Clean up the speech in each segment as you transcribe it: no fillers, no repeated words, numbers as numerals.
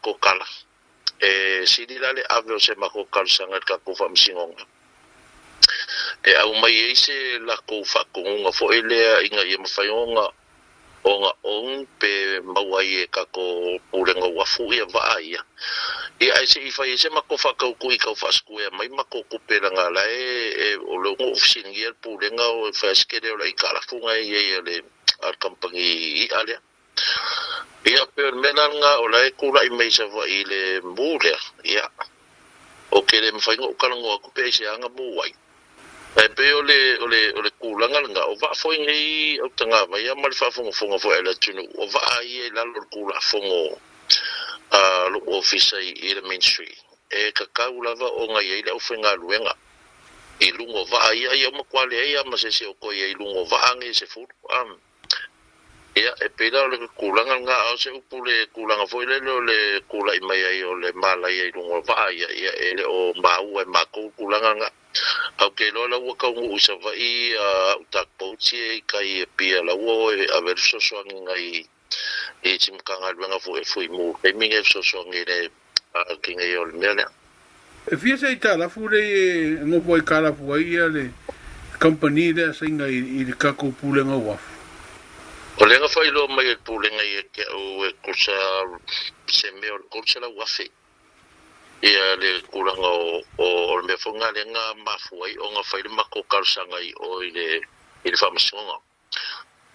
makou kala. E sili la le ave o se makou talosaga i le tatou faamasinoga e aumai ai se latou faatonuga foi lea ina ia mafai ona ona own pe maua ai e tatou Pulega Uafu ia vaa ia. Ia ae se i fai ai se matou faatautui tau faasquare mai matou tupe leaga la e o lea ua ou fesiligia le Pulega o e fai lava si tele o le aitalafu na e i ai a le a le kamupani i'a lea. Ia pei o le mea la lena o la e tulai mai Savaii i le mu lea, ia ou te le mafai ona ou talanoa atu pe aisea na mu ai. Ae pei o le, o le, o le tulaga lena, o vaa foi nei autagavai a ma le faafogafoga foi a le atunuu, o vaa ia i lalo o le Tulafono a lou ofisa i, i le Ministry, e tatau lava ona i ai le aufaigaluega i luga o vaa ia. Ia ua matua leai lava ma se isi o toe i ai i luga o vaa nei e 10. Ia, e pei la o le tulaga lena, a o se upu le tulaga foi lele o le tulai mai ai o le malaia i luga o vaa ia, ia e le o maua e matou le tulaga lena. Ae ou te iloa la ua taunuu i Savaii au tugboats ia i tai i Apia, la ua o e ave ai le fesoasoani nai i si Matagaluega foi e Fuimu i le taimi lenei e fesoasoani i le tineia o le mea lea. E fia se aitalafu lea e nofo aitalafu ai ia le company lea saina i le tatou Pulega Uafu? O lea na faailoa mai e le Pulega ia te au e tusa se mea o le $300,000 ia le tulaga o le mea foi lena lea na mafua ai ona fai le matou talosaga i o i le Faamasinoga.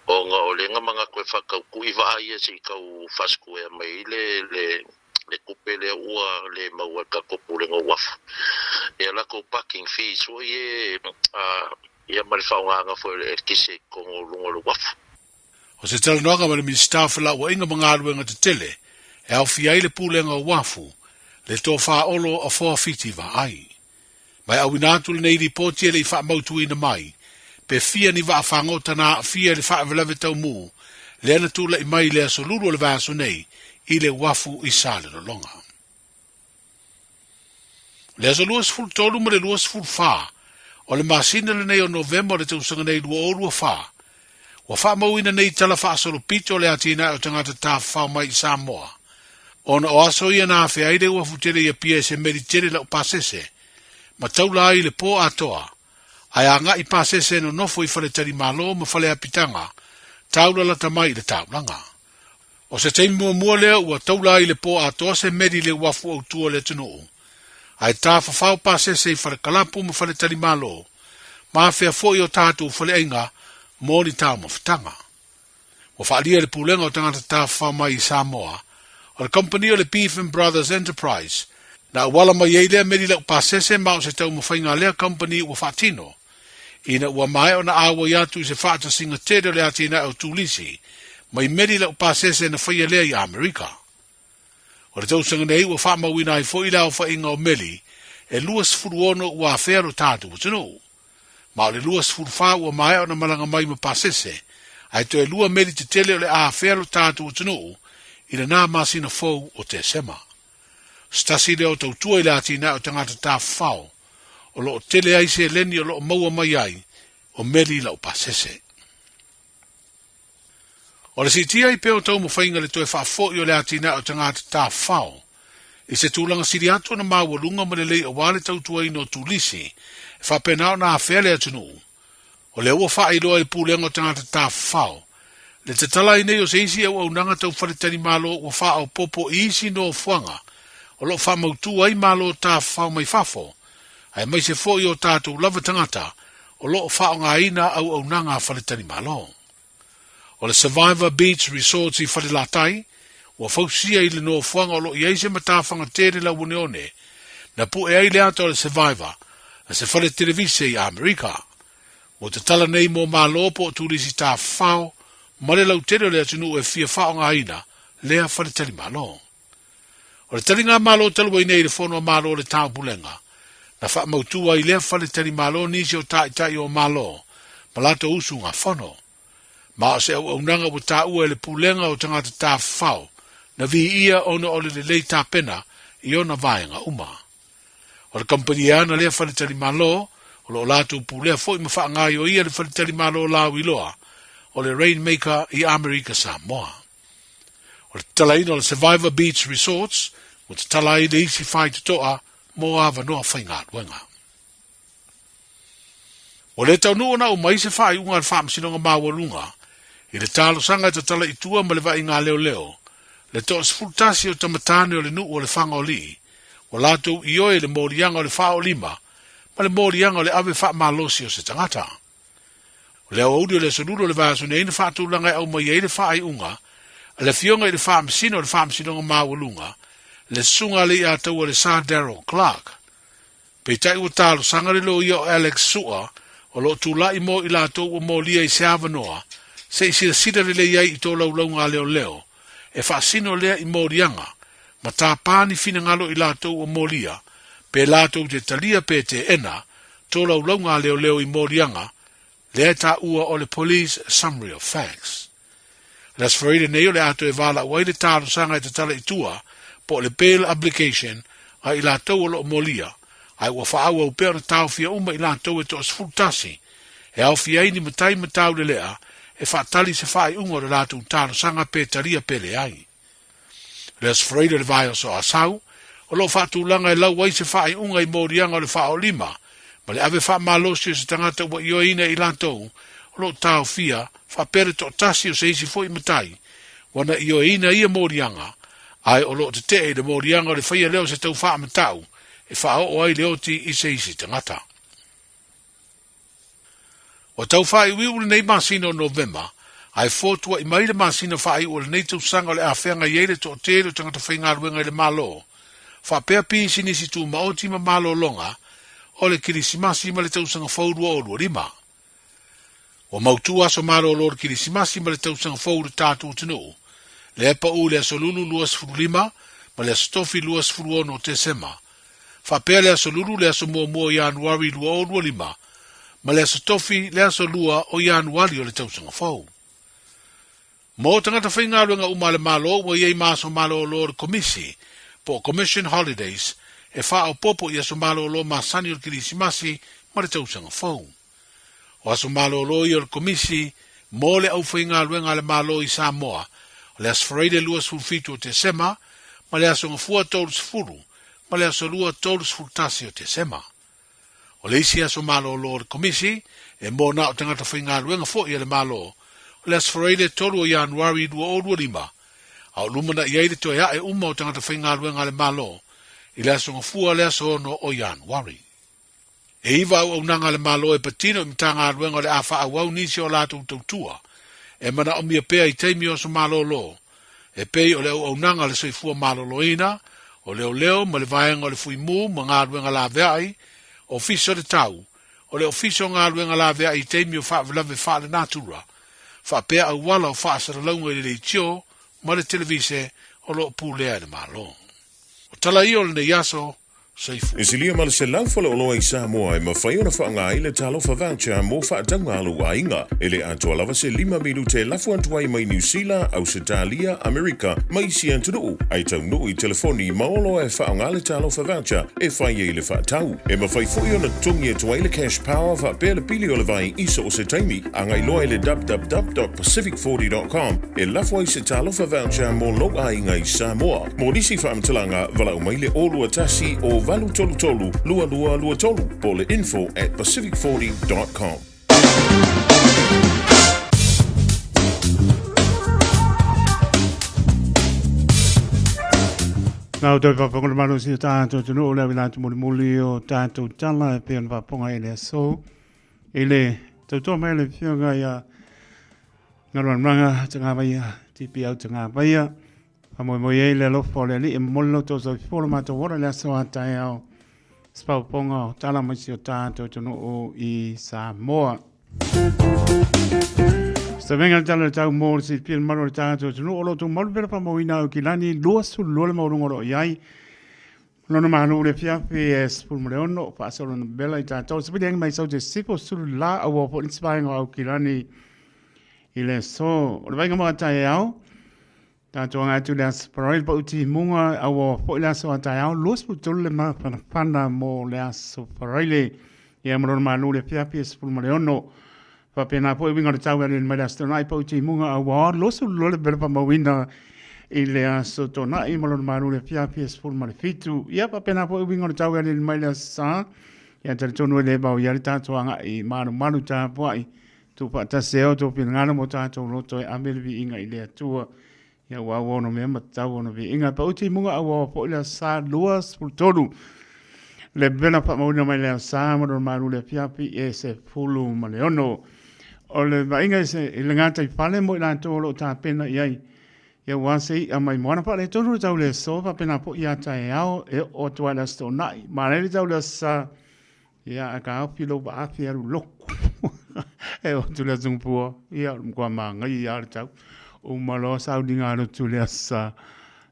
Ona o lea na manatu e faatautui vaa ia se i tau faasikuea mai ai le, le, le tupe lea ua le maua e le tatou Pulega o Uafu. Ia latou parking fees foi e, a, ia ma le faaaogaina foi o le eletise i totonu o luga o le uafu. O se talanoaga ma le Minisita o Felauaiga ma Galuega Tetele e aofia ai le Pulega o Uafu, le Tofa Olo Afoa Fiti Vaai. Ma e auina atu lenei lipoti e le i faamautuina mai, pe fia ni vaa fagota na aafia i le faalavelave taumu lea na tulai mai i le aso Lulu o le vaiaso nei i le uafu i Salelologa. O le aso 23 ma le 24 o le masina lenei o Novema o le tausaga nei 2024, ua faamauina nei tala faasolopito o le atinae o tagata tafafao mai i Samoa, ona o aso ia na afea ai le uafu tele i Apia e se meli tele laupasese, ma taula ai i le pō atoa, ae agai pasese nonofo i faletalimalo ma faleapitaga taula lata mai i le taulaga. O se taimi muamua lea ua taula ai i le pō atoa se meli i le uafu autū o le atunuu, ae tafafao pasese i falekalapu ma faletalimalo, ma afea foi o tatou faleaiga mo ni taumafataga. Ua faaalia e le Pulega o Tagata Tafafao mai i Samoa, o le kamupani o le Beef and Brothers Enterprise, na auala mai ai lea meli laupasese ma o se taumafaiga a lea kamupani ua faatino, ina ua maea ona auai atu i se faatasiga tele o le atinae o turisi mai meli laupasese na faia lea i Amerika. O le tausaga nei ua faamauina ai foi le aofaiga o meli e 26 ua afea lo tatou atunuu. Ma o le 24 ua maea ona malaga mai ma pasese, ae toe lua meli tetele o le a afea lo tatou atunuu i lena masina fou o Tesema. O se tasi lea o tautua i le atinae o tagata tafafao o lo o tele ai seleni o lo o maua mai ai o meli laupasese. O le siitia ai pea o taumafaiga i le toe faafoi o le atinae o tagata tafafao i se tulaga sili atu ona maualuga ma lelei aua le tautuaina o turisi e faapena ona afea le atunuu. O lea ua faailoa e le Pulega o Tagata Tafafao le tatala ai nei o se isi auaunaga tau faletalimalo ua faaopoopo i isi nofoaga o lo o faamautu ai malo tafafao mai fafo, aemaise foi o tatou lava tagata o lo o faaaogaina auaunaga a faletalimalo. O le Survivor Beach Resorts i Falelatai, ua fausia i le nofoaga o lo o i ai se matafaga tele lauoneone na pu'e ai le ata o le Survivor a se fale televise i Amerika. Ua tatala nei mo malo po o turisi tafafao ma le lautele o le atunuu e fia faaaogaina lea faletalimalo. O le taliga malo talu ai nei i le Fono a Malo o le Taupulega, na faamautu ai lea faletalimalo nisi o taitai o Malo ma latou usugafono. Ma o se auaunaga ua taua e le Pulega o Tagata Tafafao na viia ona o le lelei tapena i ona vaega uma. O le kamupani e ana lea faletalimalo, o lo o latou pulea foi ma faagaioia le faletalimalo lauiloa o le Rainmaker i Amerika Samoa. O le tatalaina o le Survivor Beach Resorts ua tatala ai le isi faitotoa mo avanoa faigaluega. Ua le taunuu ona aumai se faaiuga a le Faamasinoga Maualuga i le talosaga e tatala i tua ma le vaaiga leoleo le toa-11 o tamatane o le nuu o Lefaga-o-Alii ua latou ioe i le moliaga o le faaoolima ma le moliaga o le ave faamalosi o se tagata. O le aoauli o le Aso Lulu o le vaiaso nei na faatulaga e aumai ai le faaiuga a le Afioga i le Faamasino o le Faamasinoga Maualuga, le Susuga a Leiataua le Sir Darrell Clarke. Peitai ua talosaga le loia o Alex Sua o lo o tulai mo i latou ua molia i se avanoa se i silasila lelei ai i tolaulauga a leoleo e faasino lea i moliaga ma tapa ni finagalo i latou ua molia pe latou te talia pe teena tolaulauga a leoleo i moliaga lea e taua o le Police Summary of Facts. O le Aso Faraile nei o le a toe valaau ai le talosaga e tatala i tua po o le bail application a i latou o lo o molia, ae ua faaauau pea ona taofia uma i latou e toa-11 e aofia ai ni matai ma taulelea e faatali se faaiuga o le latou talosaga pe talia pe leai. O le Aso Faraile o le vaiaso Asau, o lo o faatulaga e lau ai se faaiuga i moliaga o le faaolima ma le ave faamalosi o se tagata ua ioeina e i latou o lo o taofia faapea le toatasi o se isi foi matai ua na ioeina ia moliaga ae o lo o tetee i le moliaga o le faia lea o se tau faamatau e faaoo ai le oti i se isi tagata. Ua tau faaiuiu lenei masina o Novema, ae fotua'i mai le masina faaiu o lenei tausaga o le a feagai ai le toatele o tagata faigaluega i le Malo, faapea pisinisi tumaoti ma malologa o le Kilisimasi ma le Tausaga Fou 2025. Ua mautu aso malolo o le Kilisimasi ma le Tausaga Fou i le tatou atunuu, lea e pau i le Aso Lulu 25 ma le Aso Tofi 26 o Tesema, Faapea le Aso Lulu le aso muamua o Ianuari 2025 ma le Aso Tofi le aso 2 o Ianuari o le tausaga fou. Mo tagata faigaluega uma a le Malo ua i ai ma aso malolo o le Komisi, po o Commission Holidays, e faaopoopo i aso malolo masani o le Kerisimasi ma le Tausaga Fou. O aso malolo ia o le Komisi mo le Aufaigaluega a le Malo i Samoa, o le Aso Faraile 27 o Tesema ma le Aso Gafua 30 ma le Aso Lua 31 o Tesema. O le isi aso malolo o le Komisi, e mo na o tagata faigaluega foi a le Malo, o le Aso Faraile 3 o Ianuari 2025, a o lumanai ai le toe ae uma o tagata faigaluega a le Malo i le Aso Gafua le aso 6 o Ianuari. E iva auaunaga a le Malo e patino i Matagaluega o le a faaauau nisi o a latou tautua e manaomia pea i taimi o aso malolo, e pei o le auaunaga a le soifua maloloina, o leoleo ma le vaega o le fuimu ma galuega laveai, Ofisa o le Tau, o le Ofisa o Galuega Laveai i taimi o faalavelave faalenatura, faapea auala o faasalalauga i le leitio ma le televise o lo o pulea e le Malo. O tala ia o lenei aso, Soifua. E silia ma le 100 faleoloa i Samoa e mafai ona faaaoga ai le Talofa Voucher mo faatauga a lou aiga. E le atoa lava se lima minute e lafo atu ai mai Niu Sila, Ausetalia, Amerika ma isi atunuu, ae taunuu i telefoni ma oloa e faaaoga le Talofa Voucher e fai ai le faatau. E mafai foi ona totogi atu ai le Cash Power faapea le pili o le vai i so o se taimi. Agai loa i le www.pacific40.com e lafo ai se Talofa Voucher mo lou aiga i Samoa. Mo nisi faamatalaga, valaau mai le 021 o 833 2223 po o le info at pacific40.com. Nā o tau whaponga le malo si o tātou atunuu o le awila atu mulimuli o tātou tala e pei ona faafofoga i le aso i le tautoa mai le afioga ia Galuanmanga Tagavaia TPL Tagavaia Faamoemoe ai le alofa o le Alii e momoli lo outou soifua lo matou ola i le aso a taeao se faaopoopoga o tala mai si o tatou atunuu i Samoa. Se venga le tala le tau mo le silafia le mamalu o le tatou atunuu o lo o tumau pea le faamauina au kilani 22 le maualuga o lo o i ai. Lona malo le afiafi e 16 faasolo na bela i tatou se pili mai sau te sifo sulu la au au foi vaenga o au kilani i le aso. O le vaenga mo a taeao, tatou agai atu i le aso Faraile pau timuga au au foi le aso a taeao, 23 le mafanafana mo le aso Faraile. Ia ma lona malo le afiafi e 16. Faapena foi uiga o le tau e alu mai le aso Toonai pau timuga au au 22 le bela faamauina. i le Aso Toonai ma lona malu i le afiafi e 17. Ia faapena foi uiga o le tau e aliali mai le Aso Sa. Ia talitonu e le vao ia le tatou agai malumalu tapuai tuufaatasi ai o outou finagalo ma o tatou loto e ave le viiga i le Atua. Ia ua auau ona mea ma tatau ona viiga. E pauti i muga auaua foi le Aso Sa 23. Le vela faamauina mai le Aso Sa ma lona malu i le afiafi e 16. O le vaaiga i le gataifale mo i latou o lo o tapena i ai, ia ua se i'a mai moana faaletonu le tau le aso, faapena foi ia taeao e oo atu ai le Aso Toonai. Manaia le tau le Aso Sa, ia ae taofi lou vaafi e alu loku. E oo atu le Aso Gafua, ia o le matua manaia lava le tau. Uma loa sauniga lotu i le Aso Sa,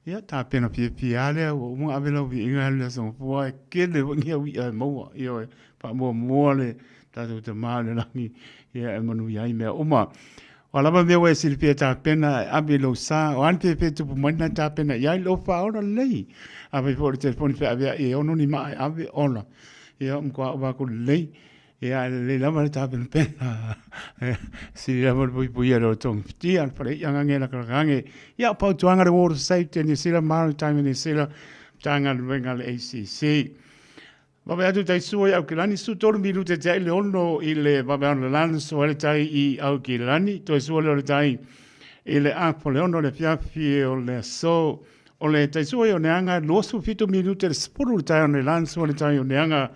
ia tapena fiafia lava lea, ua uma ona ave lau viiga e alu i le Aso Gafua, e tele foi ni au i'a e maua. Ioe, faamuamua le tatou Tama i le lagi, ia e manuia ai mea uma. O a lava mea ua e silafia e tapena e ave i lou sa, o a ni fefe e tupu mai na e tapena i ai lou faaola lelei. Afai foi o le telefoni feaveai e ono ni maa e ave, ola. Ia, matua ova atu lelei. Ia, e lelei lava le tapenapena. Sili lava le puipuia i lo togafitia, le fale i'a gage lakalakage. Ia, o fautuaga le Water Safety New Zealand, Maritime New Zealand, Matagaluega a le ACC. Vave atu tai sua i Aukilani, su tolu minute te ai le ono i le vave ana lana so ai le tai i Aukilani, toe sua lea o le tai i le apo le ono le fiafi o le aso. O le tai sua i Oneaga, 27 minute le 10 le tai ona le lana sua le tai Oneaga,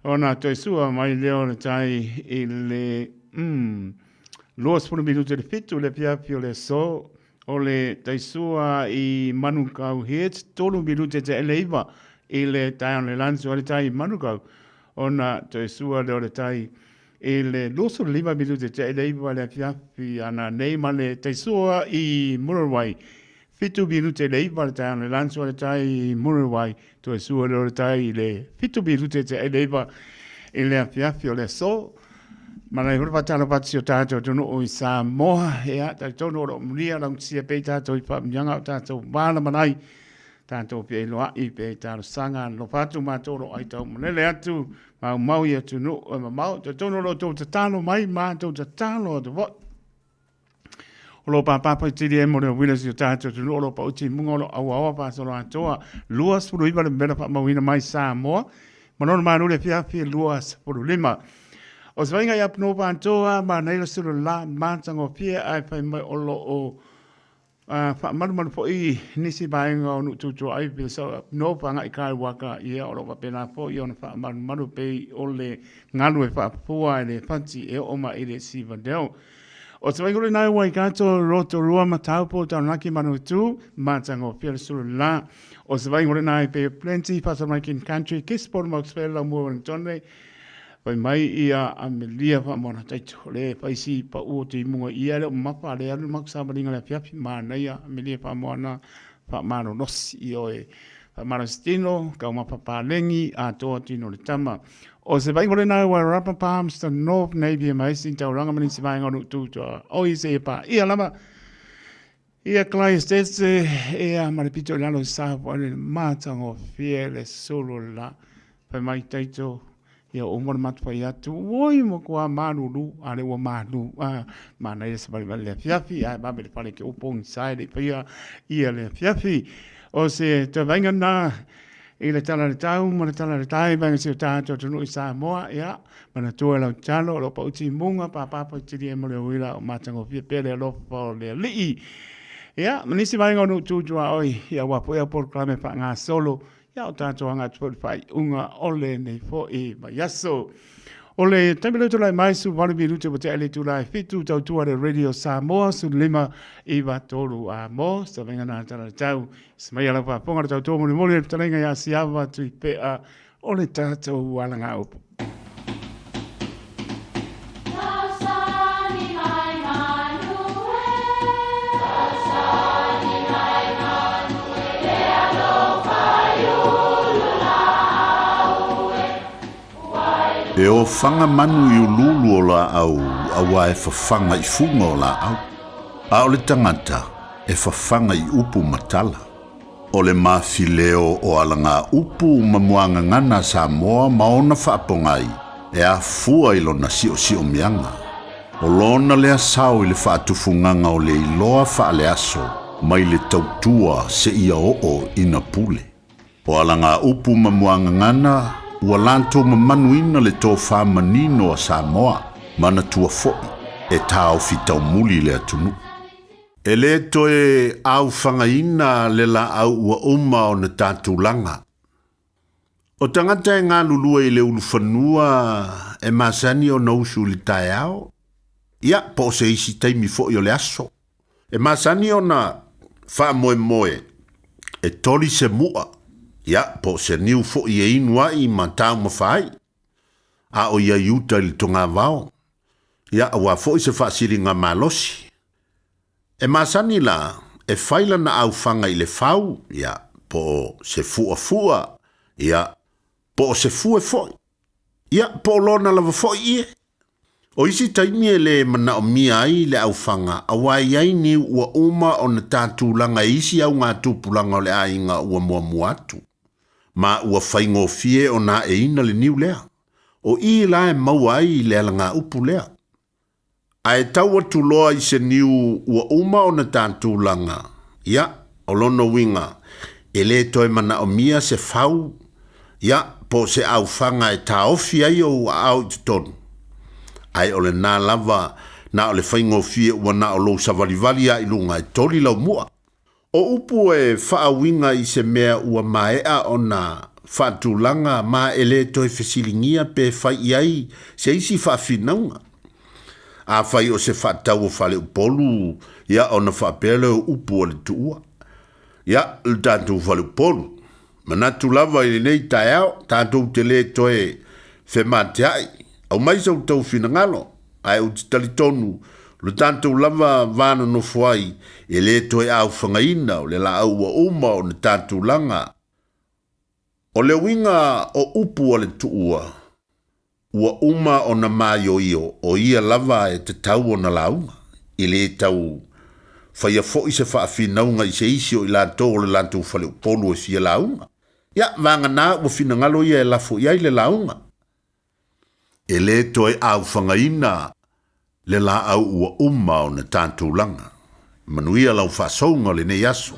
ona toe sua mai lea o le tai i le 20 minute le 7 le fiafi o le aso. O le taisua i Manukau Heads, 3 minute te ele iwa i le taeao le lanso le tai i Manukau, ona toe sua lea o le tai i le 25 minute te ele iwa le afiafi ana nei ma le taisua i Muriwai, 7 minute le iwa le taeao le lanso le tai i Muriwai, toe sua lea o le tai i le 7 minute te ele iwa i le afiafi o le aso. Mana i hora whātalo pati o tātou atunuu i Samoa, ia, talitonu o loo mulia lautia pei tātou i whaamnianga o tātou mālamanai, tātou pia i loai, pia i talosaga, alofa atu mātou lo ai tau manele atu, mau mau i atunuu e mamao, talitonu o loo tou tatalo mai, mātou tatalo atu foi. O lo pāpā pai tiri e mo le wila si o tātou atunuu, o lo pauti munga o lo auaoa whāsolo atoa, 29 le mera whaamauina mai Samoa, ma lona malu le fiafi 25. O se vainga i apunuu whātoa, ma nei la sulu la mātangofie ai whai mai o lo o faamalumalu foi nisi vaega o Nuututu ai pe sa no whangai kai waka ia o lo faapena foi ona faamalumalu pei o le galu e faapua e le fati e oo mai i le Sivadeo. O te waikore nai Waikato, Rotorua, Mataupo, Taranaki, Manawatu, Matangofia, le Sulu la. O se waikore nai Bay of Plenty, Whatamaikin Country, Gisborne, Moxvale, Laumua, Wellington, Fai mai ia Amelia Faamoana Taito, le faisi pau o te imunga ia le o mapa le alu maku savalinga le afiafi, manaia Amelia Faamoana Faamalolosi i oe. Faamalosi tino, kau mapa palengi, atoa tino le tama. O se vainga le nai Wairarapa Palmerston North Navy ma isi tauranga ma nisi vaenga o Nuututua. O i se e pa ia lava. Ia Clive Stetse, ia ma le pito i lalo i sa po le matagofie le sulu la. Fai mai taito, ia o uma le matu atu, oi mo kua malulu, a le ua malu, a manaia se vale vale le afiafi, a vave le fale ke upo ngisai le paia ia le afiafi. O se te vainga na, i le tala le tau ma le tala le tai, vainga se o tātou atunuu i Samoa, ia, manatua e lau tatalo, o lo o pauti i muga, pāpā tili e mo le uila o matagofie pea le alofa o le Alii. Ia, ma nisi vaega o nuu tu tuaoi, ia ua foi au polokalame faagasolo, ia o tātou anga atu foi le faaiuga o lenei foi vaiaso. O le taimi lea tulai mai su valu minute ua tea i le itula e 7 tautua le Radio Samoa 15 9 3 a mo sa venga nā tala le tau. Se mai ala faafofoga le tautua molimoli le fetalaiga ia Siava Tuipea o le tatou alagaupu. E ofaga manu i uluulu o laau auā e fafaga i fuga o laau, a o le tagata e fafaga i upu ma tala. O le mafileo o alagaupu ma muagagana a Samoa ma ona faapogai e afua i lona siosiomiaga. O lona lea sao i le faatufugaga o le iloa faaleaso. mai le tautua seia oo ina pule. O alagaupu ma muagagana ua latou mamanuina le tofa manino a Samoa, manatua foi e taofi taumuli le atunuu. E lē toe aufagaina le laau ua uma ona tatulaga. O tagata e galulue i le ulufanua e masani ona usu i le taeao, ia po o se isi taimi foi o le aso. E masani ona faamoemoe e toli se mu'a, ia po o se niu foi e inu ai ma taumafa ai, a o i ai uta i le togavao, ia auā foi se faasiliga malosi. E masani la e fai lana aufaga i le fau, ia po o se fu'afu'a, ia po o se fue foi, ia po o lona lava foi ie. O isi taimi e lē manaomia ai le aufaga, auā e i ai niu ua uma ona tatulaga e isi augatupulaga o le aiga ua muamua atu, ma ua faigofie ona aeina le niu lea. O i la e maua ai le alagaupu lea. Ae tau atu loa i se niu ua uma ona tatulaga, ia, o lona uiga, e lē toe manaomia se fau, ia, po o se aufaga e taofi ai ou aao i totonu, ae o lenā lava na o le faigofie ua na o lou savalivali lava i luga e toli lau mu'a. O upu e faauiga i se mea ua maea ona faatulaga ma e lē toe fesiligia pe fai i ai se isi faafinauga. Afai o se faatau o faleupolu, ia ona faapea lea o upu a le tuua, Ia, le tatou faleupolu, manatu lava i lenei taeao, tatou te lē toe femateaʻi. Aumai sa outou finagalo, ae ou te talitonu, o le tatou lava va nonofo ai, e lē toe aufagaina o le laau ua uma ona tatulaga. O le uiga o upu a le tuua, ua uma ona maioio o ia lava e tatau ona lauga, e lē tau faia foi se faafinauga i se isi o i latou o le latou faleupolu e fia lauga. Ia, vagana ua finagalo ia e lafo i ai le lauga. E lē toe aufagaina le laau ua uma ona tatulaga. Manuia lau faasouga o lenei aso.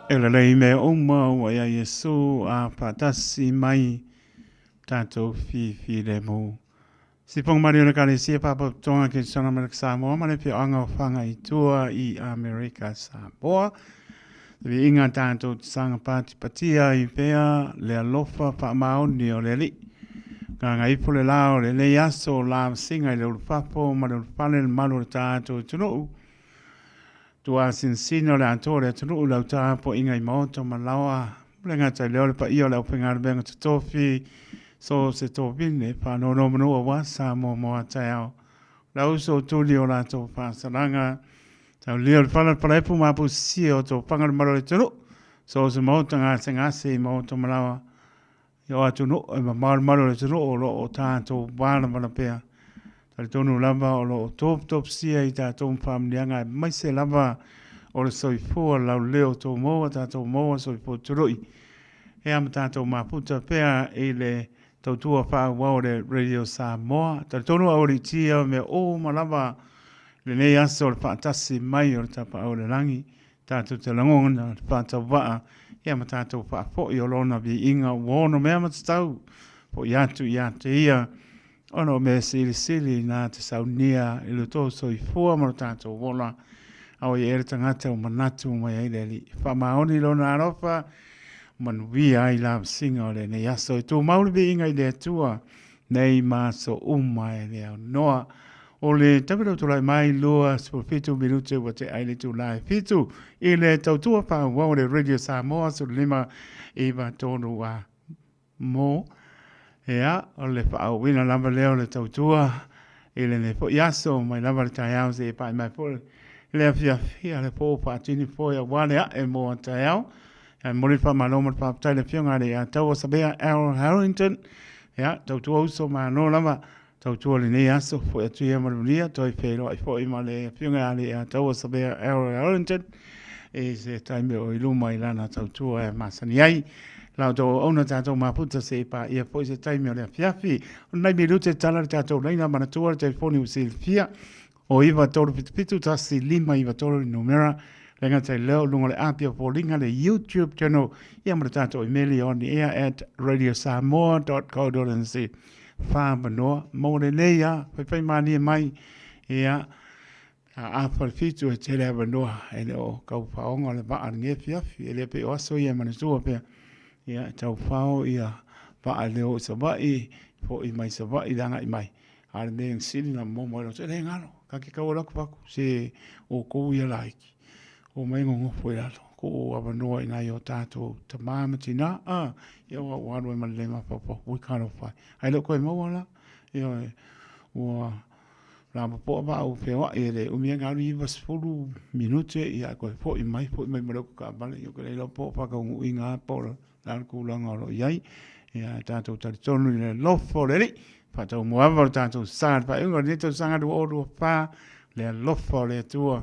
E lelei mea uma ua ia Iesu a faatasi mai tatou fifilemu. Sipoga malie o le Ekalesia Faalapotopotoga Kerisiano Amerika Samoa ma le Afioaga o Fagaitua i Amerika Samoa. Se viiga tatou te saga patipatia ai pea le alofa faamaoni o le Alii. Gagaifo le la o lenei aso lavasiga i le ulufafo ma le ulufale le mamalu o le tatou atunuu. Tuasinsina o le atoa o le atunuu i lau tapuaiga i maota ma laoa, ma le gata i lea o le paia o le aufaigaluega totofi, so o se tovine, faanonomanu aua Samoa mo a taeao. O le uso o tuli o latou faasalaga, taulia o le fala le falaepu ma apusisia o tofaga le malu o le atunuu, so o se maota gasegase i maota ma laoa, I o atunuu e mamao le malu o le atunuu o lo o tatou valavala pea. Talitonu lava o lo o toputopisia i tatou ma faamanuiaga aemaise lava o le soifua laulelei o tou maua tatou maua soifua tului ea ma tatou mafuta pea i le tautua faaauau o le Radio Samoa. Talitonu aualiitia mea uma lava i lenei aso o le faatasi mai o le Tapaau o le Lagi Tatou te lagona le faatauvaa ia ma tatou faafoi o Lona viiga ua ono mea ma tatau foi atu ia te Ia, ona o mea silisili na te saunia i lo tou soifua ma lo tatou ola, a oi e le tagata ua manatu mai ai le Alii. Faamaoni Lona alofa, manuia ai lavasiga o lenei aso. E tumau le viiga i le Atua nei ma aso uma e le aunoa. O le taimi lea ua tulai mai 27 minute ua tea ai le itula e 7 i le tautua faaauau o le Radio Samoa 15 9 3 a mo. Ea, o le faaauauina lava lea o le tautua i lenei foi aso mai lava le taeao seia pae mai foi le afiafi a le po faatini foi aua le ae mo a taeao. Ae momoli le faamalo ma le faafetai i le Afioga ia Taua Savea Al Harrington. Ea, tautua uso malo lava. Tautua lenei aso, foi atu ia ma le manuia, toe feiloai foi ma le Afioga ia Alii Taua Savea Errol Harrington i se taimi o i luma i lana tautua e masani ai. La outou auauna tatou mafuta se i paia foi se taimi o le afiafi. O lenei minute tala le tatou laina manatua le telefoni ua silafia o 9377 1593 le numera le gata i lea o luga o le api o foliga le YouTube channel ia ma le tatou imeli on air at radiosamoa.co.nz whāmanoa mō lenei a whaiwhai mānie mai ia a afa le fitu e tele avanoa e le o kau whaonga o le waa le ngefiafi e le pe o aso ia manatua pea ia tau whao ia waa le o i Savaii fo'i mai Savaii le agai mai A le mea sili na momo ai loto, e le galo, ka ke kau ala aku se o kou ia laiki. O mai ngongofo i lalo, ko o avanoa i nai o tātou tamā ma tinā, a, ia ua ua alu ai ma le le mafaufau, ui ka fai. Ai leo koe maua la, ia ua la popoa va au feoai e le umi ai galu 90 minute, ia koe fo'i mai, fo'i mai ma le uku kaavale, ia koe le iloa po o whakaunguiga po o le a le tulaga o lo o i ai. Ia, tatou talitonu i le alofa o le Alii, faataumuaava o le tatou sa i le faaiuga o lenei tausaga 2024, le alofa o le Atua,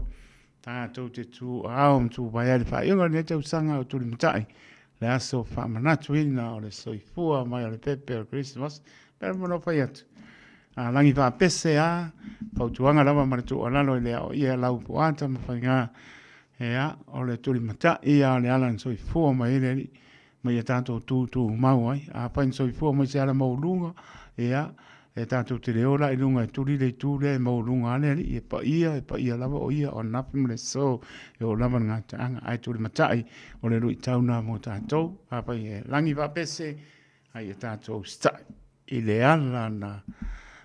tatou te tuuao ma tuvae ai le faaiuga o lenei tausaga o tulimatai, le aso faamanatuina o le soifua mai o le pepe o le Kerisimasi. Pea ma fai atu. A lagi faapese a, fautuaga lava ma le tuualalo i le aoaia lau puata ma faiga. Ea, o le tulimatai ia o le ala na soifua mai ai le Alii, ma ia tatou tūtūmau ai. Afai na soifua mai se ala maualuga, ea, e tatou te le ola i luga e tuli le itu lea e maualuga a le Alii, e paia, e paia lava o ia, o anafi ma le aso, e oo lava le gataaga. Ae tulimatai, o le luitau na mo tatou. Afai e lagi faapese, a ia tatou usitai i le ala na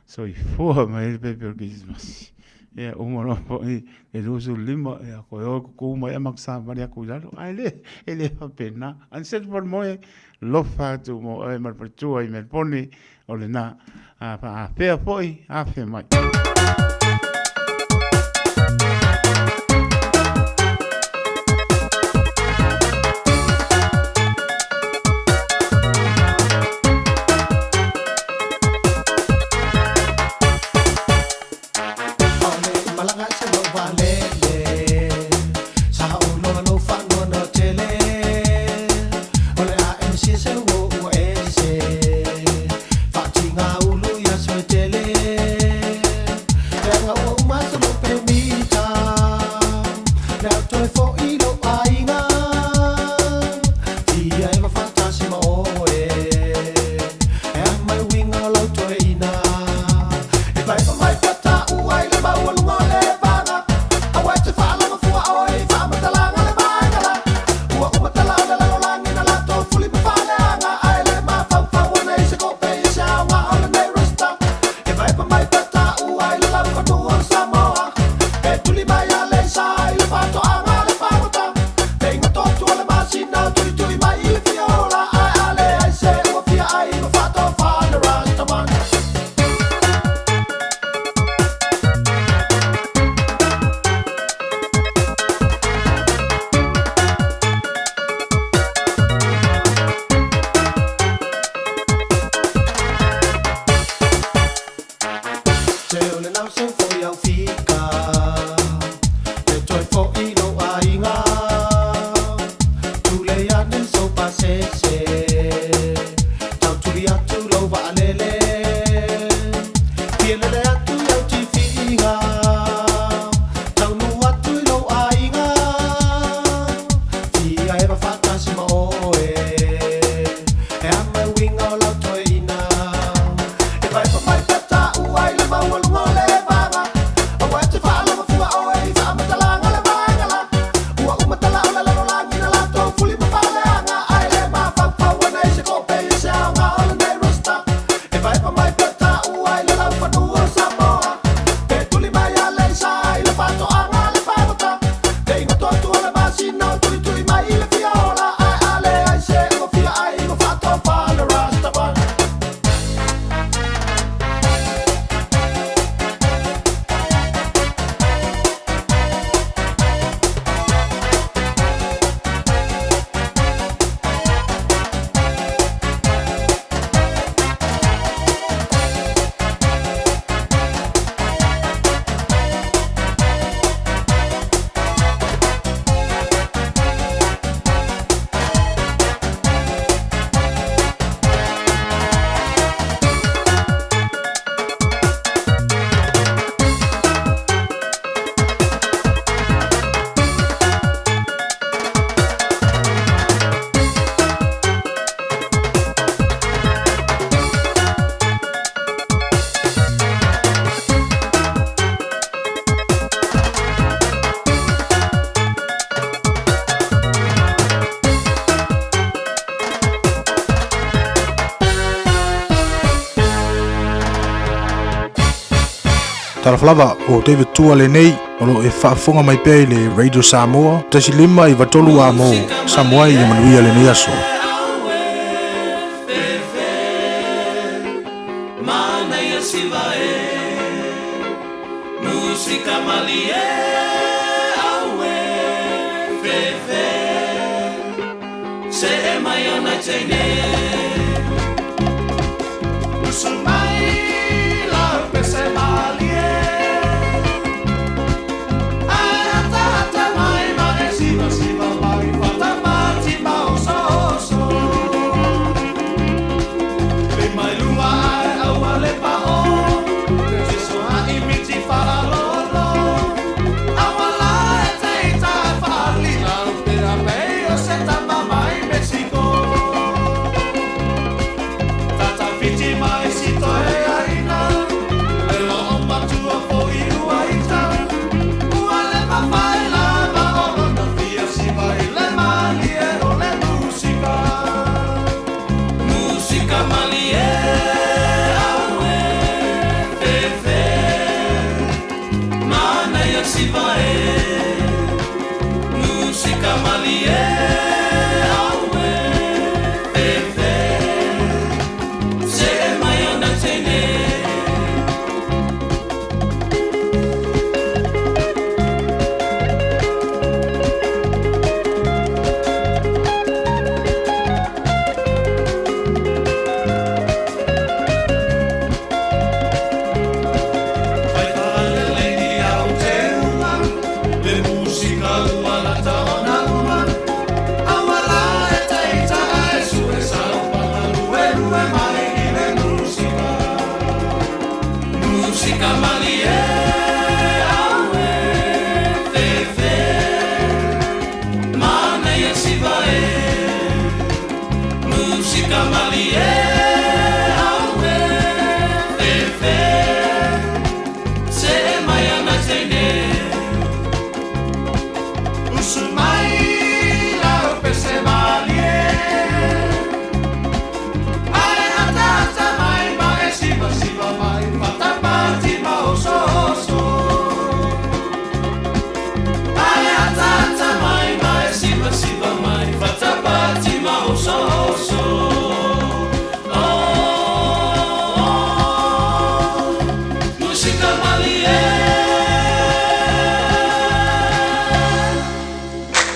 soifua mai ai le pepe o le Kerisimasi. Ia, uma loa foi le 25, ia, koe oe kuku mai a maku savali aku i lalo. Ae le, e le faapena. Anisete faamoemoe, lofa atu mo oe ma le faletua i Melbourne, o lena. A faafea foi, afea mai. epaepa faatasi ma oe. E a mai uiga o lau toeaina. Epaepa mai pea taua i le maualuga o le vaga. Aua e te faalogo fua oe i faamatalaga le vaega la. Ua uma tala o le lalolagi na latou fuli ma faaleaga. Ae le mafaufau ana i se kope i se aoga o lenei roster. Epaepa mai pea taua i le laufanua o Samoa. Pe tuli mai Aleisa i le faatoaga a le fagota. Te igoto atu o le masina o tulituli mai i le fia ola. Ae a leai se ua fia ai ua faatofa le Rastaman. Talofa lava, o David Tua lenei, o lo o e faafofoga mai pea i le Radio Samoa, 1 5 93 A mo Samoa ia manuia lenei aso.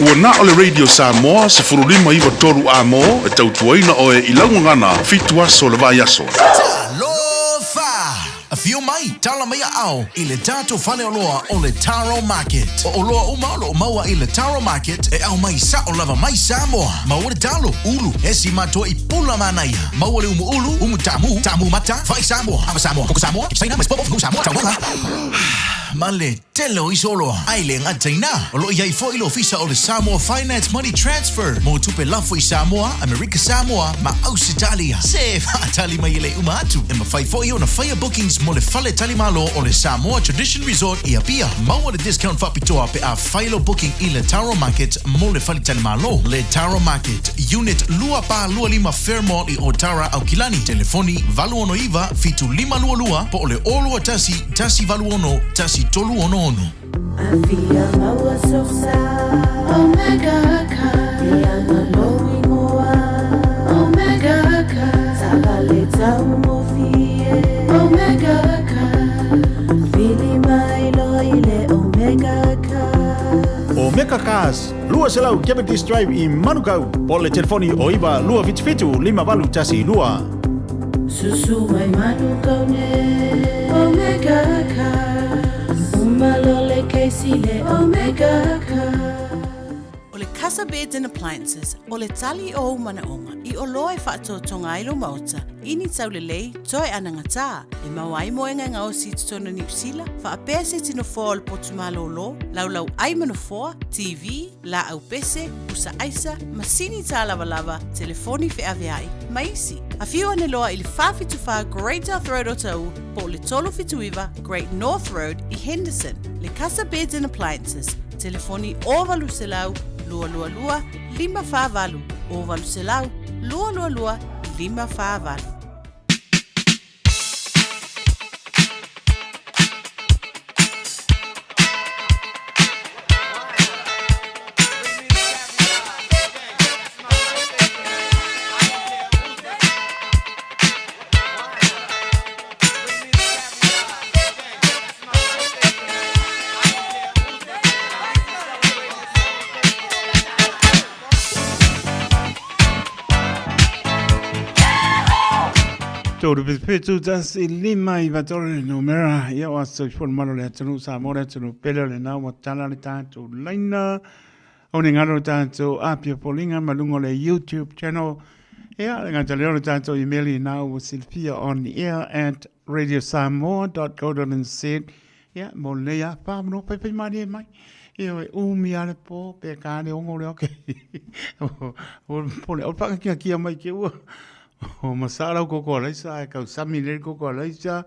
Ua na o le Radio Samoa 15 93 A mo e tautuaina oe i lau gagana 7 aso o le vaiaso. Talofa! Afio mai, tala mai aao i le tatou faleoloa o le Taro Market. O oloa uma o lo o maua i le Taro Market e aumai sao lava mai Samoa. Maua le talo, ulu, esi matoa i pula manaia. Maua le umu ulu, umu taamu, taamu mata, fai Samoa, ava Samoa, koko Samoa, kipi Saina, mais popo, fugu Samoa, taumaga. ma le tele o isi oloa. A e le gata i ina, o lo o i ai foi le ofisa o le Samoa Finance Money Transfer mo tupe lafo i Samoa, Amerika Samoa ma Ausetalia. Se faatali mai e le uma atu! E mafai foi ona faia bookings mo le fale talimalo o le Samoa Tradition Resort i Apia. Maua le discount faapitoa pe a fai lou booking i le Taro Market mo le faletalimalo. Le Taro Market, Unit 2425 Fairmont i Otara, Aukilani. Telefoni 869 7522 po o le 021 186 1366. Afia maua sosa Omega Car Leaga lou ingoa Omega Car Taavale taugofie Omega Car Vili mai loa i le Omega Car. Omega Cars, 200 Keventers Drive i Manukau, po o le telefoni o 9277 5812. Susu mai Manukau nei Omega Cars Uma loa le kesi le Omega Cars. O le Casa Beds and Appliances, o le tali o ou manaoga i oloa e faatotoga ai lou maota i ni taulelei toe anagatā, e maua ai moega e gaosi i totonu o Niu Sila, faapea se tino foa o le potu malōlō, laulau ʻai ma nofoa, TV, laau pese, pusa aisa, masini tālavalava, telefoni feaveai, ma isi. Afio ane loa i le 474 Great South Road o Taū po o le 379 Great North Road i Henderson. Le Casa Beds and Appliances, telefoni 0800 222 548, 0800 222 548. Tolu whitu tasi lima iwa tolu le numera ia o aso soifua le malo le atunuu Samoa le atunuu pele o lena ua tala le tatou laina o ni galo le tatou Apia Poliga ma luga o le YouTube channel ia le gata lea o le tatou email i na ua silafia on air at radiosamoa.co.nz ia mo lenei a whamano pai pai malie mai ia e umi a le po pe ka le ongo le oke o pole o paka kia kia mai ke ua o masala koko alaisa e kau sami le koko alaisa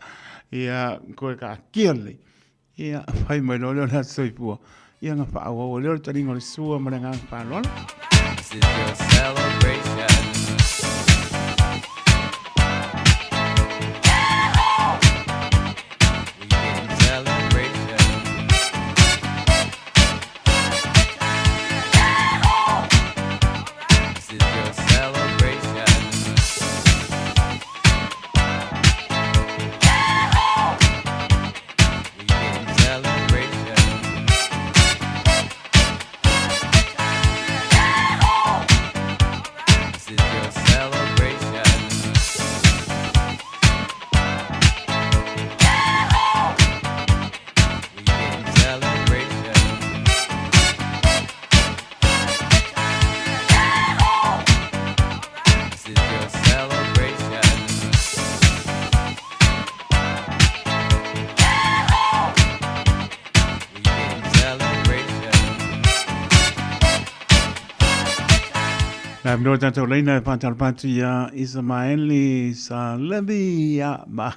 ia koe ka kia le Ia, fai mai loa lea o le Aso Soifua. Ia na faaauau ai lea o le taliga o le sua ma le agaga faaaloalo. This is your celebration. Weekend celebration. This is your celebration. La mea tātou leina e whātalapatu i a Isamaeli Salevi ia ma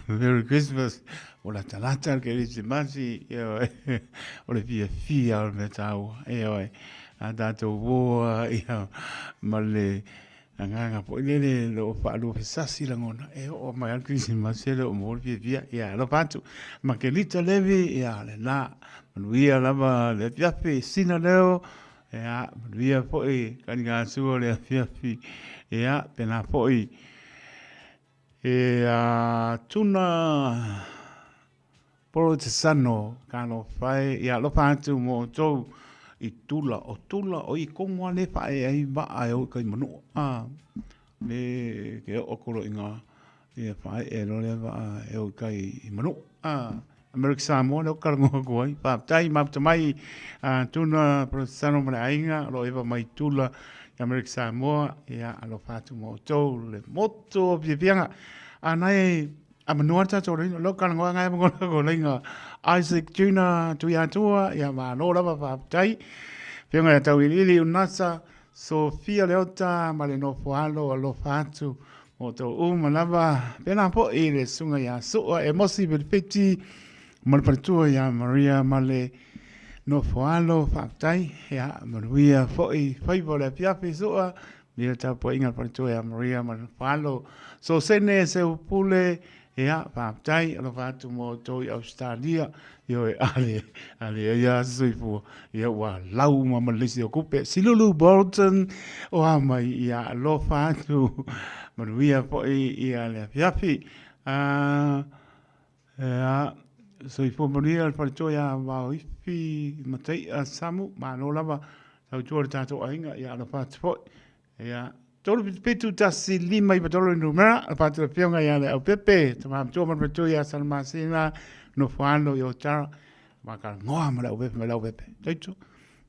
Merry Christmas o la talata le Kerisimasi e oe o le fia fia o le mea tāua e oe a tātou voa ia ma le Agaga foi lele lo o faalua fesasi lagona e oo mai a le Kerisimasi e le o maua le fiafia. Ia, alofa atu. Makelita Levi, ia, lena. Manuia lava le afiafi, sina leo, ia, manuia foi kanigasua le afiafi, ia, pena foi e a tuna Polo te sano, talofa e, ia alofa atu mo outou i tula, o tula o i kongo a le whae ai waa e o kai manu a le ke o koro i ngā ia whae e lo le waa e o kai i manu a Amerika Samoa le o karangoa ko ai. Whāptai, maputa mai a tuna Polo te sano ma le ainga, lo ewa mai tula i Amerika Samoa, ia alofa atu mo outou le motu o piapianga. A nai A manua le tatou laina, lo kalangoa ngai ma ko laina Isaac Juna Tuiatua, ia malo lava faafetai. Afioga ia Tauiliili Unasa, Sofia Leota ma le nofo alo alofa atu mo outou uma lava. Pēlā foi le susuga ia Sua Emosi Vilifiti ma le faletua ia Maria ma le nofo alo faafetai. Ia manuia foi faiva o le afiafi Sua. Ia tapuaiga le faletua ia Maria ma le nofo alo. Sosene Seupule, ia faafetai alofa atu mo outou i Ausetalia. Ioe, ale, ale ai lava se soifua. Ia ua lau uma ma le lisi o kupe. Silulu Bolton, o a mai, ia alofa atu. Manuia foi ia le afiafi. Ia, soifua manuia le faletua ia Vaoifi Mataia Samu, malo lava tautua le tatou aiga, ia alofa atu foi. Ia, 3771593 le numera, alofa atu le afioga ia Leaupepe, tama matua ma le faletua ia Salamasina, nofo alo i Otara, Makaloa ma Leaupepe ma Leaupepe. Taito,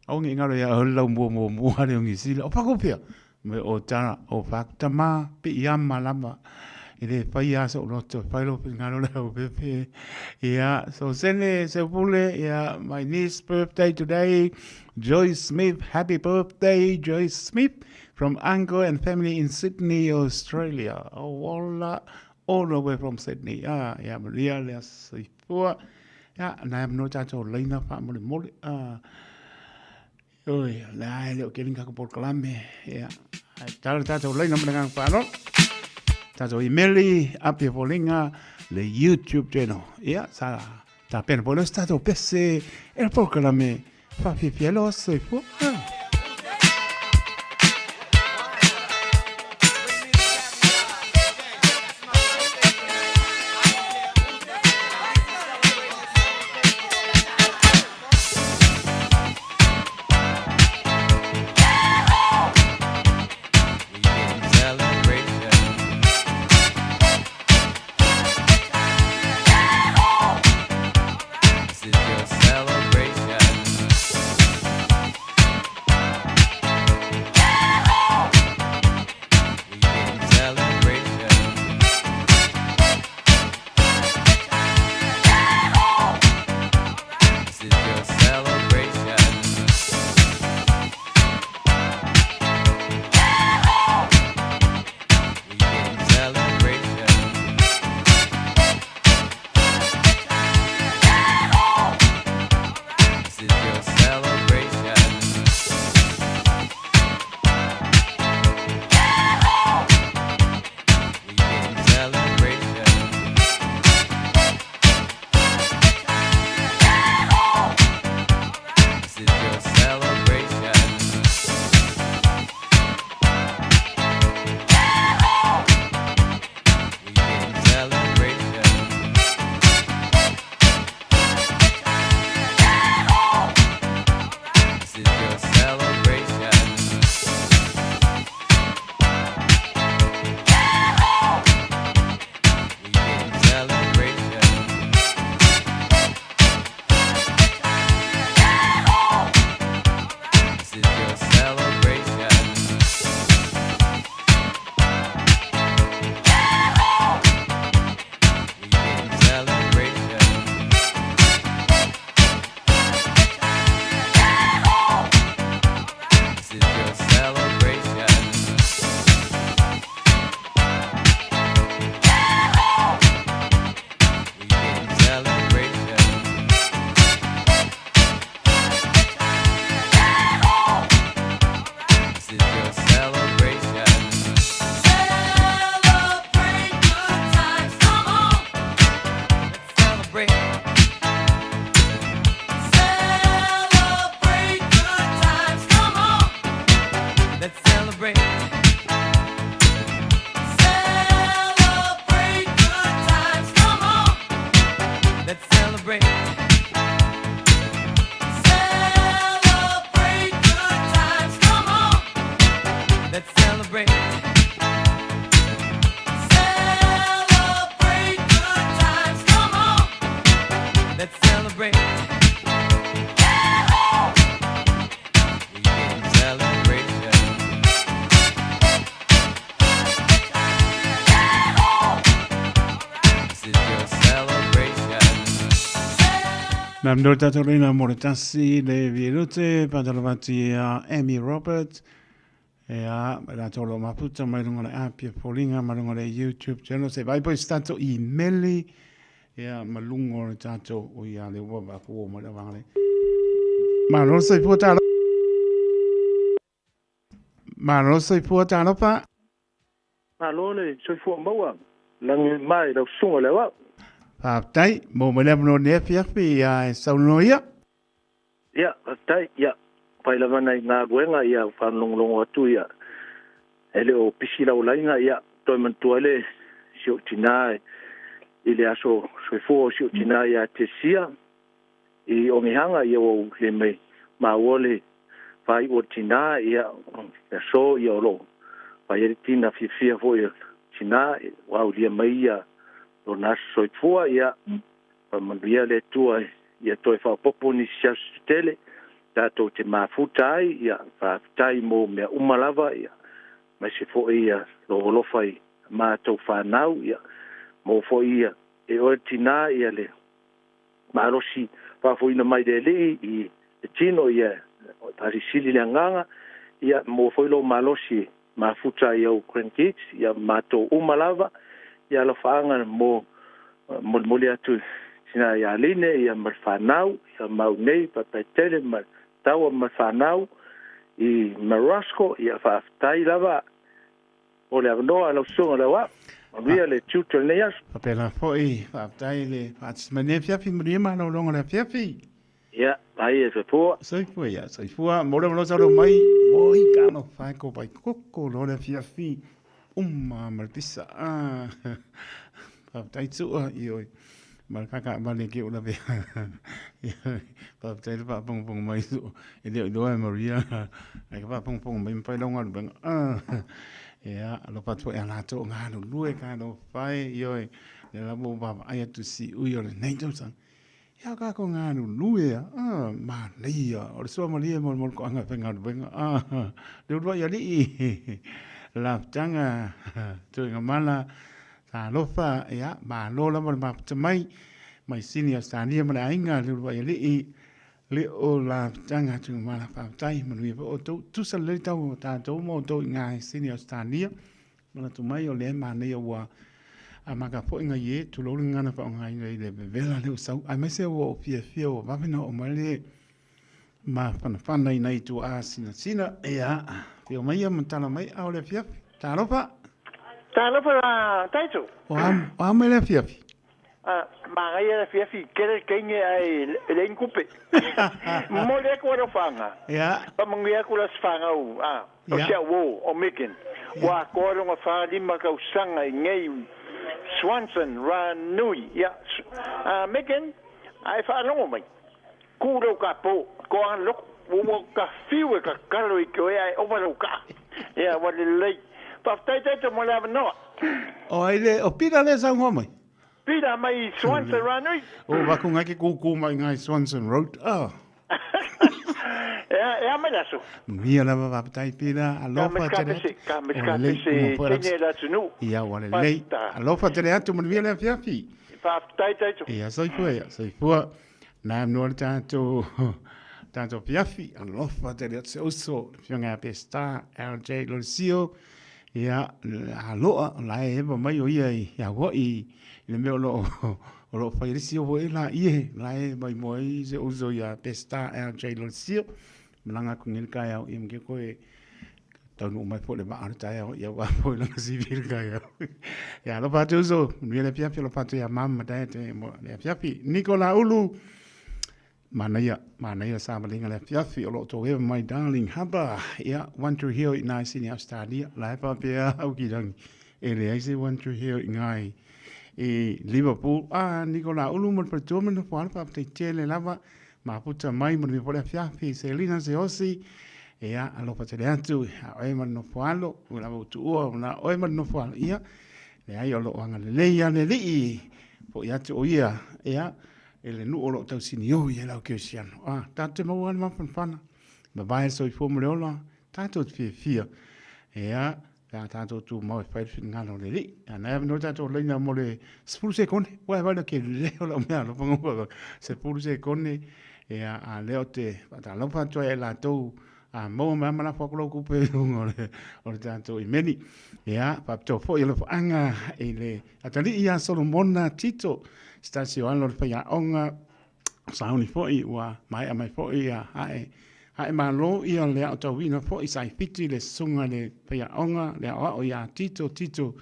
aua ne i galo ia oe le laumua muamua lea o Niu Sila. O Pakupia, me o Tara, o Fakutama, piiama lava. E le faia lava sou loto, e fai lou finagalo Leaupepe. Ia, Sosene Seupule, ia, my niece birthday today, Joyce Smith, happy birthday Joyce Smith from uncle and family in Sydney, Australia. Oh, ola, all the way from Sydney. Ah, ia, manuia le aso soifua. Ia, nai avanoa tatou laina faamolemole. Ah, oi, o le a e le o keli ni tatou polokalame. Ia, ae tatalo le tatou laina ma le agaga faaaloalo. Tatou imeli, Apia Foliga, le YouTube channel. Ia, sa tapena foi lea se tatou pese e le polokalame faafiafia ai lou aso soifua. Ah. This is your celebration. Nā mea tātou leina mo le tasi le virute, pātalavati a Amy Roberts, e a rātou lo maputa mai runga le Apia Polinga, mai runga le YouTube channel, se vai poi stato i meli, e a malungo le tātou o ia le ua va fua mai la vanga le. Malo soifua tālo. Malo soifua tālopa. Malo le soifua maua, lagi mai lau susuga le Aoao. Faafetai, maua mai le avanoa nei afiafi a e saunoa ia. Ia, faafetai, ia, fai lava nai galuega, ia, faalogologo atu, ia, e le o pisi lau laiga, ia, toe manatua ai le si ou tina i le aso soifua o si ou tina ia Tesia i Ogihaga, ia, ua ou le mai maua le faaiu o le tina, ia, le aso, ia, o lo o fai ai le tina fiafia foi o le tina, ua aulia mai ia lona aso soifua, ia, Faamanuia le Atua ia toe faaopoopo nisi aso se tele tatou te mafuta ai, ia faafetai mo mea uma lava, ia aemaise foi ia lou alofa i matou fanau, ia maua foi ia e oe le tina ia le malosi faafoiina mai le Alii i le tino, ia faasilisili le agaga, ia maua foi lou malosi e mafuta ai ou grandkids, ia matou uma lava, ia alofaaga mo molimoli atu tina ia Line ia ma le fanau, ia mau nei Papaitele ma Taua ma le fanau i Marasco, ia faafetai lava mo le avanoa lau susuga le Aoao. Manuia le tiute o lenei aso. Faapena foi, faafetai le faatasi mai nei afiafi, manuia malologa o le afiafi. Ia, mai e soifua. Soifua ia, soifua. Mo le malosa lo mai. Oi, ka no whai ko pai koko lo le afiafi. Uma ma le pisa. Ah. Faafetai tua i oi. Ma le kaka ma le ke o la vea. Faafetai le faafogafoga mai su. E le o iloa e Maria. Ai ka faafogafoga mai mawhai lau galuega. Ah. Ia, alofa atu foi a latou o galulue ka no whai i oi. Le la mo vaavaai atu si ui o lenei tausaga. Ia ka ko galulue a, ah, manaia, o le suamalie mo le moliko-anga e faigaluega, ah, le uluai alii, lafutaga, tuigamala, talofa, ia, malo lava le mafuta mai, mai Sini Ausetalia ma le aiga, le uluai alii, le o lafutaga, tuigamala, faafetai, manuia foi outou, tusa lelei tau o tatou ma outou i ina i Sini Ausetalia, Manatu mai o lea e manaia ua amata foi ngai e, tulou le gagana faaaogaina i le vevela lea ua sau, aemaise ua ou fiafia ua vave ona oo mai le mafanafana i nai tuaa sinasina. Ia, afio mai ia ma tala mai a o le afiafi. Talofa! Talofa la Taito. O a, o a mai le afiafi? Manaia le afiafi tele le teine ae leai ni tupe. Momoli atu alofaga. Faamanuia atu las fanau o si au uo o Megan. Ua atoa lona 45 tausaga i nei Swanson Ranui. Ia Megan, a e faalogo mai, ku lou kapo, toaga loto, ua ta fiu e tatalo i te oe ae ova lou kaa. Ia ua lelei. Faafetai tatou mo le avanoa. O ai le, o Pita lea e saunoa mai? Pita mai Swanson Ranui. O vaku ngai ke kūkū mai ngai Swanson Road. Oh. Ea, ea mai le aso. Manuia lava faafetai Pita. Alofa tele atu. Ka me ka pese teine le atunuu. Ia ua lelei. Alofa tele atu manuia le afiafi. Faafetai Taito. Ia soifua ia soifua. Nā noa le tātou tātou afiafi. Alofa tele atu se uso. Le afioga ia Pestar LJ Lolesio. Ia, aloa, la e ewa mai o ia i Hawaii i le mea o loo o loo fai ai le sio foi la ie, la e mai moa ai se uso ia Pestar LJ Lolesio. Malaga atu nei le taeao ia ma ke koe taunuu mai foi le vaa o le taeao ia aua foi lana CV le taeao. Ia alofa atu uso, manuia le afiafi, alofa atu ia mama ma dad mo le afiafi. Nicola Ulu, Manaia, manaia savaliga le afiafi o lo o tou eva mai Darling Harbour, ia, One Tree Hill i ina i Sydney Australia, la e faapea au ki rangi, e leai se One Tree Hill i ina i Liverpool. Ah, Nicola Ulu mo le faletua ma le nofo alo, faafetai tele lava, mafuta mai mo le mea foi le afiafi, Selina Seosi, ia, alofa tele atu, a oe ma le nofo alo, ua lava ua tuua, na oe ma le nofo alo, ia, leai o lo o agalelei lava le Alii, foi atu o ia, ia, E le nuu o lo o tausinio i ai lau kerisiano. A, tatou te maua ai le mafanafana, mavae le soifua ma le ola, tatou te fiafia. Ea, Pe a tātou tumau e fai le finagalo o le Alii. A na e avanoa tātou laina mo le 10 sekone. Ua e vai ke leo lau mea alofa ngau. 10 sekone. Ia, a lea ou te faatalofa atu ai ia i latou a maua mai ma lafo atu lau kupe i luga o le, o le tatou imeli. Ia, faapitoa foi alofaaga i le atalii ia Solomona Tito, se tasi o alo o le faiaoga sauni foi ua maea mai foi ia ae ae malo ia le aotauina foi sa i Fiti le susuga i le faiaoga le aoao ia Tito Tito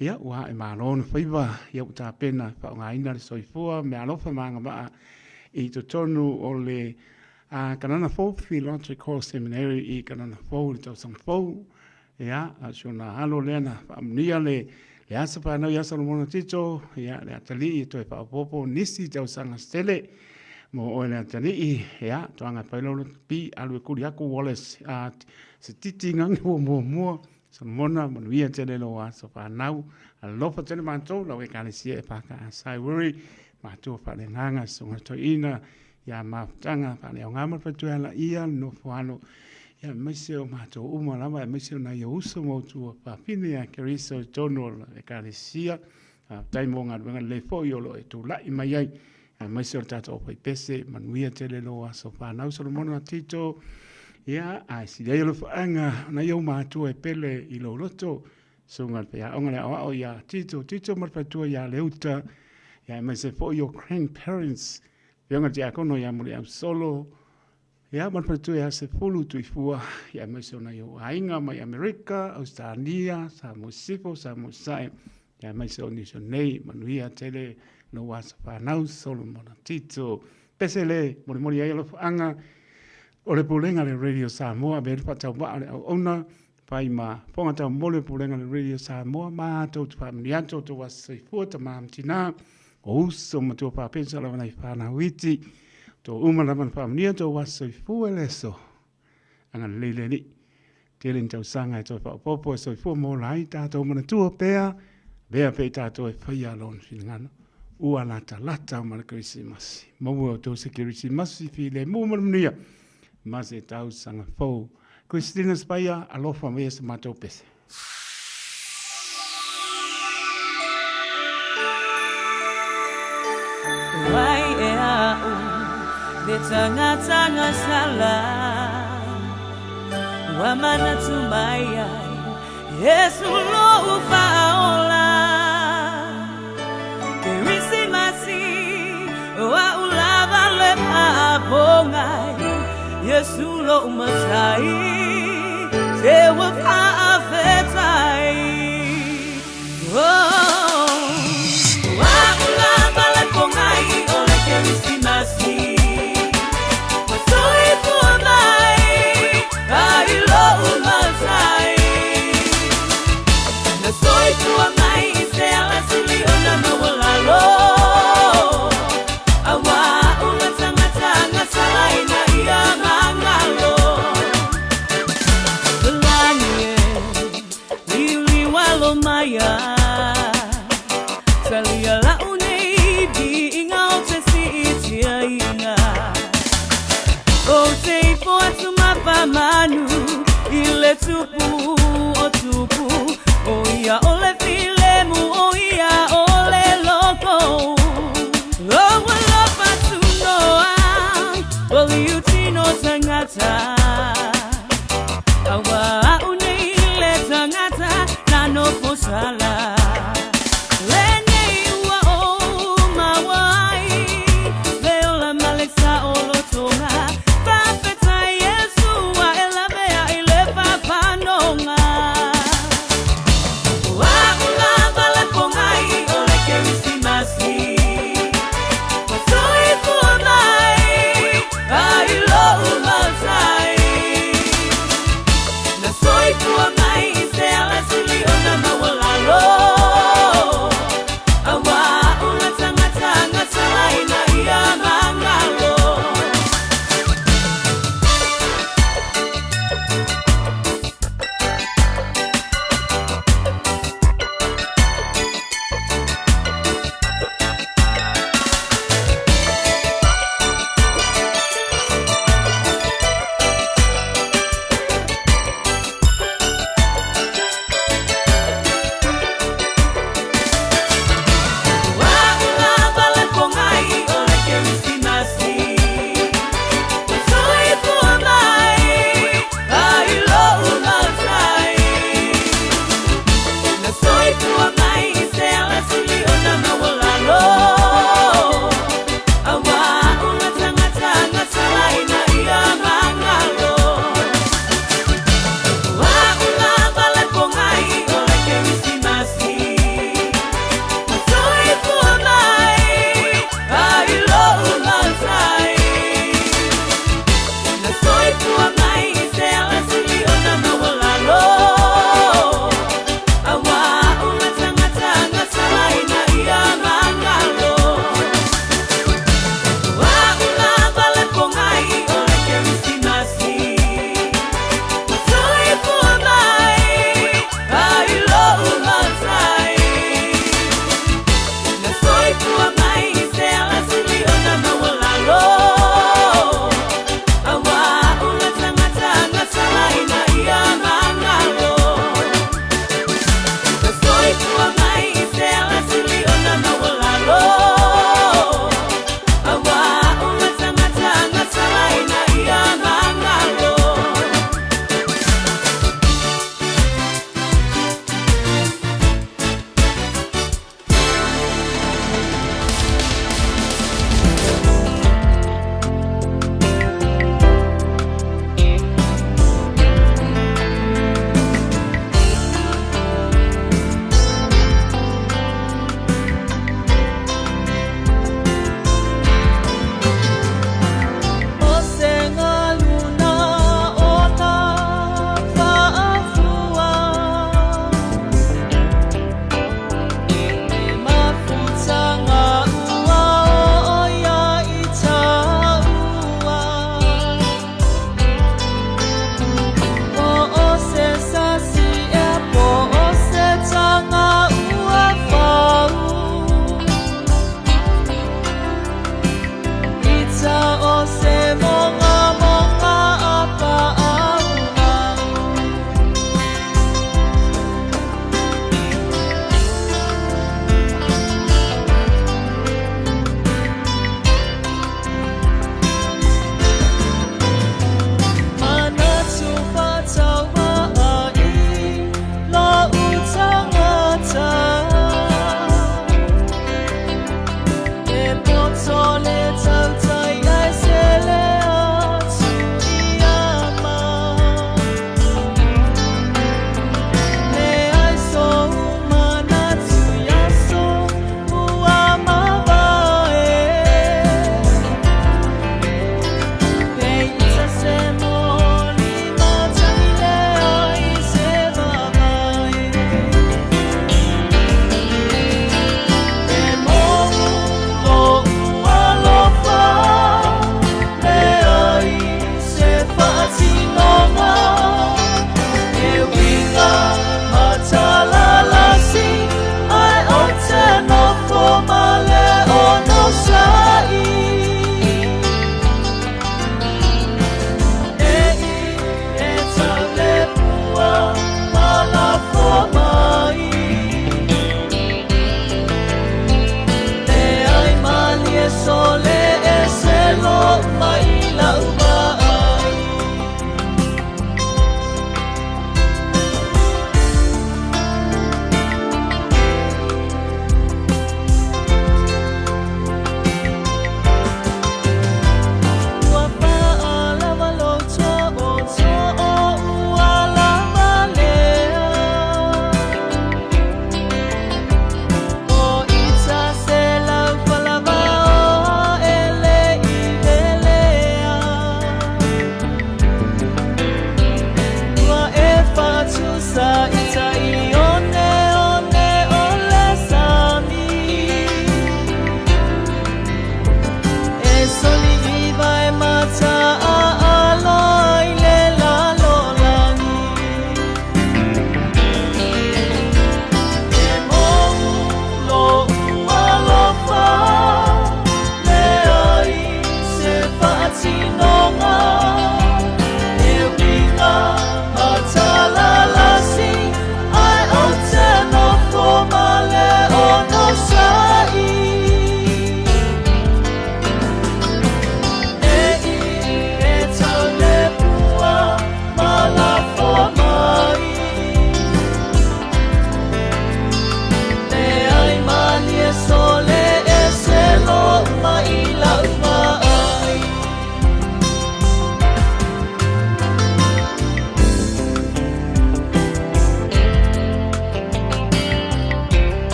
ia ua ae malo na faiva ia ua tapena e faaaogaina le soifua meaalofa ma agavaa i totonu o le a Kanana Fou Theological Seminary i Kanana Fou i le tausaga fou. Ia, a o si ona alo lea na faamanuia le, le aso whanau ia Solomona Tito, ia, le atalii e toe whaopopo nisi tausaga se tele mo oe le atalii, ia, toanga e whailaula pi alu e kuli aku Wallace, a, se titi ngangi ua muamua, Solomona, manuia tele lo aso whanau, alofa tele mātou, lau ekalesia e whaka a Saiwiri, mātua whalengaga, sunga toeina, Ia mafutaga faaleaoga ma le faletuaela ia le nofo alo ia aemaise o matou uma lava aemaise o nai ou uso ma outou afafine ia Keriso i totonu o le Ekalesia. Faafetai mo galuega lelei foi o lo o e tulai mai ai aemaise o le tatou aufaipese. Manuia tele lou aso fanau Solomona Tito. Ia, ae sili ai o le faaga o nai ou matua e pele i lou loto, susuga i le faiaoga le aoao ia Tito, Tito ma le faletua ia Leuta, ia aemaise foi o grandparents Afioga i le Tiakono ia Muliausolo, ia ma le faletua ia Sefulu Tuifua, ia aemaise o nai ou aiga mai Amerika, Ausetalia, Samoa Sisifo, Samoa Sasae, ia aemaise o nisi o nei, manuia tele lou aso fanau Solomona Tito. Pese le molimoli ai alofaaga o le Pulega le Radio Samoa, avea le faatauvaa o le auauna, fai ma fofoga taumoli o le Pulega le Radio Samoa, matou te faamanuia atu outou aso soifua, tama ma tina, o uso ma tuafafine lava nai fanau iti, outou uma lava na faamanuia outou aso soifua i le aso. Agalelei le Alii. Tele ni tausaga e toe faaopoopo e soifua ma ola ai tatou manatua pea, avea pea i tatou e faia lona finagalo. Ua latalata ma le Kerisimasi. Maua outou se Kerisimasi filemu ma le manuia ma se tausaga fou. Christina Spaia, alofa maia se matou pese. Wai e au le tangatanga sala Ua manatu mai ai Yesu lou faaola Kerisimasi Ua ulava le paapongai Yesu lou matai Te ua faafetai Oh Ua ulava le pongai o le Kerisimasi Ua soifua mai ai lou matai Na soifua mai i se alasili ona maualalo Aua ua tangatanga salaina ia mangalo Lani e liuliu alo maia Talia lau nei viiga o te siitiaina O te ifo atu mapamanu i le tupu o tupu O ia o le filemu o ia o le loko O ua lofa tunoa o liutino tangata Aua au nei le tangata na nofo sala Lenei ua ou maua ai le ola ma le saolotoga Faafetai Iesu ua e lavea i le fapanoga O a'u lava le pogai o le Kerisimasi Ua soifua mai ai lo'u matai.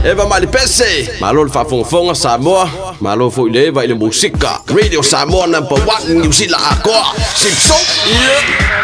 Eva Malipese, malo le faafogafoga Samoa, malo foi le Eva i le musika. Radio Samoa number 1 New Zealand atoa. Simpson. Yeah.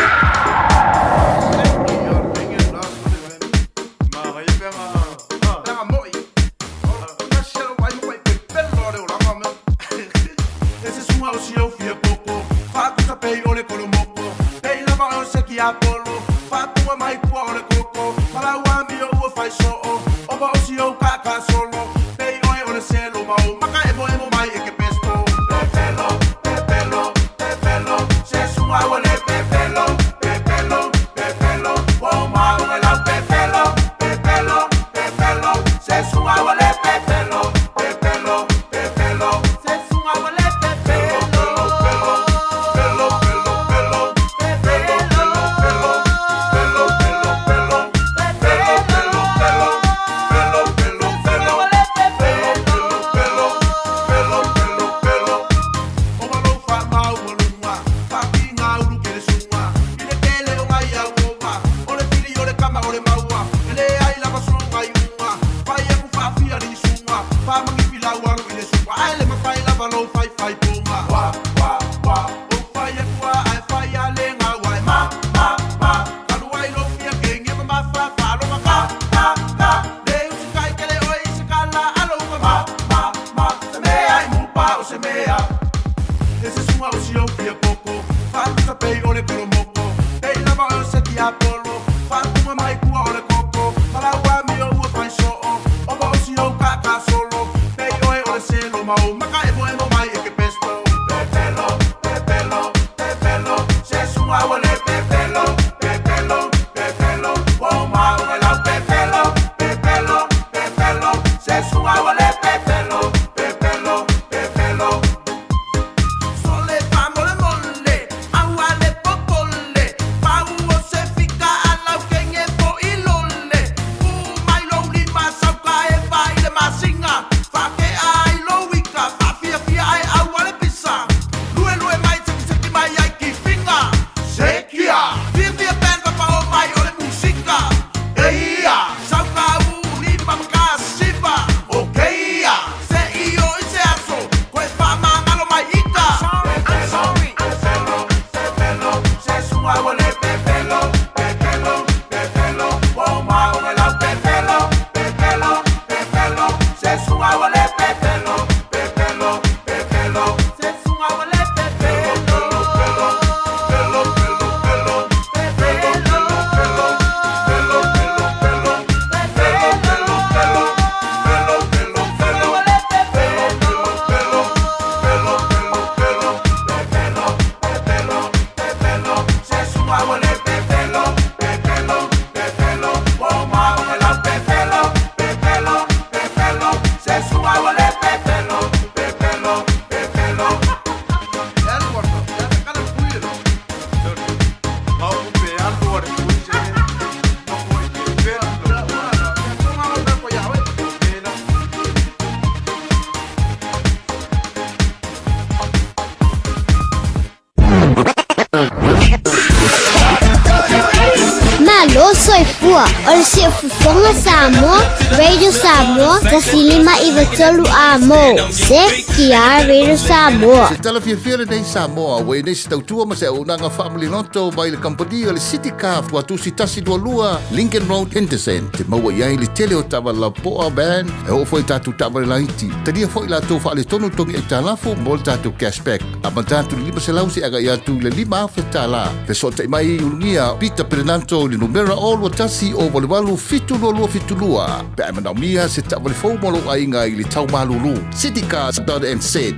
Malo soifua o le siufofoga Samoa, Radio Samoa, 1593 A mo, CTR Radio Samoa. Se tala fiafia lenei Samoa, ua i nei se tautua ma se auaunaga faamaliloto mai le kamupani a le City Car Fuatusi 122 Lincoln Road, Henderson, te maua i ai le tele o taavale lapoa, van, e oo foi i tatou taavale laiti. Talia foi latou faaletonu togi aitalafu mo le tatou cashback. Amata atu i le 500 seia agai atu i le $5,000. Fesootai mai i Ulugia Peter Perenanto i le numera 021 088 7272 pe a e manaomia se taavale fou mo lou aiga i le tau malulu. Citycars.nz.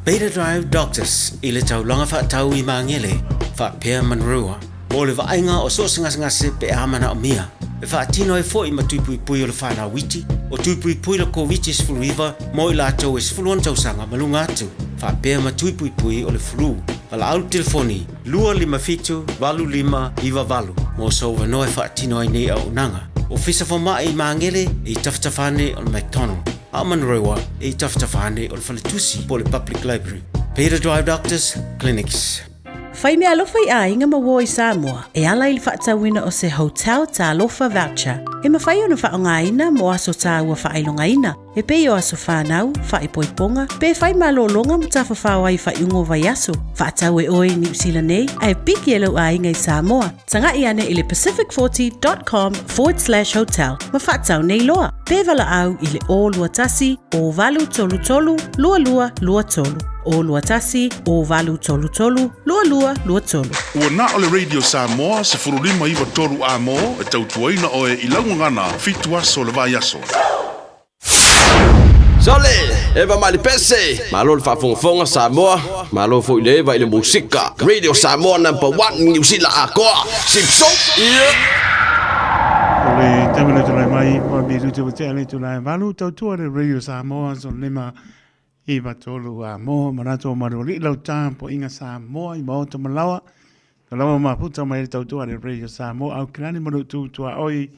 Beta Drive Doctors i le taulaga faatau i Magele faapea Manurewa mo le vaaiga o so o se gasegase pe a manaomia. E faatino ai foi ma tuipuipui o le fanau iti, o tuipuipui le Koviti-19 mo i latou e 16 tausaga ma luga atu, faapea ma tuipuipui o le flu. Valaau le telefoni 257 8598 mo sou avanoa e faatino ai nei auaunaga. Ofisa Fomai i Magele e i tafatafa ane o le McDonald, a o Manurewa e i tafatafa ane o le Faletusi po o le Public Library. Peter Drive Doctors Clinics. Fai meaalofa i aiga ma uo i Samoa e ala i le faatauina o se Hotel Talofa Voucher e mafai ona faaaogaina mo aso tāua faailogaina e pei o aso whānau, whaipoiponga, pe whai malōlōga ma tafafao ai faaiuga o vaiaso. Faatau e oe i Niu Sila nei ae piki e lou aiga i Samoa. Taga'i ane i le pacific40.com forward slash hotel ma faatau nei loa. Pe valaau i le 021 0833 2223. 021 0833 2223. Ua na o le Radio Samoa 1593 A mo e tautuaina oe i lau gagana fitu aso o le vaiaso. Sole, Eva mai le pese, malo le faafogafoga Samoa, malo foi le Eva i le musika. Radio Samoa number one Niu Sila atoa. Sipso, yeah. O le taimi le tulai mai pa mi tu te ale tulai valu tautua le Radio Samoa so lima i vatolu a mo manatu o maru li lau tāpo inga Samoa i maota malawa. Ka lawa maputa mai le tautua le Radio Samoa au kilani manu tu tua oi.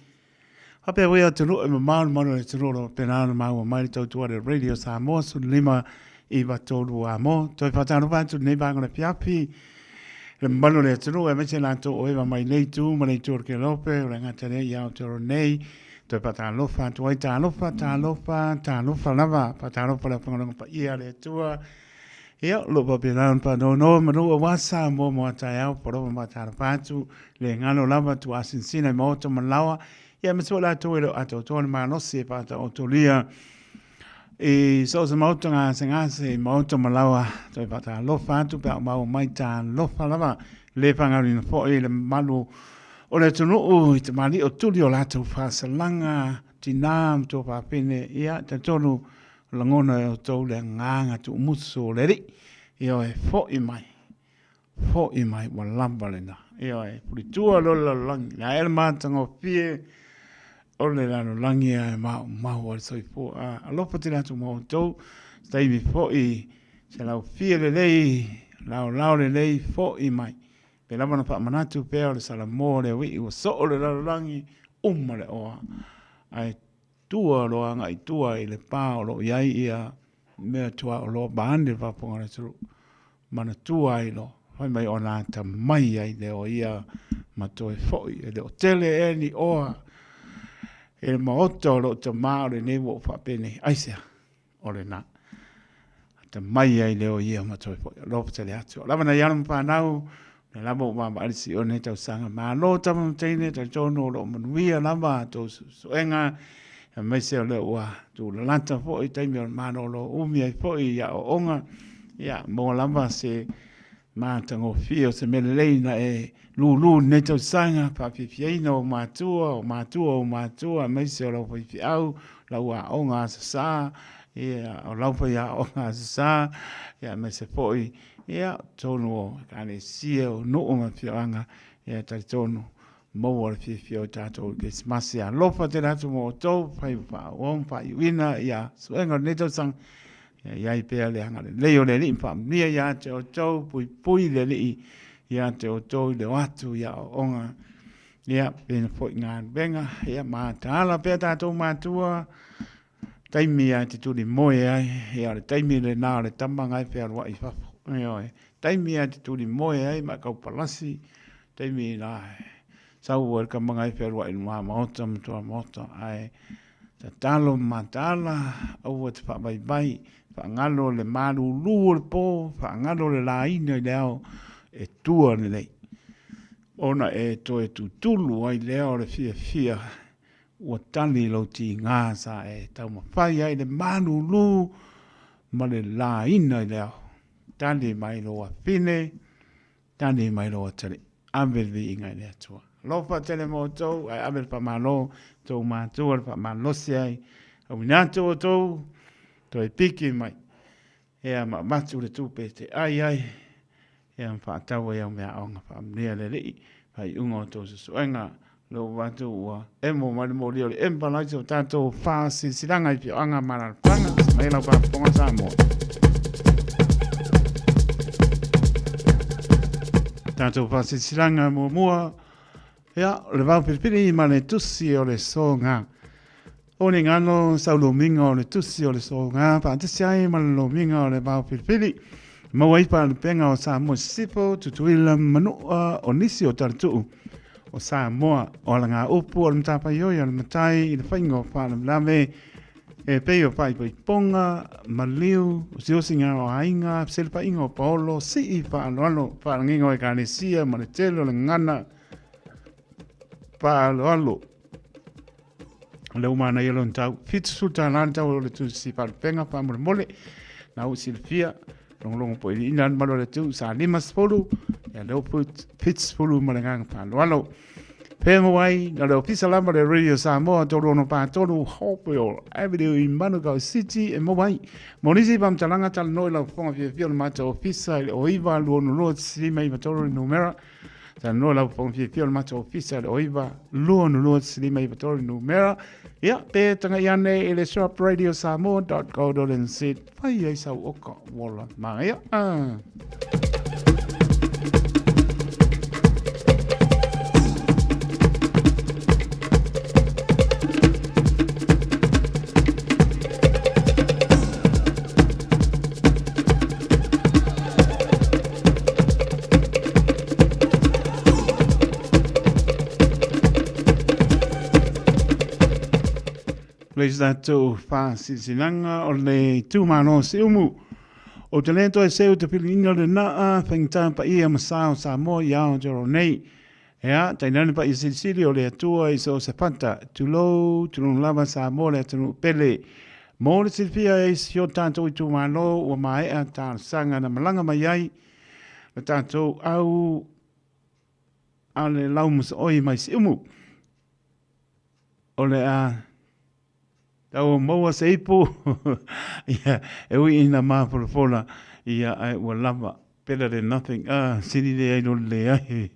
Faapea foi atunuu e mamao le malu o le atunuu o lo o faapena ona maua mai le tautua a le Radio Samoa 15 9 3 a mo. Toe faatalofa atu lenei vaega o le afiafi le mamalu o le atunuu aemaise latou o eva mai nei itu ma le itu o le Kelope o le gata lea i Aotearoa nei. Toe faatalofa atu ai, talofa, talofa, talofa lava, faatalofa le aufaigaluega paia a le Atua. Ia, o lo o faapena ona faanoanoa manu aua Samoa mo a taeao, polofa ma faatalofa atu, le galo lava tuuasinasina i maota ma laoa, ia aemaise foi latou e le o atoatoa le malosi e faataotolia i so o se maota gasegase i maota ma laoa, toe faatalofa atu pe a o maua mai talofa lava, le faagaluina foi le mamalu o le atunuu i tamalii o tuli o latou faasalaga, tinā ma tuafafine, ia, talitonu Lagona e outou le agaga tuumusu o le Alii, ioe, fo'i mai, fo'i mai, ua lava lena. Ioe, pulitua loa le lalolagi, le ae le matagofie o le lalolagi ae maumau ai le soifua. A, alofa tele atu ma outou, se taimi fo'i, se laufie lelei, laolao lelei, fo'i mai. Pe lava na faamanatu pea o le Salamo o le ui'i ua soo le lalolagi, uma le oa, ae tua loa agai tua i le pa o lo o i ai ia mea tuaoloa vaeane le faafofoga a le atunuu, manatua ai loa fai mai ona atamai ai lea o ia ma toe foi. E le o tele ea ni oa i le maota o lou tama o lenei ua ou faapenei, aisea? O lena. Atamai ai lea o ia ma toe foi. Alofa tele atu. O lava nai alo ma fanau, lea lava ua vaavaai le sio o lenei tausaga. Malo tama ma teine, talitonu o lo o manuia lava a outou suesuega, aemaise o lea ua tulalata foi taimi o le malolo umi ai foi i aoaoga. Ia, maua lava se matagofie o se mea lelei na e lulu i lenei tausaga, faafiafiaina ou matua, o matua o ou matua, aemaise o lau faifeau, lau aoga Aso Sa, ia, o lau faiaoga Aso Sa, ia, aemaise foi, ia, totonu o Ekalesia, o nuu ma afioaga, ia, talitonu, maua le fiafia o tatou i Kerisimasi. Alofa tele atu mo outou, fai faaauau ma faaiuina ia suega o lenei tausaga, ia i ai pea le agalelei o le Alii ma faamanuia ia te outou, puipui le Alii ia te outou i le o atu i aoaoga, ia, pena foi i galuega, ia, mataala pea tatou matua, taimi lava e te tuli moe ai, ia, o le taimi lena o le tama na e fealuai i fafo, ioe, taimi lava e te tuli moe ai ma e kaupalasi, taimi la e sau ai le tama na e fealuai i luma maota ma tua maota, ae tatalo ma mataala, aua te faavaivai, faagalo le malulu o le po, faagalo le laina i le ao, e tua lelei. Ona e toe tutulu ai lea o le fiafia ua tali lou tiga sa e taumafai ai le malulu ma le laina i le ao. Tali mai lou afine, tali mai lou atalii. Ave le viiga i le Atua. Alofa tele mo outou, ae ave le faamalo tou matua le faamalosi ai. Auina atu outou, toe piki mai. Ea ma avatu le tupe e te ai ai, ea ma faatau ai au meaaoga faamanuia le Alii, faaiuga o tou suesuega, lea ua avatu ua emo mai le moli o le Empalaisa o tatou faasilasilaga i afioaga ma alaalafaga, mai lau faafofoga Samoa. Tatou faasilasilaga muamua, ia, o le vaopilipili ma le tusi o le soga. O le galo sau lomiga o le tusi o le soga faatasi ai ma le lomiga o le vaofilifili. Maua ai faalupega o Samoa Sisifo, Tutuila, Manua, o nisi o talatuu o Samoa. O alagaupu o le matafaioi a le matai i le faiga o faalavelave e pei o faaipoipoga, maliu, osiosiga o aiga, feselefaiga o paolo, sii faaaloalo, faalagiga o ekalesia ma le tele o le gagana faaaloalo. O lea ua manaia lona tau. $70 le tau o le tusi faalupega faamolemole. Na ua silafia, logologo po i ina le malu o le tu, sa 50, ia lea ua 70 ma le agaga faaaloalo. Pea maua ai, na le ofisa lava le Radio Samoa 3643 Hopewell Avenue i Manukau City e maua ai. Mo nisi faamatalaga talanoa i lau fofoga fiafia o le matou ofisa i le 09 262 593 le numera. Talanoa lau fofoga fiafia o le matou ofisa i le 09 262 593 le numera. Ia, pe tagai ane i le shopradiosamoa.co.nz fai ai sau oka wola manaia. Ah. Le tatou faasilasilaga o le itumalo o Siumu. Ou te le toe seu te piliina le naa faigata paia ma sa o Samoa i Aotearoa nei. Ea, tainane paia silisili o le Atua i so o se fata. Tulou, tulou lava Samoa le atunuu pele. Mo le silafia e si o tatou itumalo ua maea talosaga na malaga mai ai le tatou au a le laumasaoi mai Siumu. O le a tau maua se ipu ia, e ui ina mafolafola ia ae ua lava. Better than nothing. Ah, sili lea i lo le leai.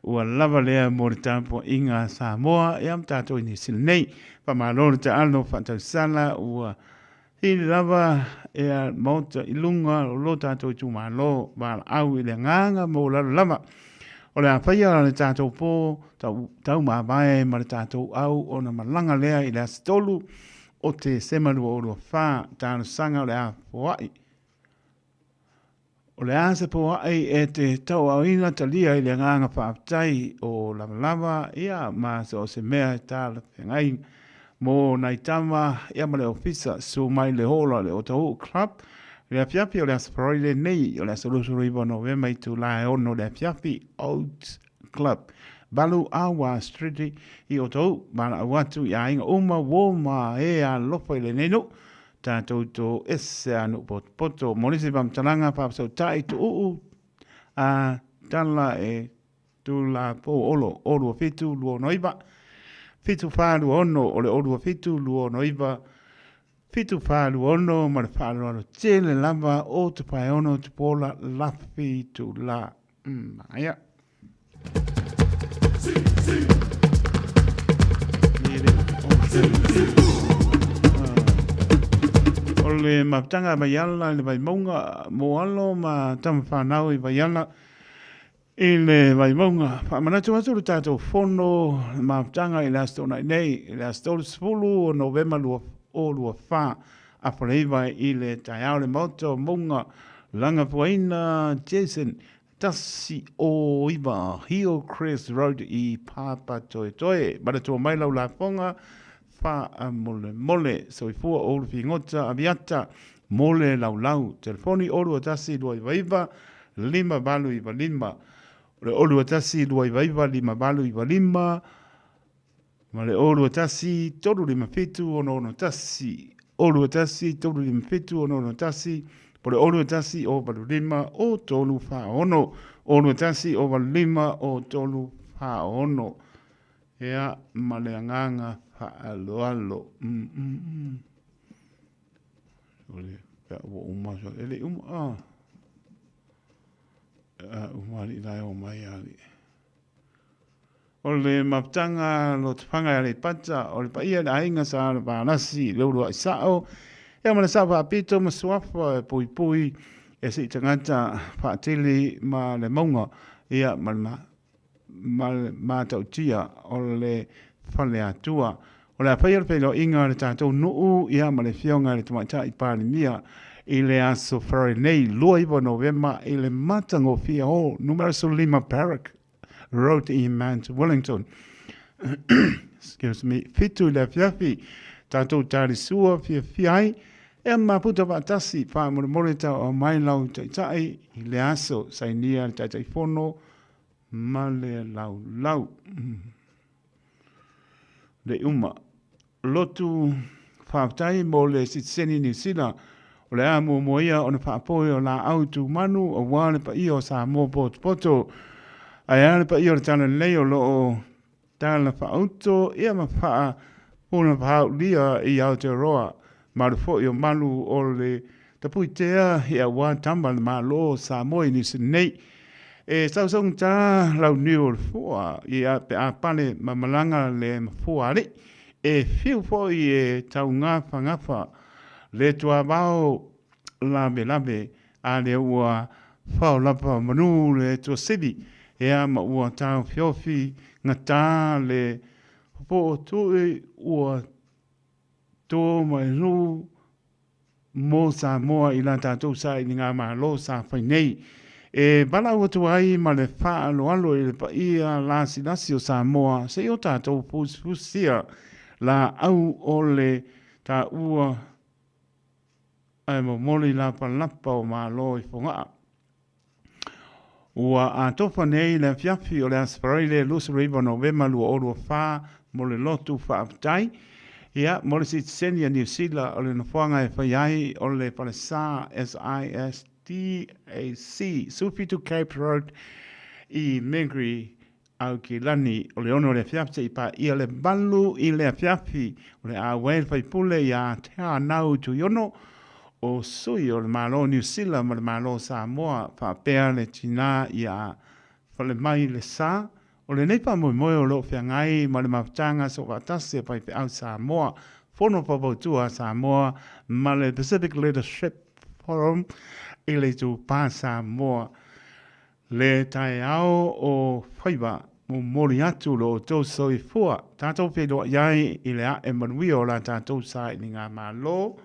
Ua lava lea mo le tapuaiga a Samoa ia ma tatou i Niu Sila nei. Faamalo le taalo faatausala ua hili lava ia Maota i luga o lo tatou itumalo valaau i le agaga maualalo lava. O le a faia le tatou po tau, tau mavae ma le tatou au ona malaga lea i le aso 3 o Tesema 2024, talosaga o le a foai. O le a se poaʻi e te tauaaoina talia i le agaga faafetai o lavalava ia ma so o se mea e talafeagai mo nai tama ia ma le ofisa. Susu mai le hola o le Otahuhu Club i le afiafi o le Aso Faraile nei o le aso 29 o Novema i itula e 6 o le afiafi. Oats Club, 8 Awa Street i Otahuhu. Valaau atu i aiga uma, uo ma e alofa i lenei nuu. Tatou to ese a nuu potopoto. Mo nisi faamatalaga faafesootai tuuu a tala e tula po olo o 27 29 7426 o le o 27 29 7426 ma le faaaloalo tele lava o te paeono tupola lafi tula. Ia. O le mafutaga a Vaiala i le Vaimauga, mo alo ma tama whanau i Vaiala i le Vaimauga. Faamanatu atu le tatou fono le mafutaga i le aso Toonai nei, i le aso 30 o Novema 2024, afaleiva i le taeao le Maota o Mauga Lagapuaina Jason 109 Hillcrest Road i Papatoetoe. Manatua mai lau lafoga faamolemole. Soifua o ulu figota aviata mo le laulau. Telefoni 021 299 5895. O le 021 299 5895 ma le 021 357 661. 021 357 661 po le 021 085 o 346. 021 085 o 346. Ea, ma le agaga faaaloalo. O le pea ua uma, e le uma, ah. Uma ali la e o mai ali. O le mafutaga lotofaga e Aleipata, o le paia i le aiga sa Valasi, le uluai sao, ia ma le sao faapito ma suafa e puipui e sii tagata faatele ma le mauga, ia ma le ma le matautia o le faleatua. O le a faia le feiloaiga a le tatou nuu ia ma le afioga i le Tamaitai Palemia. i le aso Friday nei 29 Novema i le matagofie o numera 15 Barrack Road i Mount Wellington. Excuse me, 7 i le afiafi, tātou talisua fiafia ai, e maputa faatasi, faamolemole tau aumai lau taitai i le aso, sainia le Taitaifono ma le laulau. Le uma. Lotu faafetai mo le sitiseni Niu Sila, o le a muamua ia ona faapoi o laau tumanu aua le paia o Samoa potopoto. Ae a le paia o le Talalelei o lo o tala faauto ia ma faa puna fahaulia i Aotearoa, malu foi o malu o le Tapuitea ia aua tama le Malo o Samoa i Niu Sila nei. E sausaugata lau niu o le fua ia pe a pale ma malaga le mafua alii. E fiu foi e taugafagafa le tuavao lavelave a lea ua faolapa manu le tuasili ea ma ua taofiofi gata le popoo tui ua to mai nuu mo Samoa i la tatou sailigamalo sa fai nei. E valaau atu ai ma le faaaloalo i le paia lasilasi o Samoa se i o tatou fusifusia laau o le taua ae momoli lapalapa o Malo i Fogaa. Ua atofa nei le afiafi o le Aso Faraile 29 Novema 2024 mo le lotu faafetai. Ia, mo le sitiseni a Niu Sila o le nofoaga e fai ai o le falesa SISTAC, 17 Cape Road i Mengeri, Aukilani. O le 6 o le afiafi seia paia le 8 i le afiafi. O le a auai le faipule ia Te Anau Tuiono, o sui o le Malo o Niu Sila ma le Malo o Samoa, faapea le tina ia Falemai Le Sa. O lenei faamoemoe o lo o feagai ma le mafutaga soofaatasi a faifeau Samoa, Fono Faufautua a Samoa ma le Pacific Leadership Forum i le Itupa Samoa. Le taeao o faiva, momoli atu lo outou soifua, tatou feiloai ai i le ae manuia o la tatou sailiga malo.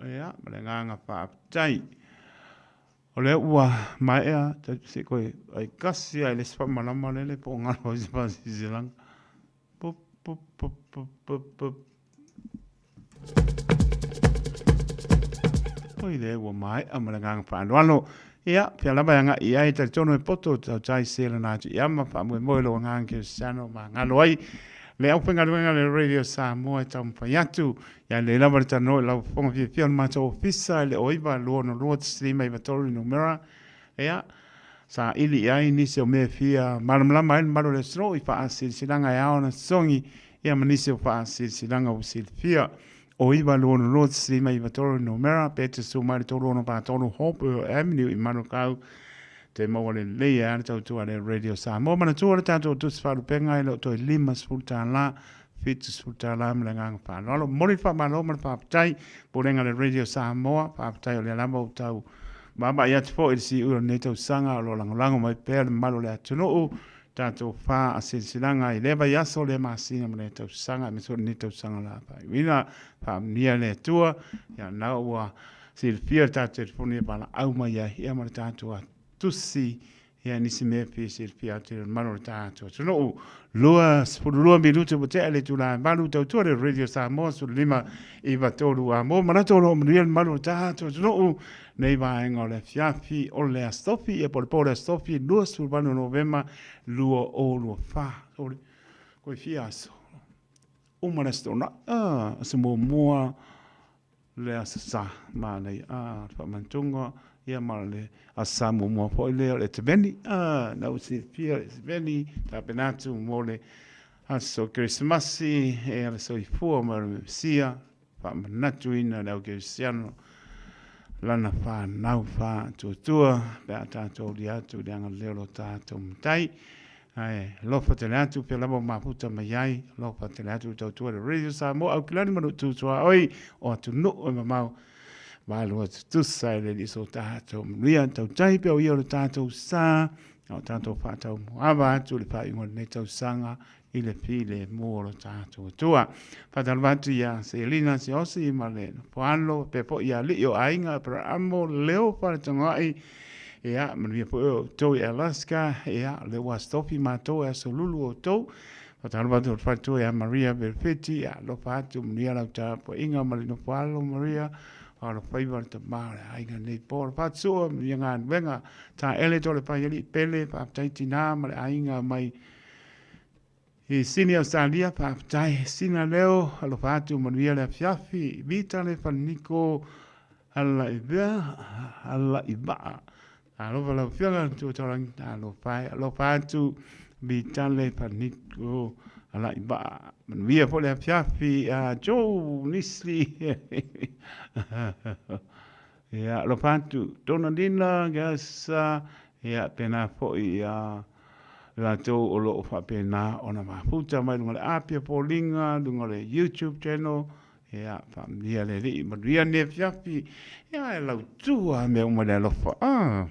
Ia, ma le agaga faafetai. O lea ua maea, se koe ai kasi ai le isi faamalama lele po o galo ai se faasilasilaga. Pup, pup, pup, pup, pup, pup. Oi le ua maea ma le agaga faaaloalo. Ia, pea lava e agai i ai, talitonu e poto tautai se lana atu i ama, faamoemoe lou agaga kerisiano ma galo ai le aufaigaluega le Radio Samoa e taumafai atu. Ia lelei lava le talanoa i lau fofoga fiafia o le matou ofisa i le 09 262 1593 numera. Ia, saili i ai nisi o mea e fia malamalama ai le mamalu o le atunuu i faasilasilaga e ao ona totogi, ia ma nisi o faasilasilaga ua silafia. O 922 593 numera, pe te susu mai le 3643 Hope Avenue i Manukau, te maua lelei ai le tautua a le Radio Samoa. Manatua le tatou tusi faalupega e le o toe $50, $70 ma le agaga faaaloalo. Momoli le faamalo ma le faafetai, Pulega a le Radio Samoa, faafetai o lea lava ua tau vaavaai atu foi i le siui o lenei tausaga o lo o lagolago mai pea le mamalu o le atunuu, tatou faasilasilaga i lea vaiaso, lea masina ma lea tausaga, aemaise foi lenei tausaga o le a faaiuina. Faamanuia le Atua, ia na ua silafia le tatou telefoni e valaau mai ai, ia ma le tatou tusi Ia nisi mea e fia silafia atu i le mamalu o le tatou atunuu. 22 minute ua tea le itula e 8, tautua le Radio Samoa 15 93 a mo manatu o lo o manuia le mamalu o le tatou atunuu nei vaega o le afiafi o le Aso Tofi, ia po o le po o le Aso Tofi 28 Novema 2024. Sole, koe fia aso. Uma le Aso Toonai, ah, aso muamua le Aso Sa, manaia, ah, le faamanatuga, ia ma le Aso Sa muamua foi lea o le Eteveni, ah, na ua silafia le Eteveni, tapena atu mo le aso Kerisimasi, e ala soifua ma le Mesia, faamanatuina le au kerisiano, lana whanau whaatuatua, pe a tātou lia atu i le agalelei o lo tātou Matai. Ae alofa tele atu pea lava o mafuta mai ai, alofa tele atu i tautua le Radio Samoa Aukilani ma Nu'u Tuaoi o atunuu e mamao malo atu tusa e le lii so tātou manuia tautai pea o ia o le tātou sa. A o tatou faataumuaava atu i le faaiuga o lenei tausaga i le filemu o lo tatou Atua. Faatalofa atu ia Selina Siaosi ma le Nofoalo, faapea foi ia alii o aiga Aperahamo, Leo Faletogoai, ia, manuia foi outou i Alaska, ia, o lea ua asotofi matou e asolulu outou. Faatalofa atu i le faletua ia Maria Belfeti, ia, alofa atu, manuia lau tapuaiga ma le Nofoalo Maria, Alofaiva le tama o le aiga nei po. Le fatusua, manuia galuega, Taele Tolepaialii Pele, faafetai tinā ma le aiga mai i Sini Australia, faafetai Sina Leo, alofa atu, manuia le afiafi, Vita le Faleniko, ala i vea, ala i vaa. Alofa lau afioga, tua taulangi, alofa e, alofa atu, Vita le Faleniko, ala i vaa. Manuia foi le afiafi, a Joe Nisli. Ia, alofa atu, Donalina, Gasa, ia, pēnā foi, ia, latou o lo o faapena ona mafuta mai luga o le api o Foliga, luga o le YouTube channel, ia, faamanuia le Alii, manuia lenei afiafi, ia, e lautu lava mea uma i le alofa. Ah.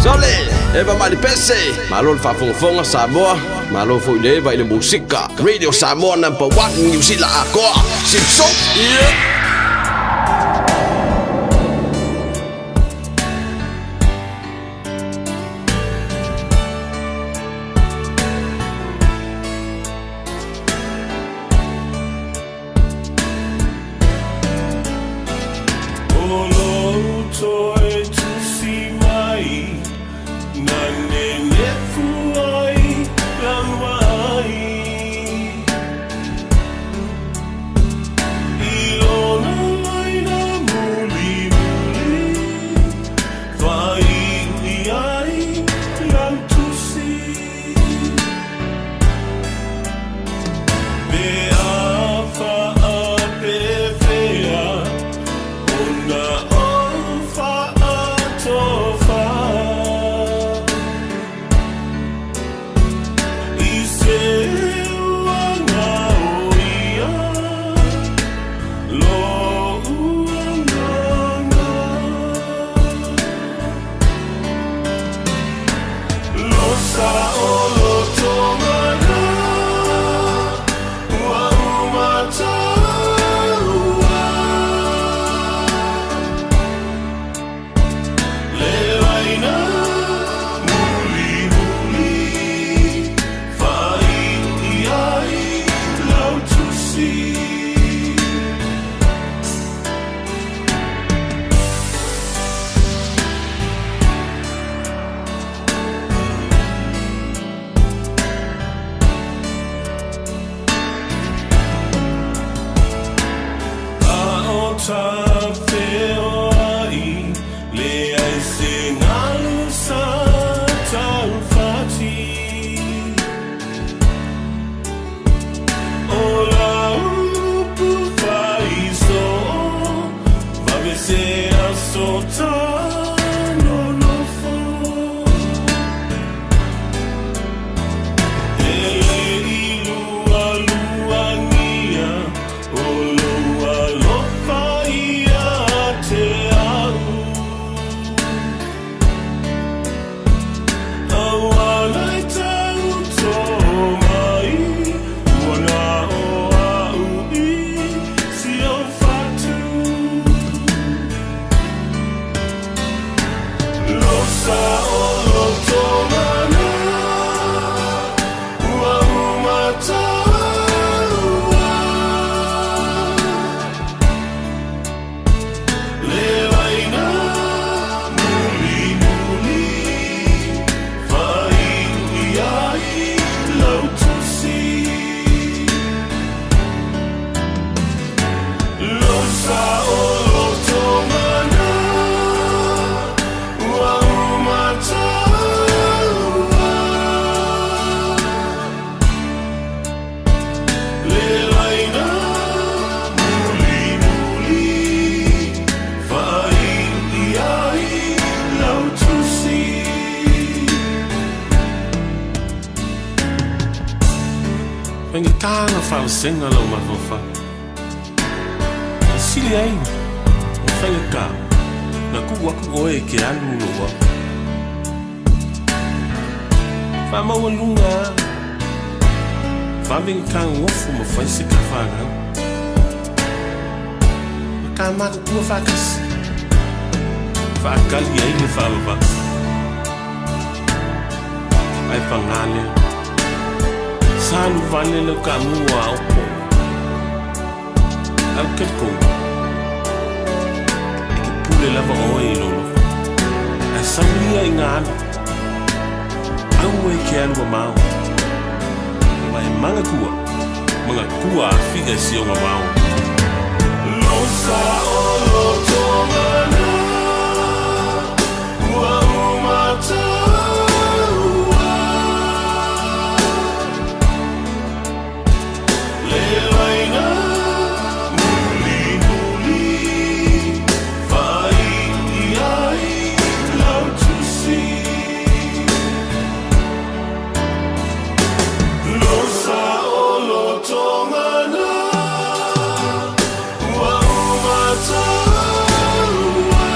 Sole, Eva Malipese, malo le faafogafoga Samoa, malo foi le Eva i le musika. Radio Samoa number 1 New Zealand atoa. Sipso. Yeah. Faigata ona faavasega lou mafaufau. E sili ai ona faigata ona tuu atu oe e te alu i lou ao. Faamaualuga lava, vave ona tagofo ma fai se tafanau. Ma ta matutua faatasi, faatali ai le faavavau. Ae paga lea, sa alu vale lau taamu a opo. Ae ou te talitonu, e te pule lava oe i lou loto. Ae sau ia i ngā alu, aua e ke alu mamao. Ma e manatua, manatua a fia i si ona vao. Losa o loto mana, ua uma taua. Le laina mulimuli, faaiu i ai lau tusi. Losa o loto mana, ua uma taua.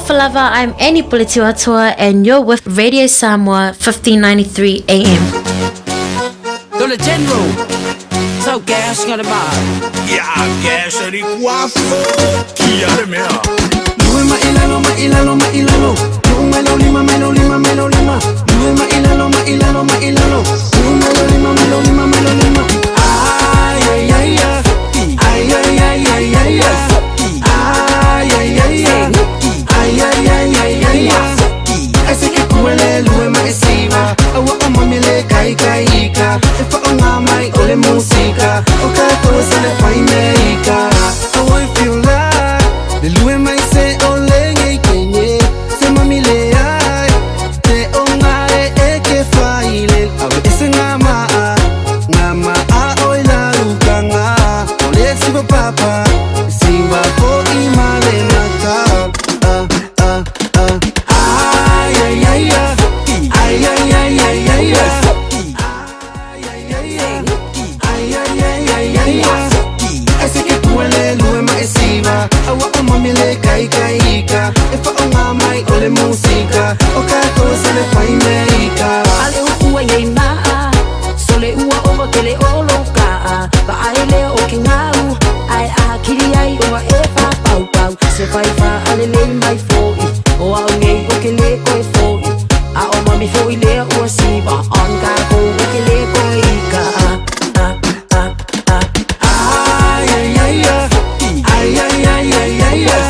Talofa lava, I'm Annie Puletiuatoa and you're with Radio Samoa 1593 AM. Dole General. Sau gas ngā le mā. Ia gas ari kua kia le mea. Lue ma ilalo ma ilalo ma ilalo. Lue ma lo lima ma lo lima ma lo lima. Lue ma ilalo ma ilalo ma ilalo. Lue ma lo lima ma lo lima ma lo lima. Ay ay ay ay. Ay ay ay ay ay ay. Ay ay ay ay. Ay ay ay ay ay ay. Ai se ke kuele lue ma e siva. Aua o mami le kai kai ika. E fa o ngā mai o le musika. O ka koe sa le whai me ika. Aua e feel like. Le lue mai se o le ngei kenye. Se mami le ai. Te o ngā e e ke whai le. Awe e se ngā maa. Ngā maa o i la uka ngā. O le siva papa. Siva fo i ma le maka. Ah, ah, ah. Ai, ai, ai, ai. Ai, ai, ai, ai, ai, ai. Ai, ai, ai, ai, ai, ai. Ai se ke kuele lue ma e siva. Aua o mami le kai kai ika. E fa o ngā mai o le musika. O ka koe sa le whai me ika. Ale upu ai ei maa. Sole ua ova ke le olo kaa. Va ai lea o ke ngau. Ai a kiri ai ua e wha pau pau. Se whai wha ale lei mai fōi. O au nei o ke le koe fōi. A o mami fōi lea ua siva. On ka kou o ke le koe ika. Ah, ah, ah, ah. Ai, ai, ai, ai. Ai, ai, ai, ai, ai, ai.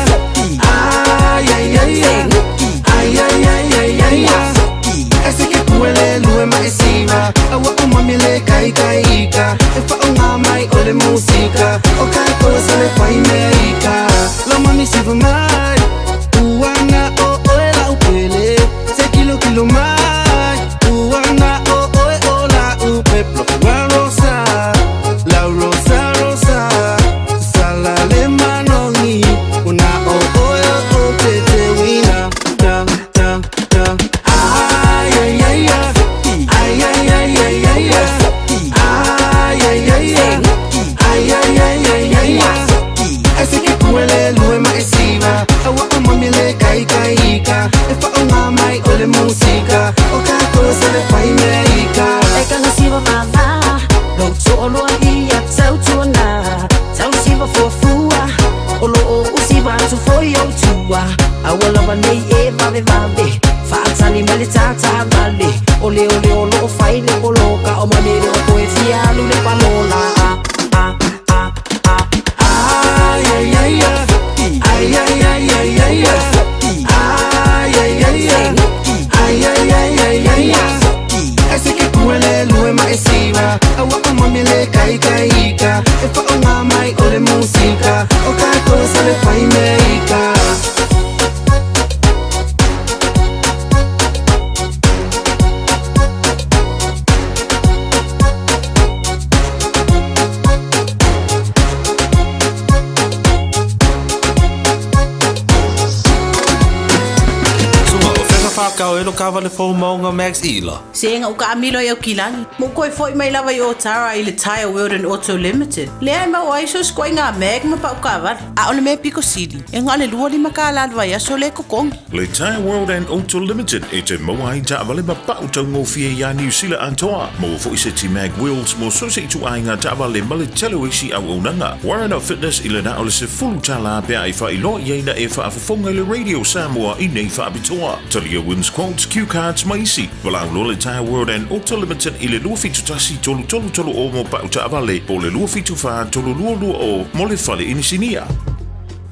Ai, ai, ai, ai. Ai, ai, ai, ai, ai, ai. Ai se ke kuele lue ma e siva. Aua o mami le kai kai ika. E fa o ngā mai o le musika. O ka koe sa le whai me ika. Lau mami siva mai. Uana o oe la upele. Se kilo kilo mai. Uana o oe o la upe. Plofua rosa. La rosa rosa. Sala le manongi. Una o oe o o te te wina. Ta ta ta. Ai ai ai ai. Ai ai ai ai ai ai. Ai ai ai ai. Ai ai ai ai ai ai. Ai se ke kuele lue ma e siva. Aua o mami le kai kai ika. E fa o ngā mai o le musika. O ka koe sa le whai me ika. E kanga siva vava. Lo to'oloa ia tautuana. Tau siva fuafua. O lo o usiva atu foi o tua. Aua lava nei e vave vave. Whaatali mai le tata vale. O le o le o lo o whai le poloka. O mami le o koe fia alu le palola. Ah, ah, ah, ah. Ai ai ai ai. Ai ai ai ai ai ai. Ai ai ai ai. Ai ai ai ai ai ai. Ai se ke kuele lue ma e siva. Aua o mami le kai kai ika. E fa o ngā mai o le musika. O ka koe sa le whai me ika. Sunga o feka whakau e lo kawa le fō maunga Max Ila. Se nga uka amilo i au kilagi. Mo koe foi mai lava i o Tara i le Tire World and Auto Limited. Lea e mau ai so skoe ngā mag ma pau kawara. A o le mea piko sili. E ngā le lua lima ka la vai aso le kokongi. Le Tire World and Auto Limited e te maua ai taavale ma pau taugofie iā Niu Sila atoa. Maua foi se ti mag wheels mo so se ituaiga taavale ma le tele o isi auaunaga. Warren Fitness i le na o le $10 pe a e faailoa i ai na e faafofoga i le Radio Samoa i nei faapitoa. Talia wins quotes, cue cards ma isi. Valaau loa le Tire World and Auto Limited i le 271 333 o mo pau taavale po o le 274 322 mo le fale inisinia.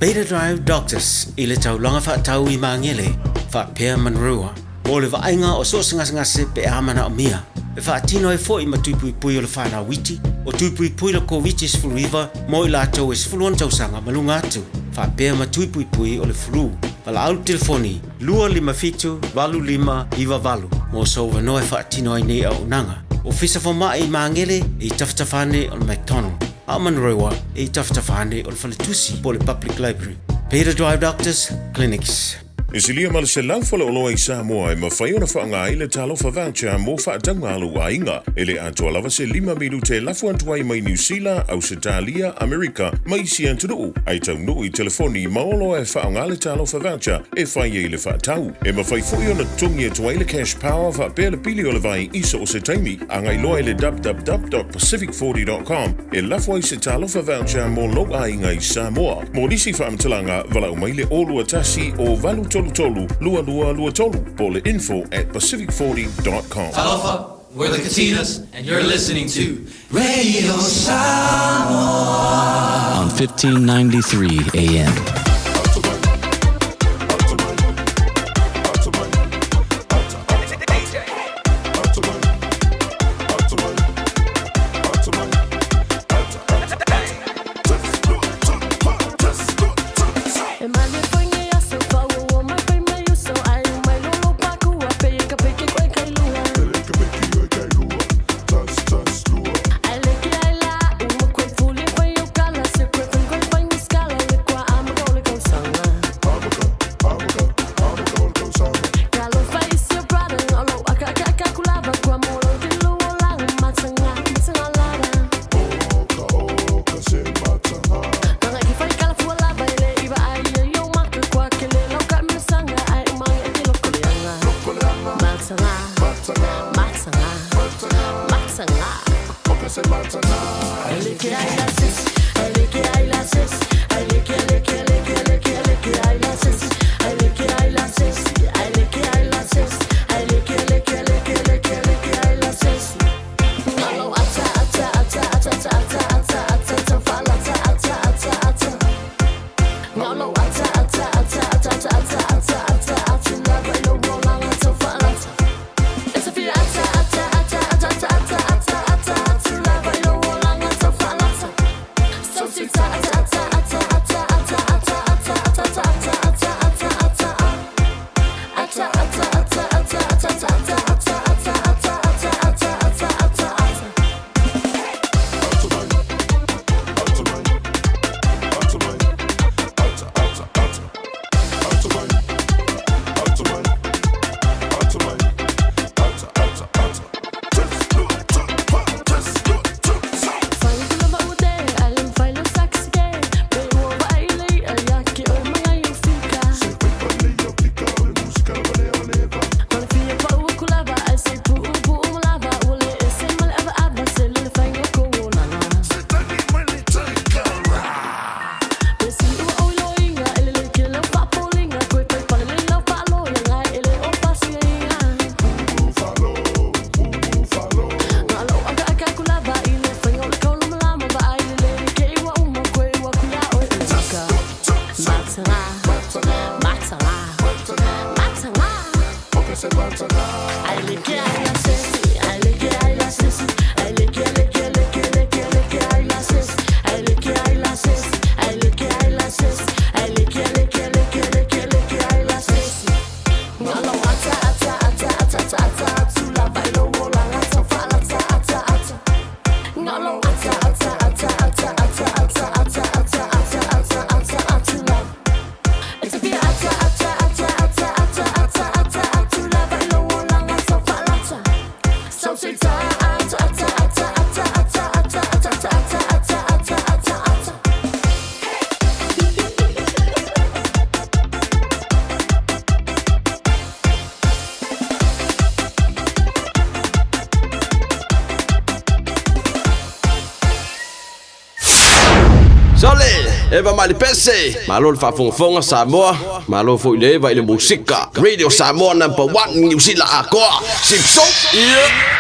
Beta Drive Doctors i le taulaga faatau i Magele, faapea Manurewa, mo le vaaiga o so o se gasegase pe a manaomia. E faatino ai foi ma tui puipui o le fanau iti, o tui puipui le Koviti-19 mo i latou e 16 tausaga ma luga atu, faapea ma tui puipui o le flu. Valaau le telefoni 257 8598 mo sou avanoa e faatino ai nei auaunaga. Ofisa Fomai i Magele e i tafatafa ane o le McDonald, a o Manurewa e i tafatafa ane o le Faletusi po o le Public Library. Beta Drive Doctors Clinics. E silia ma le 100 faleoloa i Samoa e mafai ona faaaoga ai le Talofa Voucher mo faatauga a lou aiga. E le atoa lava se lima minute e lafo atu ai mai Niu Sila, Ausetalia, Amerika ma isi atunuu, ae taunuu i telefoni ma oloa e faaaoga le Talofa Voucher e fai ai le faatau. E mafai foi ona totogi atu ai le cash power faapea le pili o le vai i so o se taimi. Agai loa i le www.pacific40.com e lafo ai se Talofa Voucher mo lou aiga i Samoa. Mo nisi faamatalaga, valaau mai le 021 o 833 2223 po o le info at pacific40.com. Talofa, we're the Katinas, and you're listening to Radio Samoa on 1593 AM. Sole, Eva Malipese, malo le faafogafoga Samoa, malo foi le Eva i le musika. Radio Samoa number 1 Niu Sila atoa. Sipso. Yeah.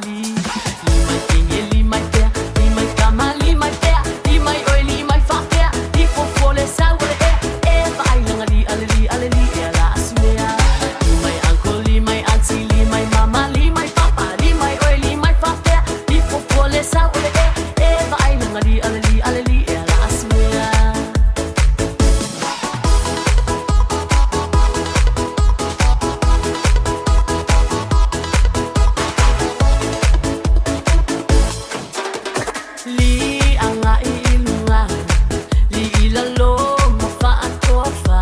li. Li mai teine, li mai pea, li mai tama, li mai pea, li mai oe, li mai faapea, li fuafua le sau o le ea, e vaai laga li ale li ale li ea la asimea. Li mai uncle, li mai auntie, li mai mama, li mai papa, li mai oe, li mai faapea, li fuafua le sau o le ea, e vaai laga li ale li ale li ea la asimea. Li agai i luga, li i lalo ma faatoafa.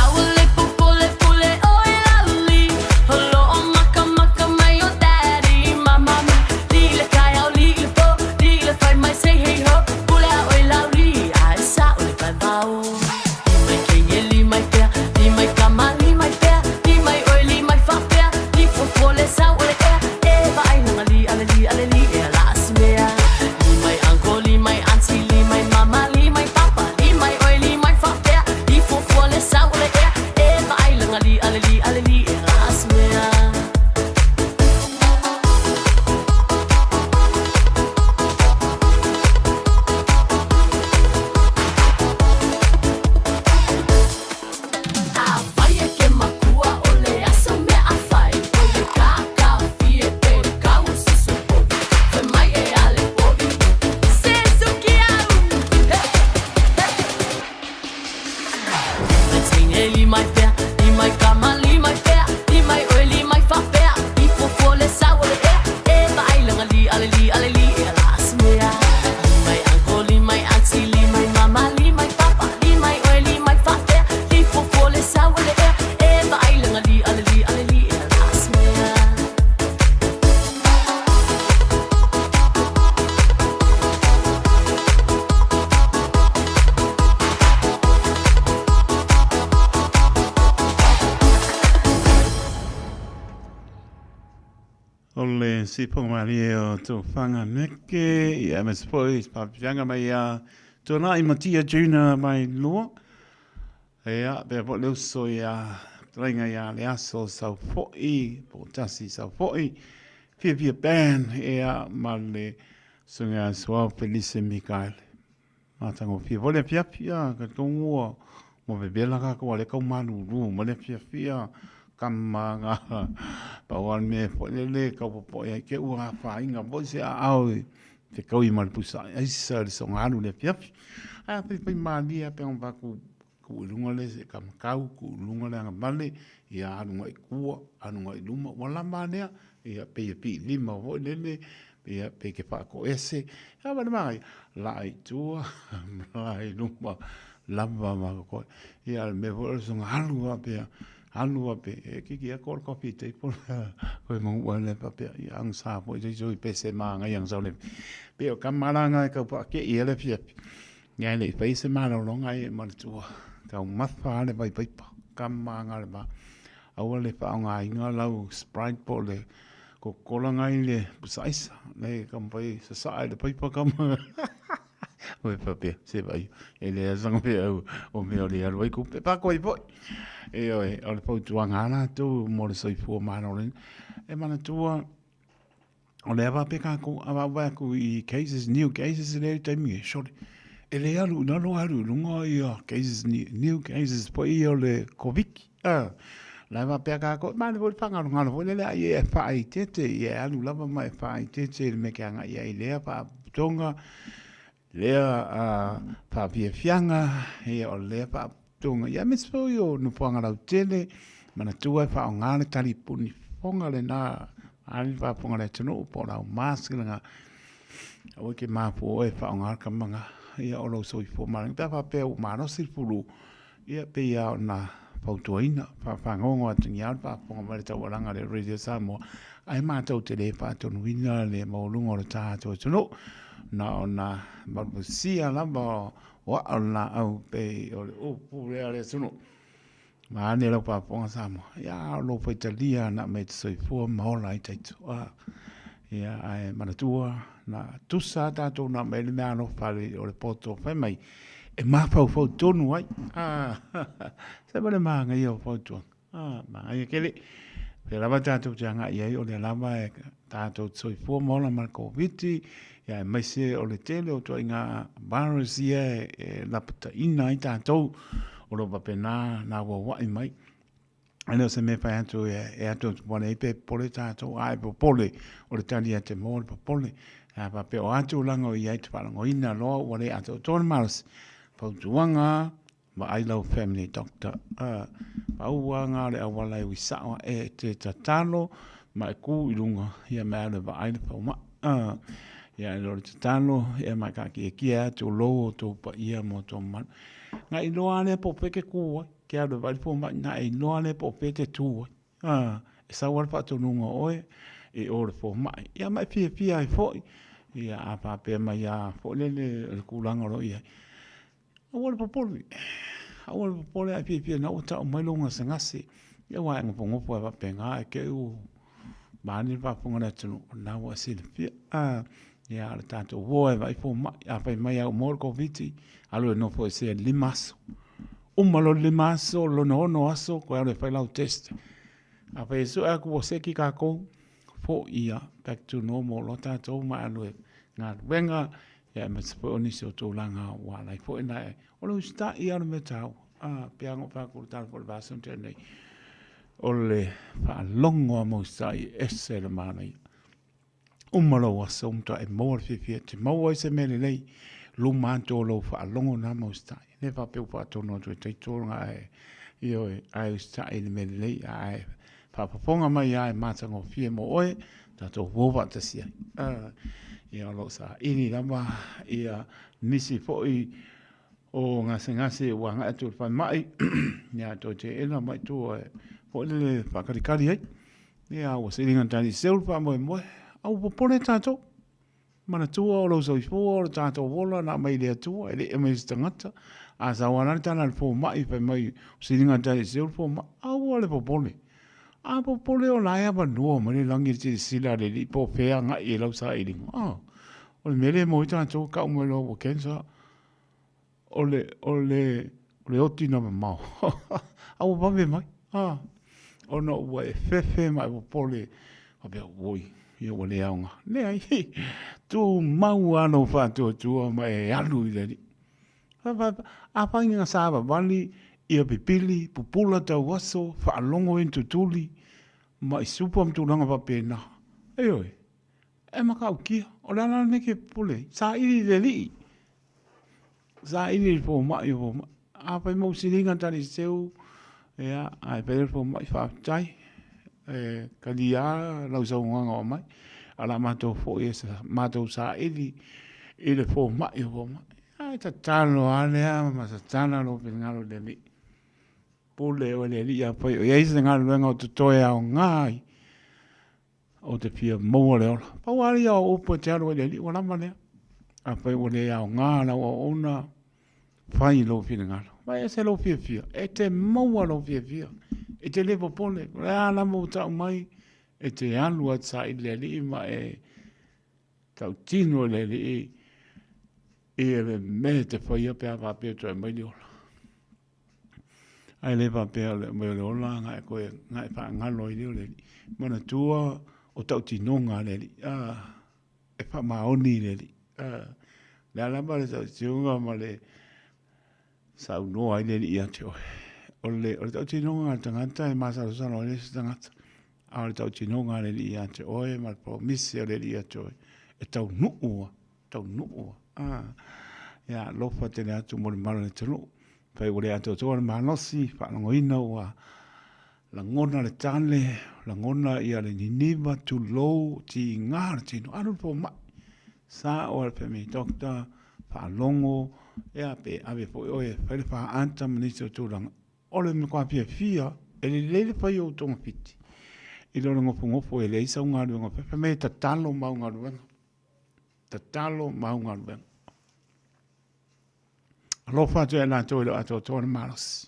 Aua le popole pule oe lauli, o loo makamaka mai o daddy ma mami. Li i le kaeao, li i le po, li i le fai mai say hey ho, pule a oe lauli, ae sa'o le vaevao. Li mai teine, li mai pea, li mai tama, li mai pea, li mai oe, li mai faapea, li fuafua le sau o le ea, e vaai laga li ale li ale li ea la asimea. Li mai uncle, li mai auntie, li mai mama, li mai papa, li mai oe, li mai faapea, li fuafua le sau o le ea, e vaai laga li ale li ale li ea la asimea. Afai e ke makua o le aso mea a fai, o le kakafie pe kau susu povi, fai mai e ale povi, se suki au. Hey, hey. Li mai teine, li mai pea, li mai tama, li mai pea, li mai oe, li mai faapea, li fuafua le sau o le ea, e vaai laga li ale li ale li ea la asimea. Li mai uncle, li mai auntie, li mai mama, li mai papa, li mai oe, li mai faapea, li fuafua le sau o le ea, e vaai laga li ale li ale li ea la asimea. O le sipoga malie o Tofanga Meke, ia me se foi papianga mai ia Tuanai Matia Junior mai lua. Ia, pea po le uso ia trainga ia le aso sau foi, po tasi sau foi, fia fia band, ia ma le sunga suau Felice Mikaele. Matagofie foi le afiafi a ka tongua mo vevela ka ko le kau malulu ma le afiafi a ka manga pau a le mea foi lele kau popoe ai ke ua afaina foi se aao i te kau i ma le pusa aisa le soga alu le afiafi. Ae a fai malie a pe ona faku ku i luga le se kamakau, ku i luga le agavale, ia alu agai i tua, alu agai i luma, ua lava a lea, ia pei e piilima foi lele, ia pei ke faakoese, ia ma le magaia, laa i tua, laa i luma, lava ma koe. Ia le mea foi o le soga alu faapea, alu faapea, e kiki atu le coffee table, koe maua le faapea, ia agasā foi se isi o i pese magaia agasā o le, pei o kama la nga e tau paakei ai le afiafi. Ia e le i fai se malologa e manatua, taumafa le vai paipa, kama nga le va. Aua le faaaogaina lau Sprite po o le Coca-Cola nga i le pusa aisa, le taumafai sasaa i le paipa kama. Oi faapea, se vai, e leai sana mea o mea o le alu ai kupe, pako ai foi. Ioe, o le fautuaga a latou mo le soifua maloloina. E manatua, O le ava pe kākou a vaavaai atu i cases, new cases i lea taimi e sole. E le alu i lalo, alu i luga ia cases, new cases foi ia o le Koviki. Ah, la e faapea kākou, male foi le whangarongaro foi lele ai e whaaitete, ia e alu lava ma e whaaitete i le mea ke agai ai lea whaaputonga, lea whaafiafiaga, ia o lea whaaputonga. Ia me foi o nofoanga lautele, manatua e whaonga le talipuni fonga le nā, ani whaafonga le atunuu, po o lau mask le ngā. Aua ke mafua oe e whaonga le kamanga, ia o lou soifua maloloina. Pe a faapea ua malosi le pulu, ia pei lava ona fautuaina, faafagogo atu i au le faafofoga mai le taualaga le Radio Samoa, ae matou te le faatonuina le maualuga o le tatou atunuu, na ona malumasia lava o aa o le laau pei o le upu lea a le atunuu. Vaeane lau faafofoga Samoa, ia a o lou faitalia na me te soifua ma ola ai taito. A, ia, ae manatua, na tusa a tātou nā mai le mea alofa le, o le poto whai mai, e mafaufau tonu ai. A, se ma le māngaia o fautuaga. Ah, manaia tele. Pea lava tātou te agai i ai, o lea lava e tātou te soifua ma ola ma le Koviti, ia aemaise o le tele o ituaiga virus ia e lapataina ai tātou, o lo o faapena ona auauai mai. E le o se mea e fai atu e atu atu ai pe popole tātou, a e popole, o le tali a te maua le popole. A faapea o a tulaga o i ai te faalogoina loa ua le atoatoa le malosi, fautuaga Vaai lau family doctor. Pau lava na o le auala e ui sao ae e te tatalo ma e ku i luga ia me alu e vaai le faumai. Ia e le o le tatalo ia ma e kaakiekie atu lou o tou paia ma o tou mamalu. Na iloa lava lea po o fea e te tu ai, ke alu e vaai le fomai, na e iloa lava lea po o fea e te tu ai. E sau lava le faatonuga o oe i o le fomai. Ia ma e fiafia ai foi, ia a faapea mai lava foi lele o le tulaga o lo o i ai. Aua le popole, aua le popole ae fiafia na ua tau mai lou gasegase. Ia aua e nofonofo lava faapena ae te i ua vaeane le faafofoga a le atunuu, o lena ua e silafia. Ia a o le tatou o lava e vaai fomai, a fai mai lava ua maua le Koviti, alu e nofo ese i le 5 aso. Uma loa le 5 aso, lona 6 aso toe alu e fai lau test. Afai e sue atu ua seki tatou, foi ia back to normal loa tatou ma alu e galuega ia aemaise foi o nisi o tulaga ua ala ai foi ona e o le usitai lava o le mea taua. A pei lava ona ou fai atu i le tala foi o le vaiaso na tea nei, o le faalogo lava ma usitai e ese le manaia. Uma lou aso ua matuai e maua le fiafia e te maua ai se mea lelei luma atu o lou faalogo lena ma usitai. E le faapea ua faatonu atu e taito lena ae, ioe, ae usitai i le mea lelei ae faafofoga mai lava e matagofie mo oe, tatou o faatasi ai. Ia o lo o saili lava ia nisi foi o gasegase ua agai atu i le falemai, ia toe teena mai tua e foi lele faakalikali ai. Ia ua siliga tali seu le faamoemoe, a ua popole tatou. Manatua o lou soifua o le tatou ola na aumai i le Atua, e le i aumai e se tagata. A sau lava la le tala a le fomai fai mai ua siliga tali seu le fomai, aua le popole. A popole o la e avanoa mai le lagi i le silasila a le Alii po o fea e agai i ai lau sailiga. O le mea lea e maua ai tatou e tau mai loa ua cancer. O le, o le, o le oti na mamao. A ua vave mai. A, ona ua e fefe ma e popole, faapea, oi, ia ua le aoga. Leai, tumau lava lou faatuatua ma e alu i le Alii. Afai na savavali, ia pipili, pupula tau aso, faalogo i ni tutuli, ma i supa ma tulaga faapena. Ioe, e matautia, o le a la le mea e te popole ai? Saili i le Alii. Saili i le fomai o fomai. Afai mo siliga tali seu, ia, ae fai le fomai faafetai. E talia lau saunoaga o aumai. A o le a matou foi e matou saili i le fomai o fomai. Ae tatalo lava lea ma tatala lou finagalo i le Alii. Pule oe le Alii afai o i ai se galuega o totoe aoga ai, Ou te fia maua le ola. Pau lava ia o upu e te alu ai i le Alii, ua lava lea. Afai ua le aoga lau auauna, fai lou finagalo. Fai ese lou fiafia. E te maua lou fiafia. E te le popole. O le a lava ua tau mai, e te alu lava e te saili i le Alii ma e tautino i le Alii i le mea e te faia pe a faapea e toe aumai le ola. Ae le faapea o le aumai o le ola na e koe, na e faagalo ai lea o le Alii. Manatua o tautinoga a le Alii, a, e faamaoni le Alii. A, le a lava le tautinoga ma le saunoa ai le Alii ia te oe. O le, o le tautinoga a le tagata e masalosalo ai le isi tagata. A o le tautinoga a le Alii ia te oe ma le promise a le Alii ia te oe, e taunuu lava. Taunuu a. Ia alofa tele atu mo le mamalu o le atunuu. Fai ua le atoatoa le malosi, faalogoina ua lagona le tale, lagona ia le niniva, tulou, tiga le tino, alu le fomai. Sa oe le family doctor, faalogo, ia pe ave foi oe e fai le faata ma nisi o tulaga. O le matua fiafia, e lelei le fai o ou togafiti i lo le nofonofo e leai sau galuega, fai mai e tatalo ma au galuega. Tatalo ma au galuega. Alofa atu ia i latou e le o atoatoa le malosi.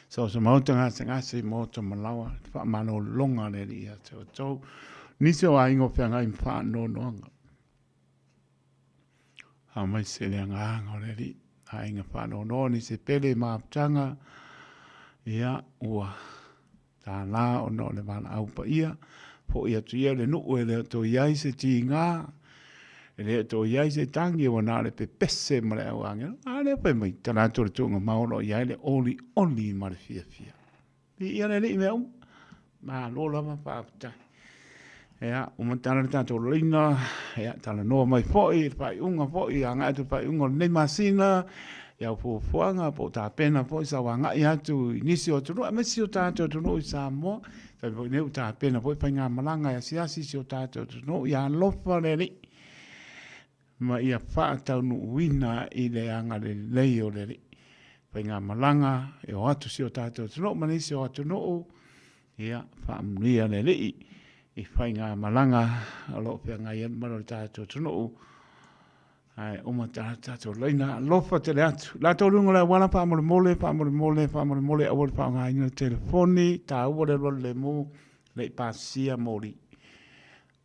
So se maota gasegase i maota malawa, le faamalologa a le Alii ia te outou. Nisi o aiga o feagai ma faanoanoaga. Aemaise le agaga o le Alii. Aiga faanoanoa, nisi e pele i mafutaga, ia ua. Tālā ona o le valaau paia, foʻi atu ia i le nuu e le o toe i ai se tiga, e le o toe i ai se tagi, ua na o le pepese ma le au agelo, a lea fai mai, tala atu o le tuuga mau o lo o i ai le olioli ma le fiafia. Viia le Alii mea uma. Malo lava faafetai. Ia, ua matala le tatou laina, ia, talanoa mai foi i le faaiuga foi, agai atu i le faaiuga o lenei masina, i au fuafuaga po o tapena foi sau agai atu i nisi o atunuu, aemaise si o tatou atunuu i Samoa. Taimi foi nei ua tapena foi faigamalaga e asiasi si o tatou atunuu, ia alofa le Alii ma ia faataunuuina i le agalelei o le Alii. Faigamalaga e o atu si o tatou atunuu ma nisi o atunuu, Ia, faamanuia le Alii i faigamalaga o lo o feagai ai le mamalu o le tatou atunuu. Ae uma tatou laina, alofa tele atu. Latou luga o le auala, faamolemole, faamolemole, faamolemole, aua le faaaogaina le telefoni, taua le alualu lemu, le i pasia moli.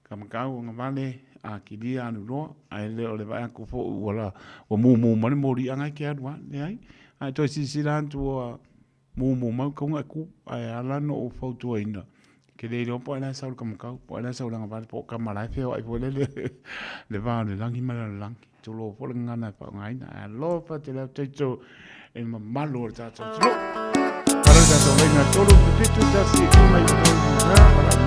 Kamakau, agavale, akilia, alu loa, ae le o le vaai atu foi ua, la, ua mumu mai le moli, a e te alu lava, leai. Ae toe silasila atu ua mumu mai ua tatau ona e tu. Ae ala ona ou fautuaina, e te le iloa po o ai la e sau i le kamakau, po o ai la e sau i le agavale, po o tama la e feoai foi lele le va o le lagi ma le lalolagi. Tulou foi le gagana e faaaogaina. Ae alofa tele atu taito i le mamalu o le tatou atunuu. Malo le tatou laina 3 7 1 5 9 3 3 mai.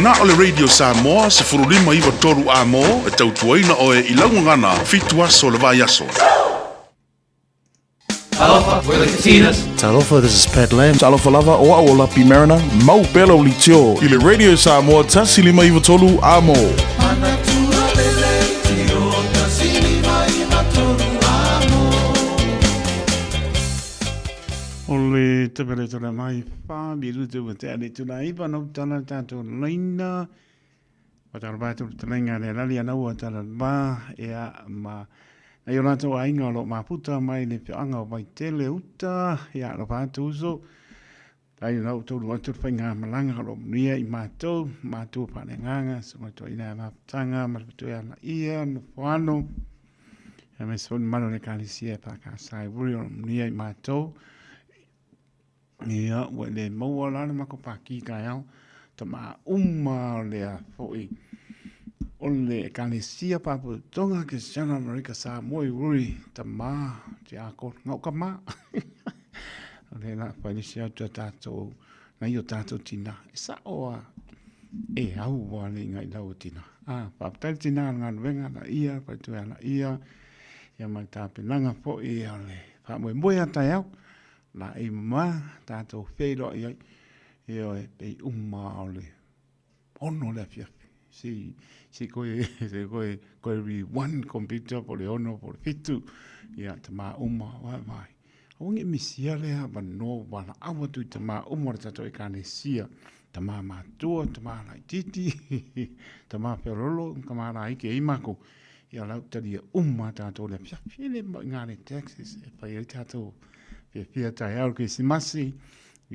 na o le Radio Samoa 1593 amo e tautuaina oe i laugagana 7 aso o le vaiaso. Talofa, we're the Katinas. Talofa, this is Pat Lam. Talofa lava, o au o Lapi Mariner, mau pea lau litio i le Radio Samoa 1593 amo. O le tapeletole mai wha, mi rutu wa te ane tuna ipa no tana tātou laina. Wa tala ba tulu talenga le lali ana ua tala ba ea ma na i o latou aiga o lo o maputa mai le feoaga o Vaitele uta ia alofa atu uso tai o lau tolu atu le faigamalaga o lo o manuia i matou matua faaleagaga susuga toeaina ia mafutaga ma le fatoe ana ia nofoano aemaise foi le mamalu o le ekalesia e faakasa ai uri o lo o manuia i matou. Ia, ua le maua la le matou paki taeao, tama uma o lea foi o le Ekalesia Faalapotopotoga Kristiana Amerika Samoa i Ruri, tama, tiakono, ngau kama. O lea la whai nisi atu a tātou, nai o tātou tina. E sao a, e au a le inga i lau o tina. A, whaapatai le tina a ngā nuenga la ia, whai tue ana ia, ia mai tāpenaga foi o le whaamoemoe a taeao. La i ma tātou wheiroa i ai, ioe, pei uma o le ono le afiafi. Si, si koe, si koe, koe ri one computer po le ono po le fitu, ia te mā uma, wai mai. Aua nge misia lea wano wala awa tu i te mā uma o le tātou ekalesia, te mā mātua, te mā laititi, te mā wheorolo, te mā rāike i mako. Ia lau taria uma tātou le afiafi, e le mau i ngā le taxes, e whai ai tātou whiawhia tae au Krisimasi,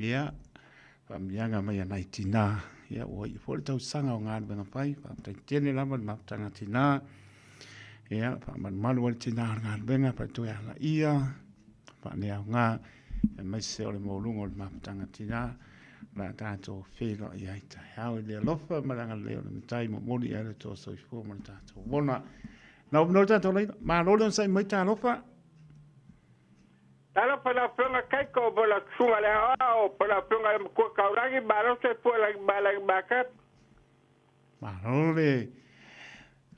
ia, whaamianga mai ana i tinā, ia, ua i fo le tausaga o ngā whai, whaapatai tene lava le maputanga tinā, ia, whaamalumalu ai le tinā o le ngā whai toe ala ia, whaanea o ngā, e maise o le mōlunga o le maputanga tinā, la tātou whēra i ai tae au i le alofa ma le agalelei o le matai momoli ai le toa soifua ma le tātou wona. Nā o le tātou leina, malo le onasai mai talofa. Talofa lau afioga Kaiko mo lau susuga le aoao po lau afioga le matua Kaulagi malo soifua lagi malagi makap. Malo le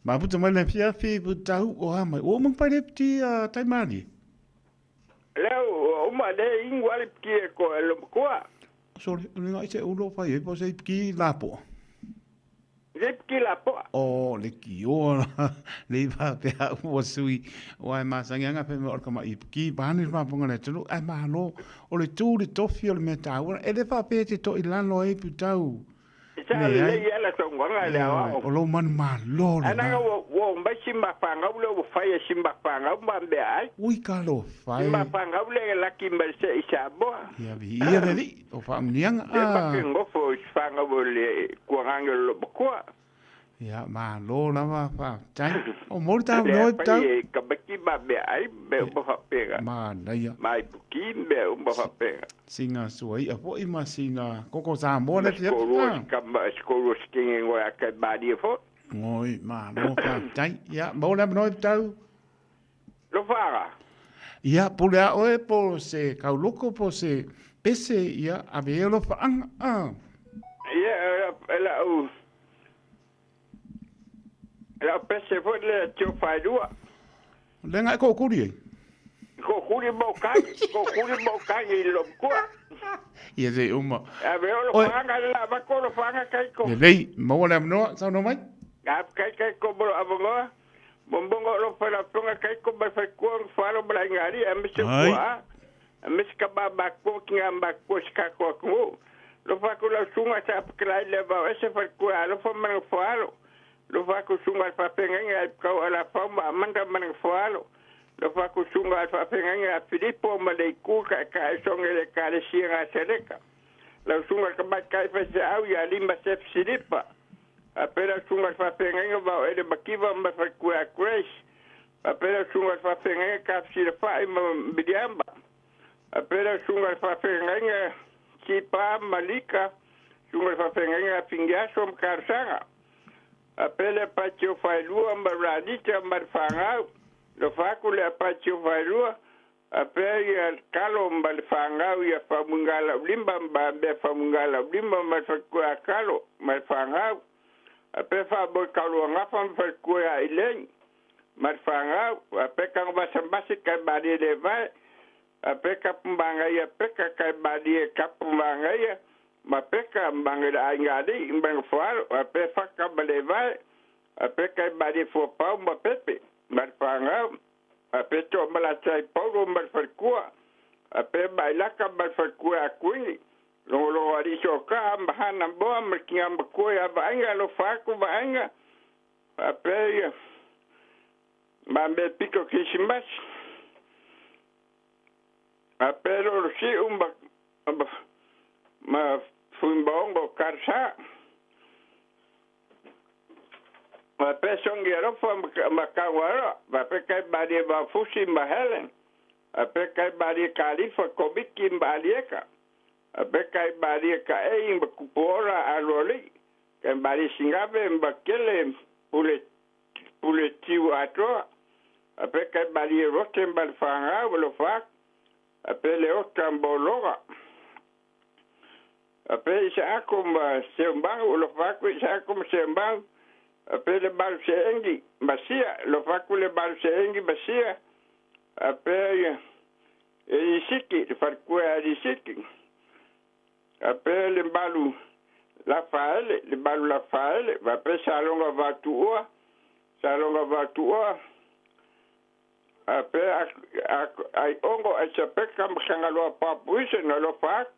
maputa mai le afiafi putau o a mai. Ua uma pai le pti a Taimalie? Lea ua uma le ingu ale pki e ko e lo matua. Sorry, le ngai se ulo fai e po se pki lapoa. Le pki lapoa. O le kioa la le iwa pe a ua sui o ai masangi anga pe me o le kama i pki pani le paponga le tulu ai malo o le tu le tofi o le mea tāua e le whapea te to i lalo e putau. Sa lelei ala tongoga le aoao. O lou manu malo lena. Anaga ua o mai si mafangau le ua fai e si mafangau ma mea ai. Ui ka lo fai. Si mafangau le laki mai se i Samoa. Ia vi ia le li o whaamnianga. Le make ngofo i whangau o le kuangange o lo makua. Ia malo lava whaatai. O mori tāu noi tau. Le fai e kamaki ma mea ai me uma whapenga. Manaia. Mai puki me uma whapenga. Singa sua ia foi ma sina koko Samoa le fia. Skolu skinge ngoi a kai maria fo. Ngoi malo whaatai. Ia mau le noi tau. Lo whaanga. Ia pule a oe po se kauloko po se pese ia ave e lo whaanga. Ia e la u lau pese foi le tio whairua. Le ngai ko kuri ai. Ko kuri mau kangi, ko kuri mau kangi i lo kua. Ia se uma. A ve o lo whaanga le la vako lo whaanga kai ko. Le lei, maua le amanoa, sau no mai. A kai kai ko mo avongoa. Mombongo lo whaira punga kai ko mai whai kua wharo mara ingari, a misi kua a. A misi ka ma makua ki ngā makua si ka kua kungu. Lo whaku lau sunga sa apakilai le vau ese whai kua alofa mana wharo. Lo whaku sunga al whawhengainga ai kau ala whau ma amanda mana wharo. Lo whaku sunga al whawhengainga a Filipo ma le ku ka ka e songe le ka le sia ngā seleka. Lau sunga ka mai kai whai se au ia lima sef silipa. A pera sunga al whawhengainga vau ele makiwa ma whai kua a Grace. A pera sunga al whawhengainga ka sila whai ma Miriamba. A pera sunga al whawhengainga Sipa Malika, sunga whawhengainga Fingiaso ma Karasanga. A pele patio whailua ma Ranita ma Whangau. Lo whaku le patio whailua, A pea ia kalo ma le fagau ia famuigalaulima ma mea famuigalaulima ma le falekua a kalo ma le fagau. A pea faamoe kauluagafa ma falekua ia ilei ma le fagau. A pea kagamasomasi kai malie le vae. A pea kapumagaia peka kai malie kapumagaia ma peka ma le aiga alii ma le foalo. A pea faka ma le vae. A pea kai malie fuapau ma pepe ma le fagau. A pe to ma la tai paulo ma le falekua. A pe mailaka ma le falekua a kuini. Logologo alii sokaa ma hana moa ma le tigamakua ia vaaiga alofa atu vaaiga. A pe ia ma mea pito kerisimasi. A pe lolosiu ma ma Fuimaogo Karsa. Ma pe songi alofa ma Kauaroa. Ma pe kai malie Mafusi ma Helen. A pe kai malie Kalifa Komiki ma Alieka. A pe kai malie Kaei ma Kupuola Aloalii. Kai malie Sigave ma Kele Pule Pule Tiu Atoa. A pe kai malie Rote ma le Fagau alofa atu. A pe le ota ma Ologa. A pe Isaako ma Seumau alofa atu Isaako ma Seumau. A pe le malu seengi ma Sia alofa atu le malu seengi ma Sia. A pe ia Elisiki le falekua ia Elisiki. A pe le malu Lafaele le malu Lafaele faapea Saloga Vatuua Saloga Vatuua. A pe Aiogo Aisapeka ma Sagaloa Papuise na alofa atu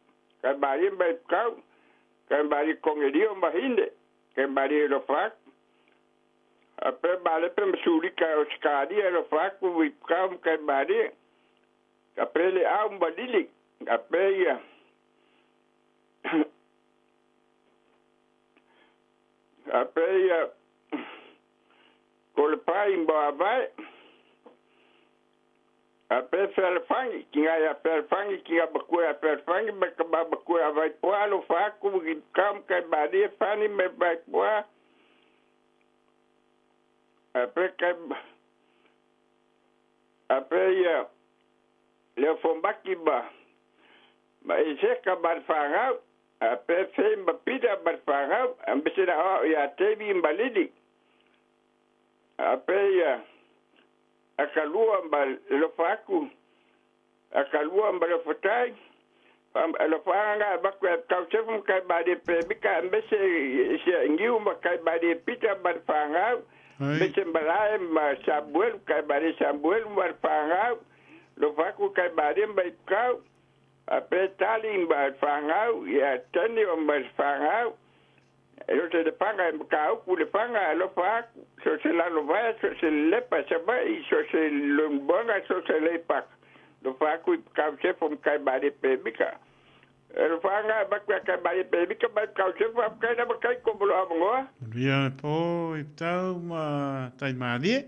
kai malie ma Ipukau kai malie Kogelio ma Hine kai malie alofa atu. A pe Malepe ma Sulika e Osikalia alofa atu Ipukau ma kai malie. A pe Leau ma Lili a pe ia a pe ia Kolepai ma Avae. A pe Fealofani, ki ngai a Fealofani, ki nga makua a Fealofani, ma ka ma makua a Vaipoa, alofa atu i ka ma kai malie Fani me Vaipoa. A pe kai a pe ia Leofomaki ma ma Iseka ma le whangau, a pe Fe ma Pita ma le whangau, a mese na oa ia Tevi ma Lili. A pe ia Akalua ma le lofa atu, Akalua ma le ofatai, alofa anga vaku e tau sefu ma kai malie pe mika mese sia ngiu ma kai malie pita ma le whangau, mese malae ma Samuelu, kai malie Samuelu ma le whangau, lofa atu kai malie ma Ipukau, a pe tali ma le whangau, ia tani o ma le whangau, e lo se le panga e makauku le panga alofa atu, so se lalovaea, so se lepa savaii, so se lomboga, so se leipaka. Lofa atu Ipukau sefo ma kai malie pe mika. Alofa anga avatu ia kai malie pe mika ma Ipukau sefo faafetai lava kai ko mo lou avanoa. Manuia le po i Putau ma tai malie.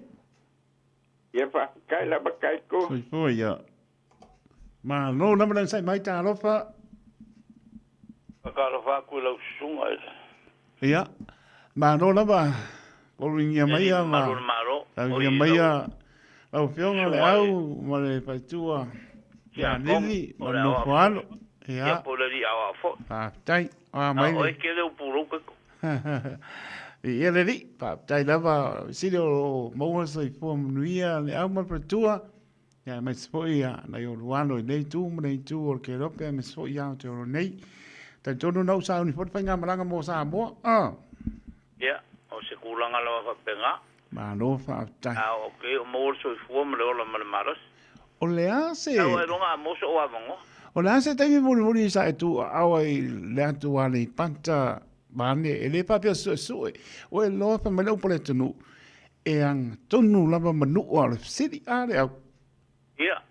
Ia faafetai lava kai ko. Soifua ia. Malo lava le sai mai talofa. Whakaalofa aku i lau susuga i le. Ia, malo lava, poluingia maia ma. Malo le malo. Tauingia maia lau afioga le au ma le faletua ia Lili ma le nofo alo. Ia. Ia po le alii aoao foi. Faafetai. Oa mai. A oe kele o pulou keko. Ia le alii, faafetai lava, sili o maua le soifua manuia le au ma le faletua. Ia, aemaise foi ia nai ou alo i nei itu ma nei itu o le Kerope, aemaise foi ia Aotearoa nei. Talitonu na ou sauni foi le faigamalaga mo Samoa. Ah. Ia, o se kulaga lava faapena. Malo faafetai. A o ke o maua le soifua ma le ola ma le malosi. O le a se. Tau ai loga a moso o avanoa. O le a se taimi mulimuli sa e tuuaao ai le atu a Aleipata vaeane, e le faapea suesue, ua e loa fai mai le upu a le atunuu, E aga tonu lava ma nuu a o le fesili a le au. Ia.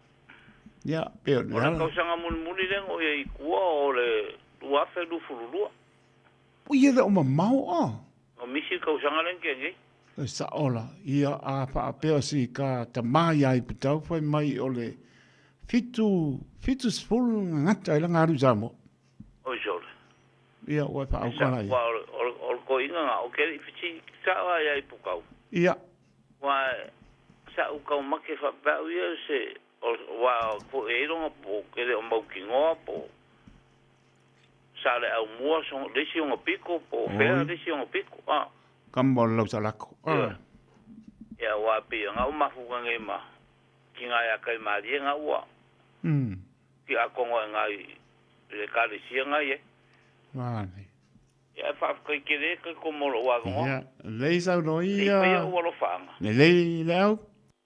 Ia, pe o le O le tausaga mulimuli lea na ou i ai i tua o le 2022. Ui e le o mamao a. O misi le tausaga lea na tea nei. E sao la, ia a faapea si ka tama ia i Putau fai mai o le 7, 70 gagata ai langa alu i Samoa. Oi sole. Ia, ua e faaukala ia. Ua o le toeaina na, ou te le i fesili sao lava ia Ipukau. Ia. Ua sa ou taumate faapea au ia se. O wa ko e longa po ke le o mautinoa po sa le au mua so le si o piko po fea le si o piko a. Kamba o le lausalako. Ah. Ia wa pe nga o mafu ka ngai ma ki nga ya kai malie nga ua. Ki a kongo e ngai le kalesia ngai e. Vale. Ia e faafetai tele kai ko mo lou avanoa. Ia, lelei saunoa Ia. ia. Faia ua alofaga. Lelei le au.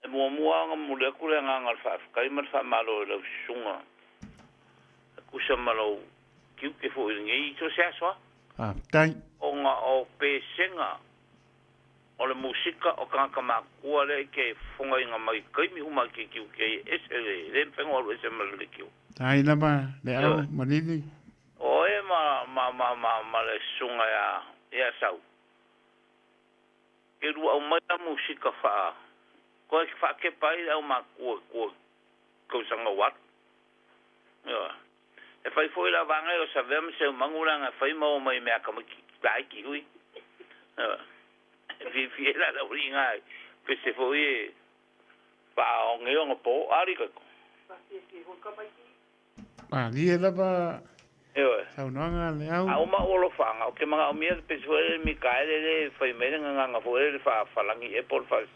E muamua ona momoli atu le agaga o le faafetai ma le faamalo i lau susuga e tusa ma lou tiute foi i lenei so se aso a. Faafetai. Ona o pesega o le musika o tagata matutua lea e te fofogaina mai i taimi uma i te tiute ai e ese le le mafai ona alu ese ma le leitio. Tai lava le au ma Lili. O e ma ma ma ma ma le susuga ia ia Sau. Ke lua aumai la musika faa koe faakepa ai le au matutua i tua i tausaga ua alu. Ioe. E fai foi la vaega o Savea ma Seumanu leaga e fai ma o mai mea tamaiti laiti hui. Ioe. E fiafia ai la le aualii na i pese foi e faaogeoga po a alii kaiko. Malie lava Ioe. saunoaga le au. A uma ou alofaga, ou te manaomia le pese foi le Mikaele le e fai mai le gagana foi lele faa-falagi ea po o le faa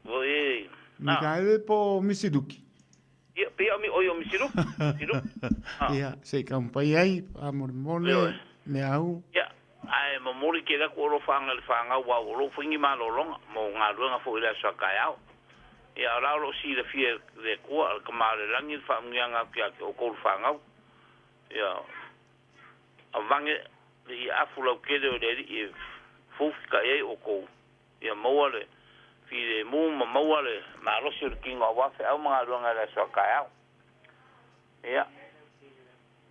foi e. Mikaele po o Misiluki? Ia, pei o oi o Misiluki, Misiluki. Ah. Ia, se i taumafai ai, faamolemole Ioe. le au. Ia, ae momoli tele atu alofaga i le fanau aua ua lou fai ni malologa mo galuega foi i le aso a taeao. Ia, o la o lo o silafia e le Atua, le Tama o le Lagi, le faamanuiaga atu ia te outou le fanau. Ia, avane le iaafu lautele o le Alii e foufita'i ai outou, ia maua le filemu ma maua le malosi o le tino aua feau ma galuega i le aso a taeao. Ia,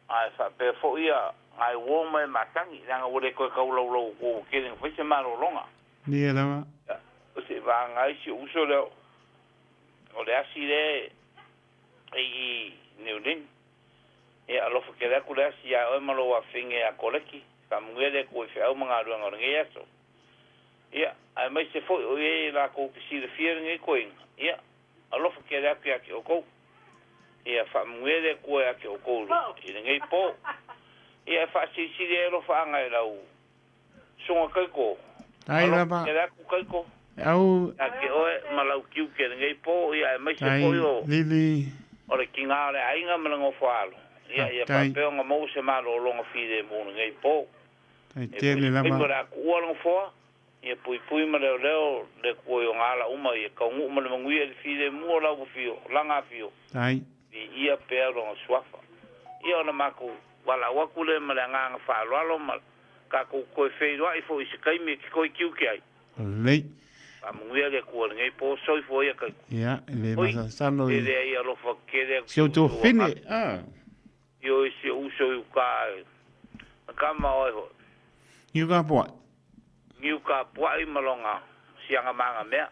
ae faapea foi ia nai uo ma e masani, leaga ua le toe tau laulau atu ua tele ina fai se malologa. Ia lava. Ia, o se vaega ai si ou uso lea o le asi lea e i Niu Lini. Ia, alofa tele atu le asi iā oe ma lou afafine ia Koleki, faamanuia le Atua i feau ma galuega o lenei aso. Ia, aemaise foi o e lakou te silafia lenei toeaina, ia, alofa tele atu ia te outou. Ia, faamanuia le Atua ia te outou i lenei po. Ia, e faasilisili ai alofaaga i lau susuga Kaiko. Tai Alofa lava. tele atu Kaiko. Au. Ia te oe ma lau tiute i lenei po, ia, aemaise Tai, foi o Lili. o le tiga o le aiga ma le nofo alo. Ia, ia Tai. faapea ona maua se malologa filemu i lenei po. Tai E tele puipui lava. ma le atuua le nofoa, ia puipui ma leoleo le Atua i ona ala uma, ia taunuu ma le manuia i le filemu o lau afio, lana afio, Tai. viia pea lona suafa. Ia ona matou valaau atu lea ma le agaga faaaloalo ma tatou toe feiloai foi i se taimi e te toe tiute ai. Lelei. Faamanuia le Atua i lenei po, soifua ia Kaiko. Ia, e le Oi, masalosalo e i. leai alofa tele atu Si ou i uso tuafine. Ah. Ioe si ou uso i uka e kama oe hoi. Niu kapua'i. Niu kapua'i ma lona siaga magamea.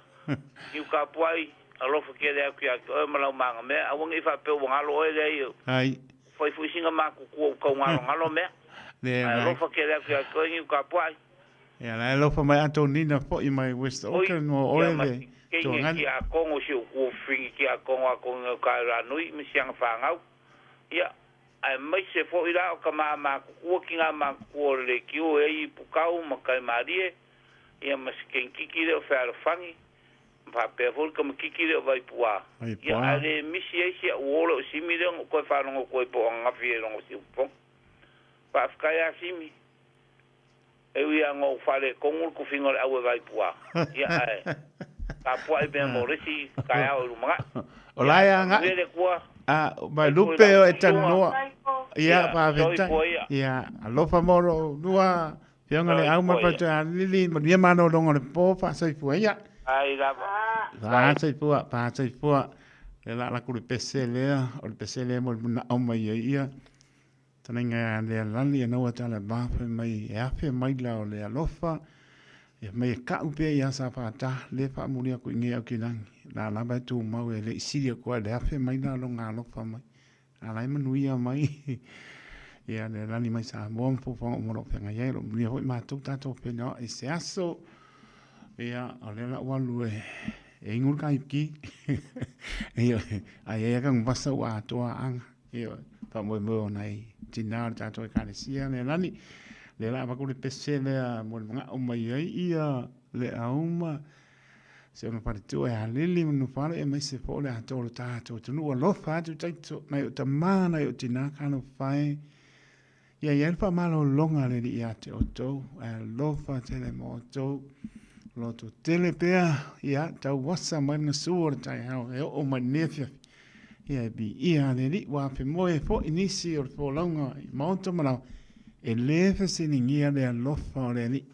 Niu kapua'i, alofa tele atu ia te oe ma lau magamea. Aua ne i faapea ua galo oe lea i Ai. fai foi sina makutua ua tau galogalo mea. Le Ae ai. alofa tele atu ia te oe Niu kapua'i. Ia la e alofa mai Antonina foi mai West Oi, Auckland mo ia oe ma le si teine tuagani. ki a Kongo si o kua whingi ki a Kongo a Kongo i ka ranui ma siaga fanau. Ia, aemaise foi la o ka mamakukua ki ngā makukua o le leitio e ai i Pukau ma Kaimalie, ia ma se kenkiki lea o Fealofani, ma faapea foi le kamakiki lea o Vaipuā. Ia, Vaipuā. ae le misi ai si a'u uo lea o Simi lea ona ou toe faalogo atu ai po o ananafi e logo siufofoga. Faafetai a Simi. E ui lava ina ou faaletonu le tofiga o le au e Vaipuā. Ia, ae tapua'i pea mo le isi taeao i lumanai. O la e Ia, agai. manuia le Atua. A, mai Soifua lupe i lau o e susuga. talanoa. Ia, Ia, faafetai. soifua ia. Ia, alofa mo lou lua afioga le au ma Soifua ia. Paitoa Lili, manuia malologa o le po, faasoifua ia. Ai lava. Faasoifua, faasoifua. Le la la ku le pese lea, o le pese lea mo le mana'o mai ai ia. Tanaiga ia le alani e naua tala ba fai mai e afe mai la o le alofa. Ia mai e ka'u pea ia sa fa'atā le fa'amuli aku i gē au ki lagi. La lava e tumau e le'i sili aku ai le afe mai la loga alofa mai. A la e manuia mai ia le lani mai Samoa ma fofoga uma o lo'o feagai ai. O lo'o manuia foi matou tatou fenoa'i i se aso. Ia o lea la'u alu e e ingu le kaipiki. Ioe, ai ai ka nguvasa ua atoa aga. Ioe, faamoemoe o nai tinā o le tatou Ekalesia le lani. Lea la avatu le pese lea mo le mana'o mai ai ia le auma se ona faletua e halele ma nofo alo aemaise foi o le atoa o le tatou atunuu. Alofa atu taito nai o tamā nai o tinā talofa e. Ia i ai le faamalologa a le Alii ia te outou, ae alofa tele mo outou. Loto tele pea, ia, tauasa mai le gasu o le taeao e oo mai lenei afiafi. Ia e viia le Alii, ua afemoe foi nisi o le folauga i maota ma laoa, e le fesiligia le alofa o le Alii.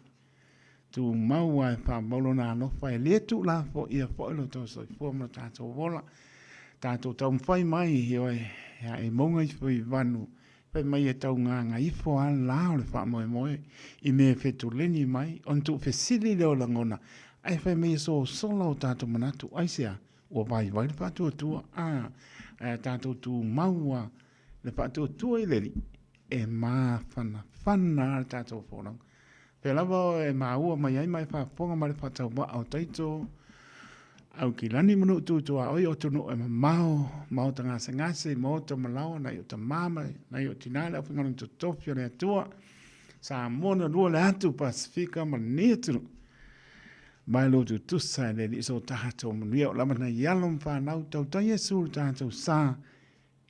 Tumau lava e faamau lona alofa, e le tuulafoaia foi lo outou soifua ma lo tatou ola. Tatou taumafai mai, ioe, ia e mauga ifo i vanu, fai mai e tau gagaifo lava le la o le faamoemoe i mea e fetuleni mai, ona tuufesili lea o lagona, ae fai mai e sosola o tatou manatu, aisea? Ua vaivai le faatuatua, a, ae a tatou tumau lava le faatuatua i le Alii, e mafanafana lava le tatou folauga. Pea lava e maua mai ai ma e faafofoga mai le faatauvaa o Taito, Aukilani ma Nuu Tutuaoi o atunuu e mamao, maota gasegase, maota malaoa, nai o tama ma nai o tina le aufaigaluega totofi o le Atua, Samoa na lua le atu Pasifika ma lenei atunuu. Mai lo tutusa e le Alii so tatou manuia o lava nai alo ma fanau tautai Iesu le tatou sa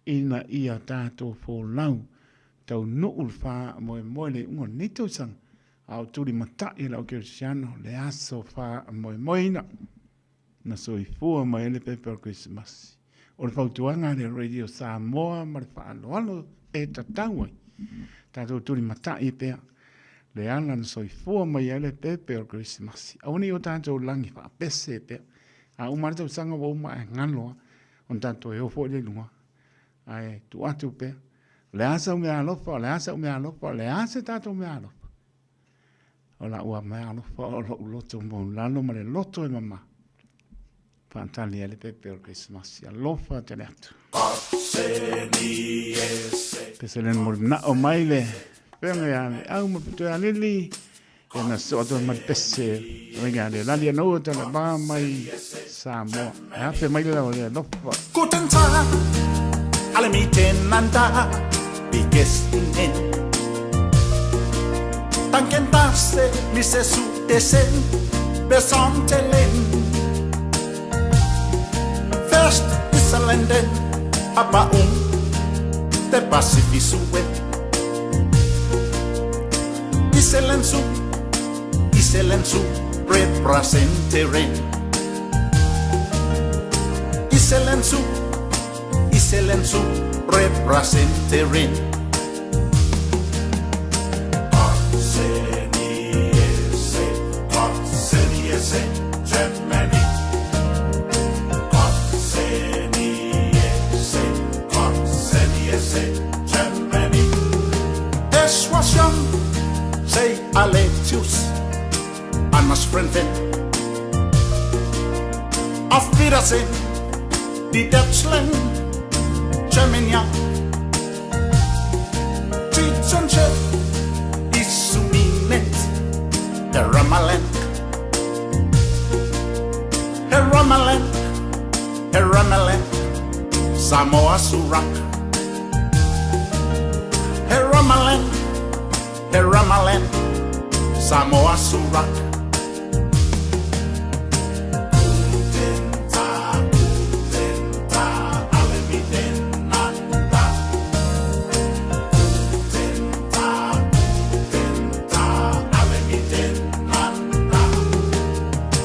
ina ia tatou folau taunuu le faamoemoe le iuga o lenei tausaga, a o tulimatai e le au kerisiano le aso faamoemoeina na soifua mai ai le pepe o le Kerisimasi. O le fautuaga a le Radio Samoa ma le faaaloalo e tatau ai tatou tulimatai pea le ala na soifua mai ai le pepe o le Kerisimasi. Aua ne i o tatou lagi faapese pea. A uma le tausaga ua uma ae galo lava ona tatou e o foi lea i luga. Ae tuu atu pea, o le a sau meaalofa, o le a sau meaalofa, o le a se tatou meaalofa? O lau meaalofa o lou loto maulalo ma le loto e mama. Faatali ai le pepe o le Kerisimasi. Alofa tele atu. Pese le mo le manao mai le pega ia le au ma pito ia lili. Ia na so atu mai pese ringa le lali ana ua tala ba mai Samoa. E afe mai le lau le alofa. Guten Tag, alle miteinander, wie gestern. Danken dass mi se su desen besontelen. Først Islanden, aber um det Pacifisue. Iselensu, Iselensu, representeren. Iselensu, Iselensu, representeren. Germany. Germany. Eswasian, sei Aletius, Anders Friend. Auf Wiedersehen, die Deutschland, Germany. Titsunche, Isuminet, der Ramaland. Heramaland, Heramaland, Samoa Surak. Heramaland, Heramaland, Samoa Surak.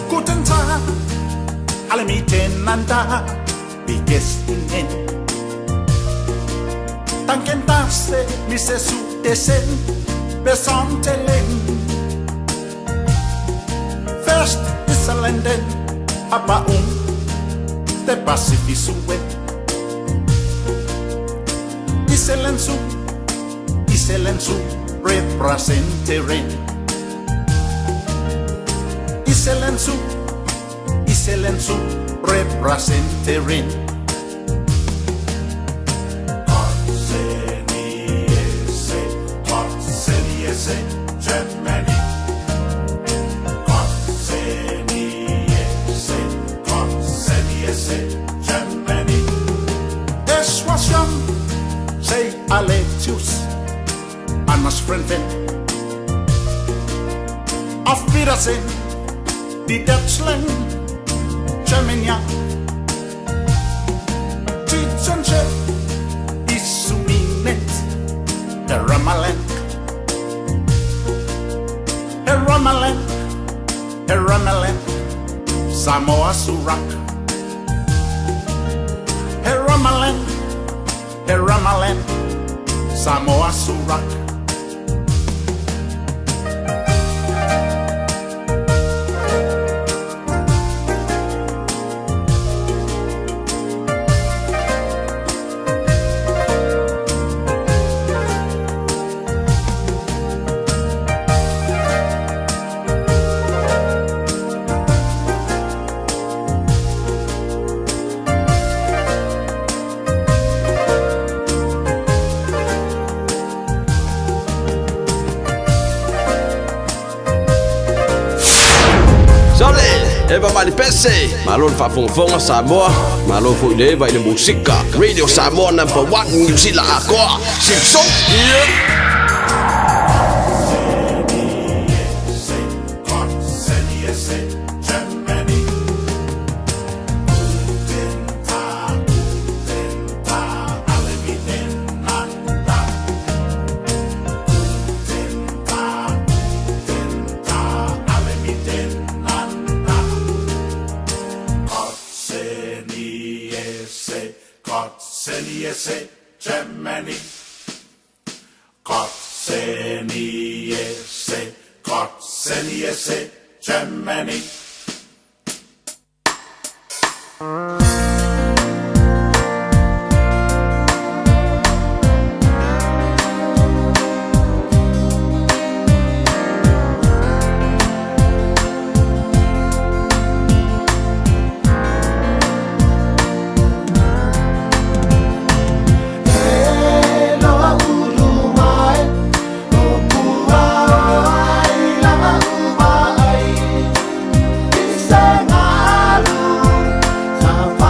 Guten Tag, alle miteinander, wie gestern. Danken dass mi se su desen besontelen. Først Islanden, aber um det Pacifisue. Iselensu, Iselensu, representeren. Iselensu, Iselensu, representeren. Germany. Sprinten. Auf Wiedersehen, die Deutschland, Germany. Titsenche, Isuminet, Heramaland. Heramaland, Heramaland, Samoa Surak. Heramaland, Heramaland, Samoa Surak. Sole, Eva Malipese, malo le faafogafoga Samoa, malo foi le Eva i le musika. Radio Samoa number 1 New Zealand akoa. Simpson. Yeah. Germany. Kotseniese, Kotseniese, Germany. Sa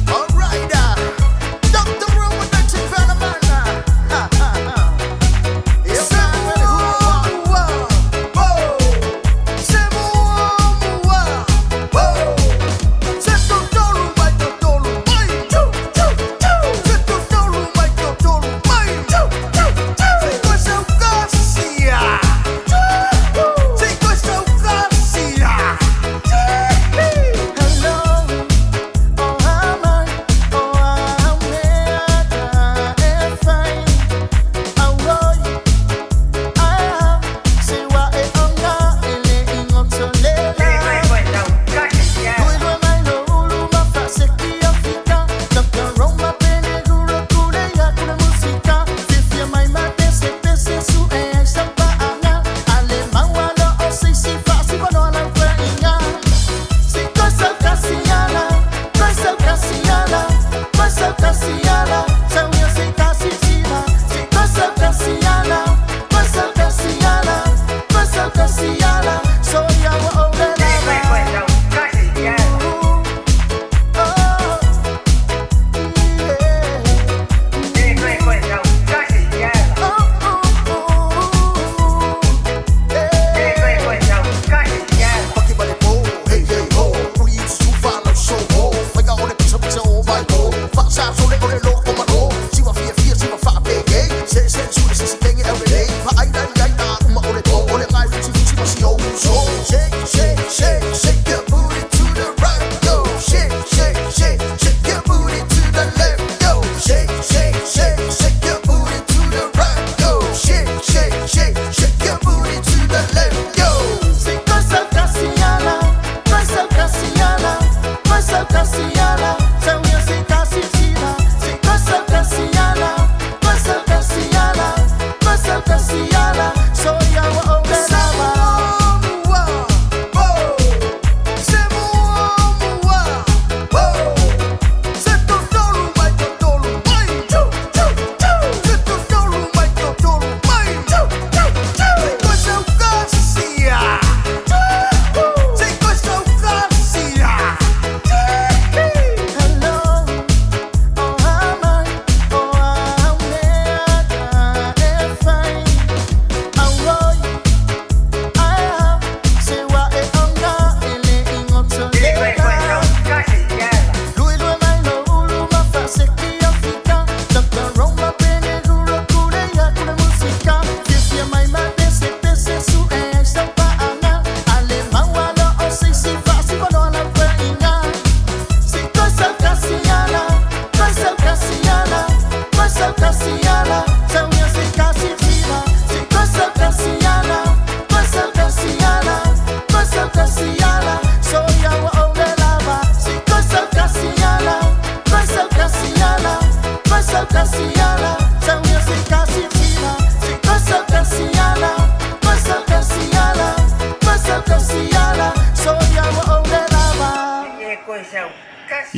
Alright, Dr. Roman, Ha, ha, ha.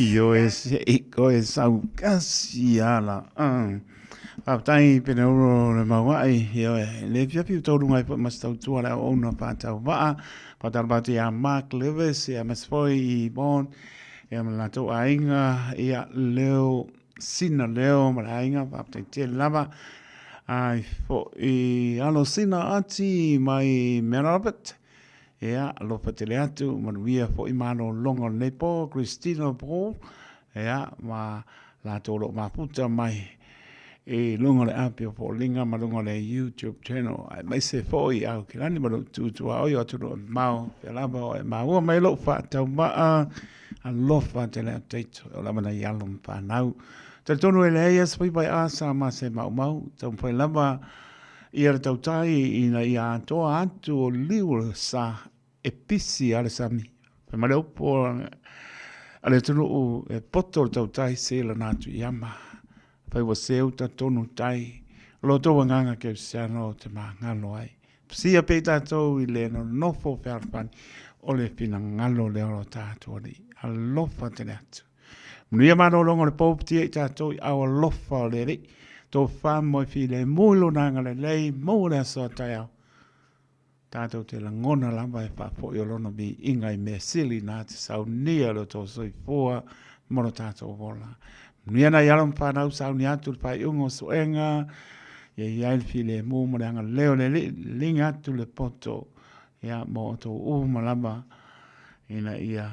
Ioe se i koe sau kasi ala. Faafetai pene uro le maua'i, ioe, le fiafi o tauluga ai foi ma se tautua le auauna faatauvaa, faatalofa atu ia Mark Levis, ia ma se foi i Bon, ia ma le latou aiga, ia Leo, Sina Leo ma le aiga, faafetai tele lava. Ai foi alo Sina Ati mai Mount Albert, Ia, alofa tele atu, manuia foi malologa o lenei po, Christina Paul, ia, ma latou o lo o mafuta mai i luga o le api o Foliga ma luga o le YouTube channel, aemaise foi au Kilani ma lou tutuaoi o atunuu e mamao, pea lava o e maua mai lou faatauvaa, alofa tele atu taito, o lava nai alo ma fanau. Talitonu e leai lava se faiva e asa ma se maumau, taumafai lava Ia le tautai ina ia atoa atu o liu o le sa e pisi a le sami. Fai mai le upu a le atunuu e poto le tautai se lana atu i ama. Fai ua seu ta tonu tai. O lo outou agaga kerisiano o te magalo ai. Pasia pea i tatou i le nonofo fealofani o le finagalo lea o lo tatou Alii. Alofa tele atu. Manuia malologa o le pou patia i tatou i ao alofa o le Alii. Tofa moe filemu i lona agalelei, maua le aso a taeao. Tātou te lagona lava e faafoi o Lona viiga i mea sili na te saunia lo tō soifua mo lo tātou ola. Manuia nai alo ma whanau sauni atu le faaiuga o suega, ia i ai le filemu ma le agalelei o le Alii, liga atu le poto, ia mo outou uma lava, ina ia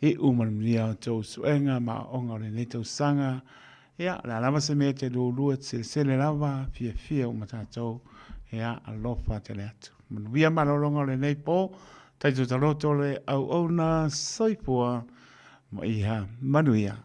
iu ma le manuia o outou suega ma aoaoga o lenei tausaga. Ia, o le a lava se mea e te lulua, te selesele lava, fiafia uma tatou, ia, alofa tele atu. Manuia malologa o lenei po, taito taloto le auauna, soifua ma ia manuia.